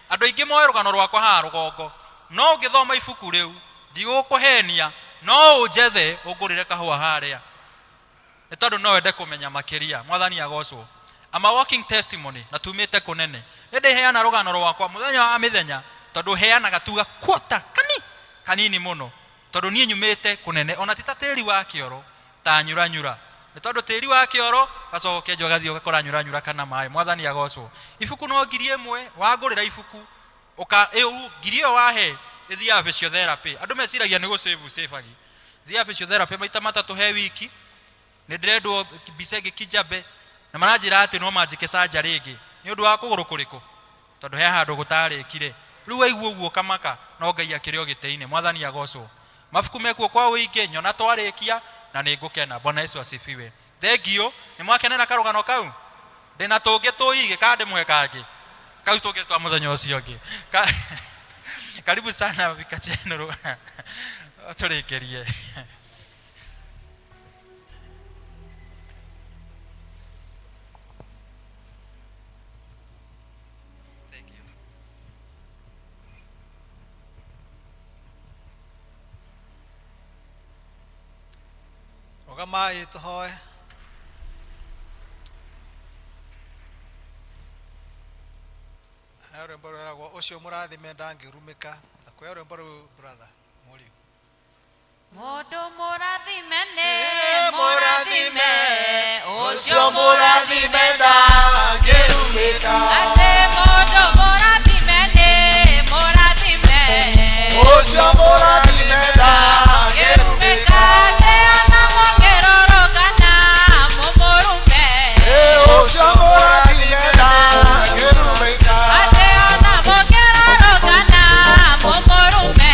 andũ aingĩ moĩ rũgano rwakwa haha rũgongo no ũngĩthoma ibuku rĩu ndigũkũhenia no ũnjethe ũngũrĩre kahũa harĩa nĩ tondũ no wende kũmenya makĩria mwathani agocwo I'm a walking testimony na tumĩte kũnene nĩ ndĩheana rũgano rwakwa mũthenya wa mĩthenya tondũ heanaga tuga kwota kani kanini mũno tondũ niĩ nyumĩte kũnene ona ti ta tĩri wa kĩoro ta nyuranyura nĩ tondũ tĩri wa kĩoro gacogo kenjwo gathiĩ ũgakora nyuranyura kana maĩ mwathani agocwo ibuku no 1000 wangũrĩra ibuku ũka ĩu ngiri ĩyo wahe ĩthiaga physiotherapy andũ meciragia nĩ gũcĩbu cĩbagi thiaga physiotherapy maita matatũ he wiki nĩ ndĩrendwo mbica ĩngĩ kinjabe na maranjĩra atĩ no manjĩke surgery ĩngĩ nĩ ũndũ wa kũgũrũ kũrĩkũ tondũ he handũ gũtarĩkire rĩu waigua ũguo ũkamaka no ngai akĩrĩ o gĩtĩ-inĩ mwathani agocwo mabuku mekuo kwa ũingĩ nyona twarĩkia na nĩ ngũkena bwana yesu asifiwe thengio nĩ mwakenera karũgano kau ndĩna tũngĩ tũigĩ kana ndĩmũhe kangĩ kau tũngĩ twa mũthenya ũcio ũngĩ Ka- karibu sana Vicar General tũrĩkĩrie Thank you. Rũgamai tũhoe. He rwĩmbo rwĩragwo ũcio mũrathime ndangĩrumĩka. Ta kũhe rwĩmbo rũu brother mũriũ. Mũndũ mũrathime nĩ mũrathime, mũrathime ũcio mũrathime ndangĩrumĩka. Atĩ mũndũ mũrathime nĩ mũrathime Ũcio mũrathime ndangĩrumĩka. Atĩ ona mũngĩrũrũngana mũmũrume Ũcio mũrathime ndangĩrumĩka. Atĩ ona mũngĩrũrũngana mũmũrume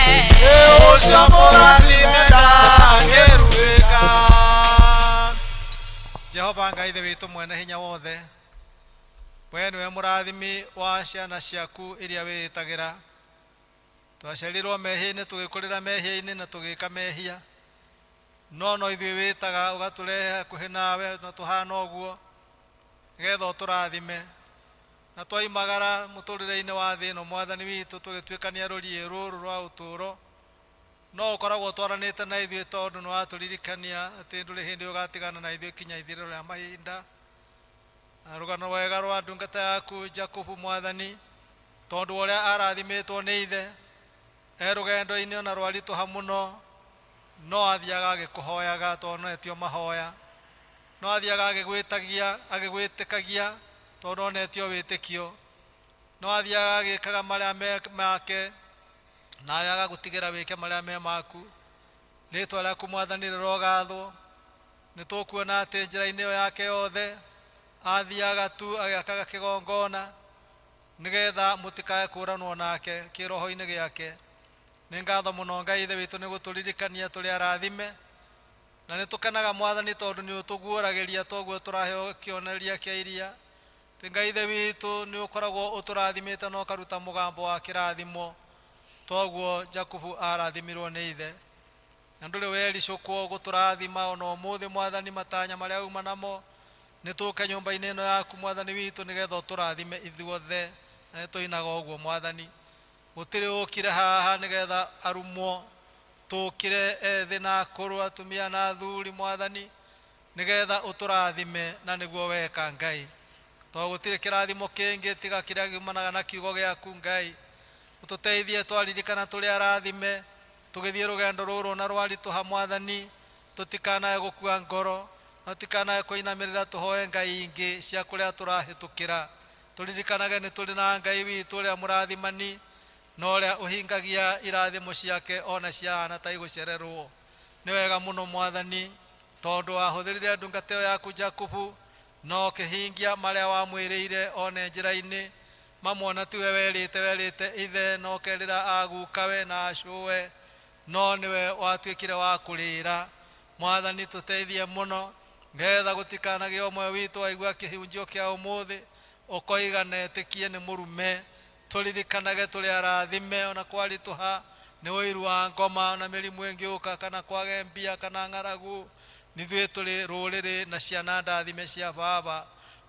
Ũcio mũrathime ndangĩrumĩka. Jehova Ngai Ithe witũ mwene hinya wothe, we nĩwe mũrathimi wa ciana ciaku iria wĩĩtagĩra. Twaciarirwo mehia-inĩ, tũgĩkũrĩra mehia-inĩ na tũgĩka mehia, no no ithuĩ wĩtaga ũgatũrehe hakuhĩ nawe na tũhana ũguo nĩgetha ũtũrathime. Na twaimagara mũtũrĩre-inĩ wa thĩ ĩno mwathani witũ tũgĩtuĩkania rũriĩ rũrũ rwa ũtũũro, no ũkoragwo ũtwaranĩte na ithuĩ tondũ nĩ watũririkania atĩ ndũrĩ hĩndĩ ũgatigana na ithuĩ kinya ithirĩro rĩa mahinda. Na rũgano rwega rwa ndungata yaku Jakubu mwathani, tondũ wa ũrĩa arathimĩtwo nĩ ithe, e rũgendo-inĩ ona rwaritũha mũno, no athiaga agĩkũhoyaga tondũ no etio mahoya, no athiaga agĩgwĩtagia, agĩgwĩtĩkagia tondũ onetio wĩtĩkio, no athiaga agĩkaga marĩa me make nawe agagũtigĩra wĩke marĩa me maku. Rĩtwa rĩaku mwathani rĩrogathwo. Nĩ tũkuona atĩ njĩra-inĩ ĩyo yake yothe athiaga tu agĩakaga kĩgongona nĩgetha mũtikae kũranwo nake kĩroho-inĩ gĩake. Nĩ ngatho mũno Ngai Ithe witũ nĩ gũtũririkania tũrĩ arathime, na nĩ tũkenaga mwathani tondũ nĩ ũtũguũragĩria toguo tũraheo kĩonereria kĩa iria. Atĩ Ngai Ithe witũ nĩ ũkoragwo ũtũrathimĩte na ũkaruta mũgambo wa kĩrathimo toguo Jakubu arathimirwo nĩ ithe. Na ndũrĩ wericũkwo gũtũrathima ona ũmũthĩ mwathani matanya marĩa uma namo nĩ tũke nyũmba-inĩ ĩno yaku mwathani witũ nĩgetha ũtũrathime ithuothe, na nĩ tũinaga ũguo mwathani. Gũtirĩ ũkire haha nĩgetha arumwo, tũkire ethĩ na akũrũ, atumia na athuri mwathani, nĩgetha ũtũrathime na nĩguo weka Ngai. Tondũ gũtirĩ kĩrathimo kĩngĩ tiga kĩrĩa kiumanaga na kiugo gĩaku Ngai. Ũtũteithie twaririkana tũrĩ arathime, tũgĩthiĩ rũgendo rũrũ na rwaritũha mwathani, tũtikanae gũkua ngoro, na tũtikanae kũinamĩrĩra tũhoe Ngai ingĩ cia kũrĩa tũrahĩtũkĩra. Tũririkanage nĩ tũrĩ na Ngai witũ ũrĩa mũrathimani, Na ũrĩa ũhingagia irathimo ciake ona ciahana ta igũcererwo. Nĩ wega mũno Mwathani, tondũ wahũthĩrire ndungata ĩyo yaku Jakubu, na ũkĩhingia marĩa wamwĩrĩire one njĩra-inĩ. Mamwe ona tiwe werĩte, werĩte ithe na ũkerĩra agukawe na acũwe, no nĩwe watuĩkire wa kũrĩra. Mwathani, tũteithie mũno ngetha gũtikanagĩe ũmwe witũ waigua kĩhunjio kĩa ũmũthĩ ũkoiga na etĩkie nĩ mũrume. Tũririkanage tũrĩ arathime ona kwaritũha nĩ ũiru wa ngoma ona mĩrimũ ĩngĩũka kana kwage mbia kana ng'aragu, nithuĩ tũrĩ rũrĩrĩ na ciana ndathime cia Baba.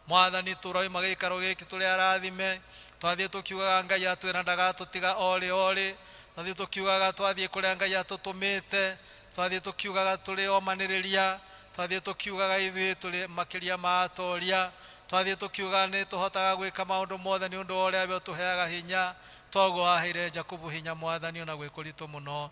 Mwathani, tũroima gĩikaro gĩkĩ tũrĩ arathime. Twathiĩ tũkiugaga Ngai atwĩra ndagatũtiga orĩ orĩ. Twathiĩ tũkiugaga twathiĩ kũrĩa Ngai atũtũmĩte. Twathiĩ tũkiugaga tũrĩ omanĩrĩria. Twathiĩ tũkiugaga ithuĩ tũrĩ makĩria ma atoria. Twathiĩ tũkiugaga nĩ tũhotaga gwĩka maũndũ mothe nĩ ũndũ wa ũrĩa we ũtũheaga hinya. Toguo waheire Jakubu hinya, Mwathani, ona gwĩ kũritũ mũno.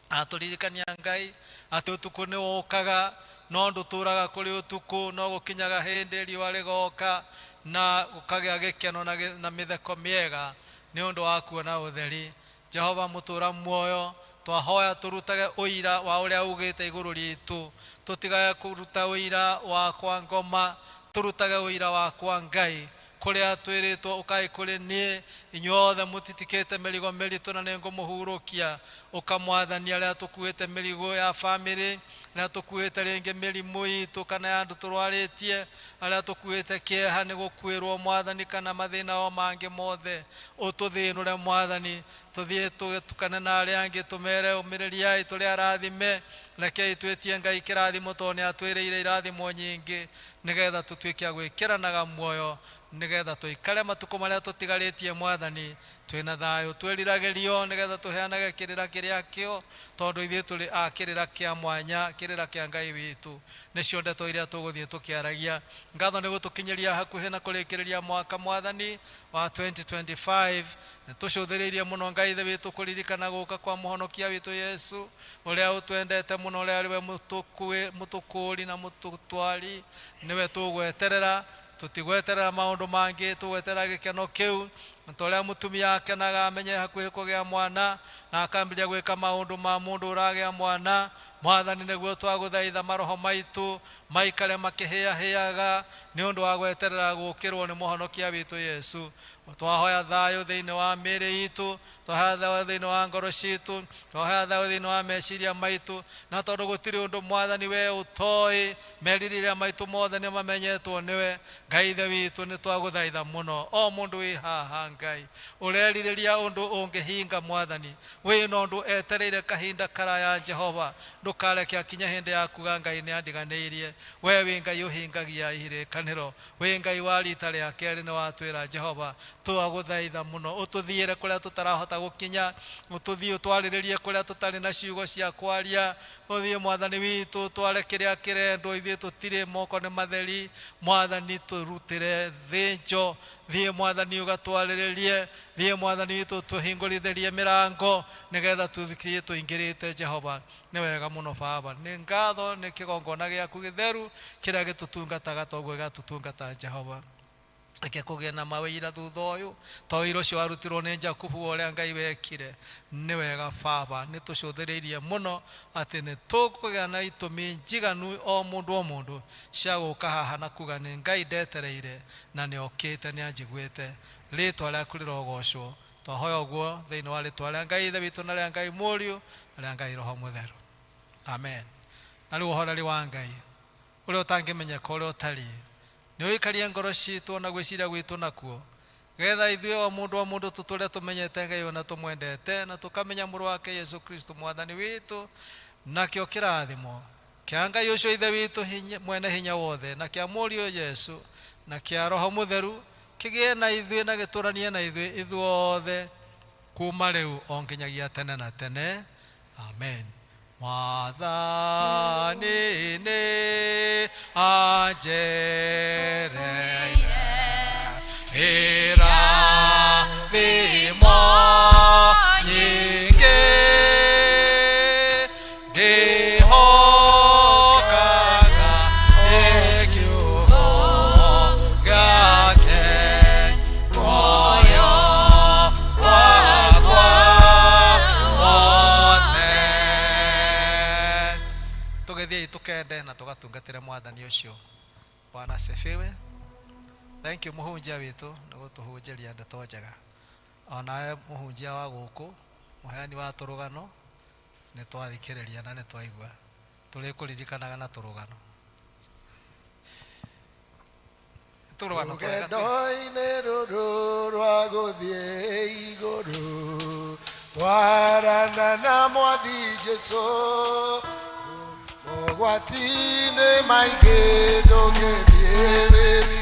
Atũririkania Ngai atĩ ũtukũ nĩ ũkaga, no ndũtũraga kũrĩ ũtukũ, no gũkinyaga hĩndĩ riũa rĩgoka na gũkagĩa gĩkeno na mĩtheko mĩega nĩ ũndũ wa kuona ũtheri. Jehova mũtũra muoyo, twahoya tũrutage ũira wa ũrĩa ugĩte igũrũ ritũ, tũtigage kũruta ũira wa kwa ngoma, tũrutage ũira wa kwa Ngai. Kũrĩa twĩrĩtwo ũkai kũrĩ niĩ inyuothe mũtitikĩte mĩrigo mĩritũ na nĩngũmũhurũkia. Ũka Mwathani, arĩa tũkuĩte mĩrigo ya bamĩrĩ, arĩa tũkuĩte rĩngĩ mĩrimũ itũ kana ya andũ tũrwarĩtie, arĩa tũkuĩte kĩeha nĩ gũkuĩrwo Mwathani kana mathĩna o mangĩ mothe, ũtũthĩnũre Mwathani, tũthiĩ tũtukane na arĩa angĩ tũmere ũmĩrĩriai tũrĩ arathime. Rekei twĩtie Ngai kĩrathimo tondũ nĩ atwĩrĩire irathimo nyingĩ, nĩgetha tũtuĩke a gwĩkĩranaga muoyo, nĩgetha tũikare matukũ marĩa tũtigarĩtie Mwathani twĩna thayũ. Twĩriragĩrio nĩgetha tũheanage kĩrĩra kĩrĩa kĩo, tondũ ithuĩ tũrĩ a kĩrĩra kĩa mwanya, kĩrĩra kĩa Ngai witũ. Nĩcio ndeto iria tũgũthiĩ tũkĩaragia. Ngatho nĩ gũtũkinyĩria hakuhĩ na kũrĩkĩrĩria mwaka Mwathani wa 2025. Nĩ tũcũthĩrĩirie mũno Ngai Ithe witũ kũririkana gũka kwa mũhonokia witũ Yesu, ũrĩa ũtwendete mũno, ũrĩa arĩ we mũtũkũũri na mũtũtwari. Nĩwe tũgweterera, tũtigweterera maũndũ mangĩ, tũgweterera gĩkeno kĩu. Ta ũrĩa mũtumia akenaga amenye hakuhĩ kũgĩa mwana na akambĩrĩria gwĩka maũndũ ma mũndũ ũragĩa mwana, Mwathani nĩguo twagũthaitha maroho maitũ maikare makĩhĩahĩaga nĩ ũndũ wa gweterera gũkĩrwo nĩ mũhonokia witũ Yesu. Twahoya thayũ thĩinĩ wa mĩĩrĩ itũ, twahoya thayũ thĩinĩ wa ngoro citũ, twahoya thayũ thĩinĩ wa meciria maitũ, na tondũ gũtirĩ ũndũ Mwathani we ũtoĩ, merirĩria maitũ mothe nĩ mamenyetwo nĩwe. Ngai Ithe witũ, nĩ twagũthaitha mũno. O mũndũ wĩ haha Ngai ũrerirĩria ũndũ ũngĩhinga Mwathani, wĩna ũndũ etereire kahinda karaya, Jehova ndũkareke akinye hĩndĩ ya kuga Ngai nĩ andiganĩirie. We wĩ Ngai ũhingagia irĩkanĩro, wĩ Ngai wa rita rĩa kerĩ, nĩ watwĩra Jehova twagũthaitha mũno ũtũthiĩre kũrĩa tũtarahota gũkinya, ũtũthiĩ ũtwarĩrĩrie kũrĩa tũtarĩ na ciugo cia kwaria. Ũthiĩ Mwathani witũ ũtware kĩrĩa kĩrendwo, ithuĩ tũtirĩ moko nĩ matheri. Mwathani tũrutĩre thĩnjo, thiĩ Mwathani ũgatwarĩrĩrie, thiĩ Mwathani witũ tũhingũrithĩrie mĩrango nĩgetha tũthiĩ tũingĩrĩte. Jehova nĩ wega mũno Baba, nĩ ngatho nĩ kĩgongona gĩaku gĩtheru kĩrĩa gĩtũtungataga toguo gĩgatũtungata Jehova. Reke kũgĩe na mawĩira thutha ũyũ, to wĩira ũcio warutirwo nĩ Jakubu wa ũrĩa Ngai wekire. Nĩ wega Baba, nĩ tũcũthĩrĩirie mũno atĩ nĩ tũkũgĩa na itũmi njiganu o mũndũ o mũndũ cia gũka haha na kuga nĩ Ngai ndetereire na nĩ okĩte, nĩ anjiguĩte. Rĩtwa rĩaku rĩrogocwo. Twahoya ũguo thĩinĩ wa rĩtwa rĩa Ngai Ithe witũ na rĩa Ngai Mũriũ na rĩa Ngai Roho Mũtheru. Amen. Na rĩu ũhoreri wa Ngai ũrĩa ũtangĩmenyeka ũrĩa ũtariĩ nĩ ũikarie ngoro citũ na gwĩciria gwitũ nakuo, getha ithuĩ o mũndũ o mũndũ tũtũre tũmenyete Ngai na tũmwendete na tũkamenya mũrũ wake Yesu Kristo Mwathani witũ. Nakĩo kĩrathimo kĩa Ngai ũcio Ithe witũ mwene hinya wothe, na kĩa Mũriũ Yesu, na kĩa Roho Mũtheru kĩgĩe na ithuĩ na gĩtũranie na ithuĩ ithuothe kuma rĩu o nginyagia tene na tene. Amen. Mwathani nĩ anjereire irathimo nyingĩ, ndĩhokaga nĩ kiugo gĩake muoyo wakwa. Tũkende na tũgatungatĩre Mwathani ũcio. Bwana asifiwe. Thank you mũhunjia witũ nĩ gũtũhunjĩria ndeto njega. Onawe mũhunjia wa gũkũ, mũheani wa tũrũgano, nĩ twathikĩrĩria na nĩ twaigua. Tũrĩkũririkanaga na tũrũgano. Tũrũgano twega twĩ. Rũgendo-inĩ rũrũ rwa gũthiĩ igũrũ twarana na mwathi Jesu mogwati-inĩ maingĩ ndũngĩthiĩ wĩ.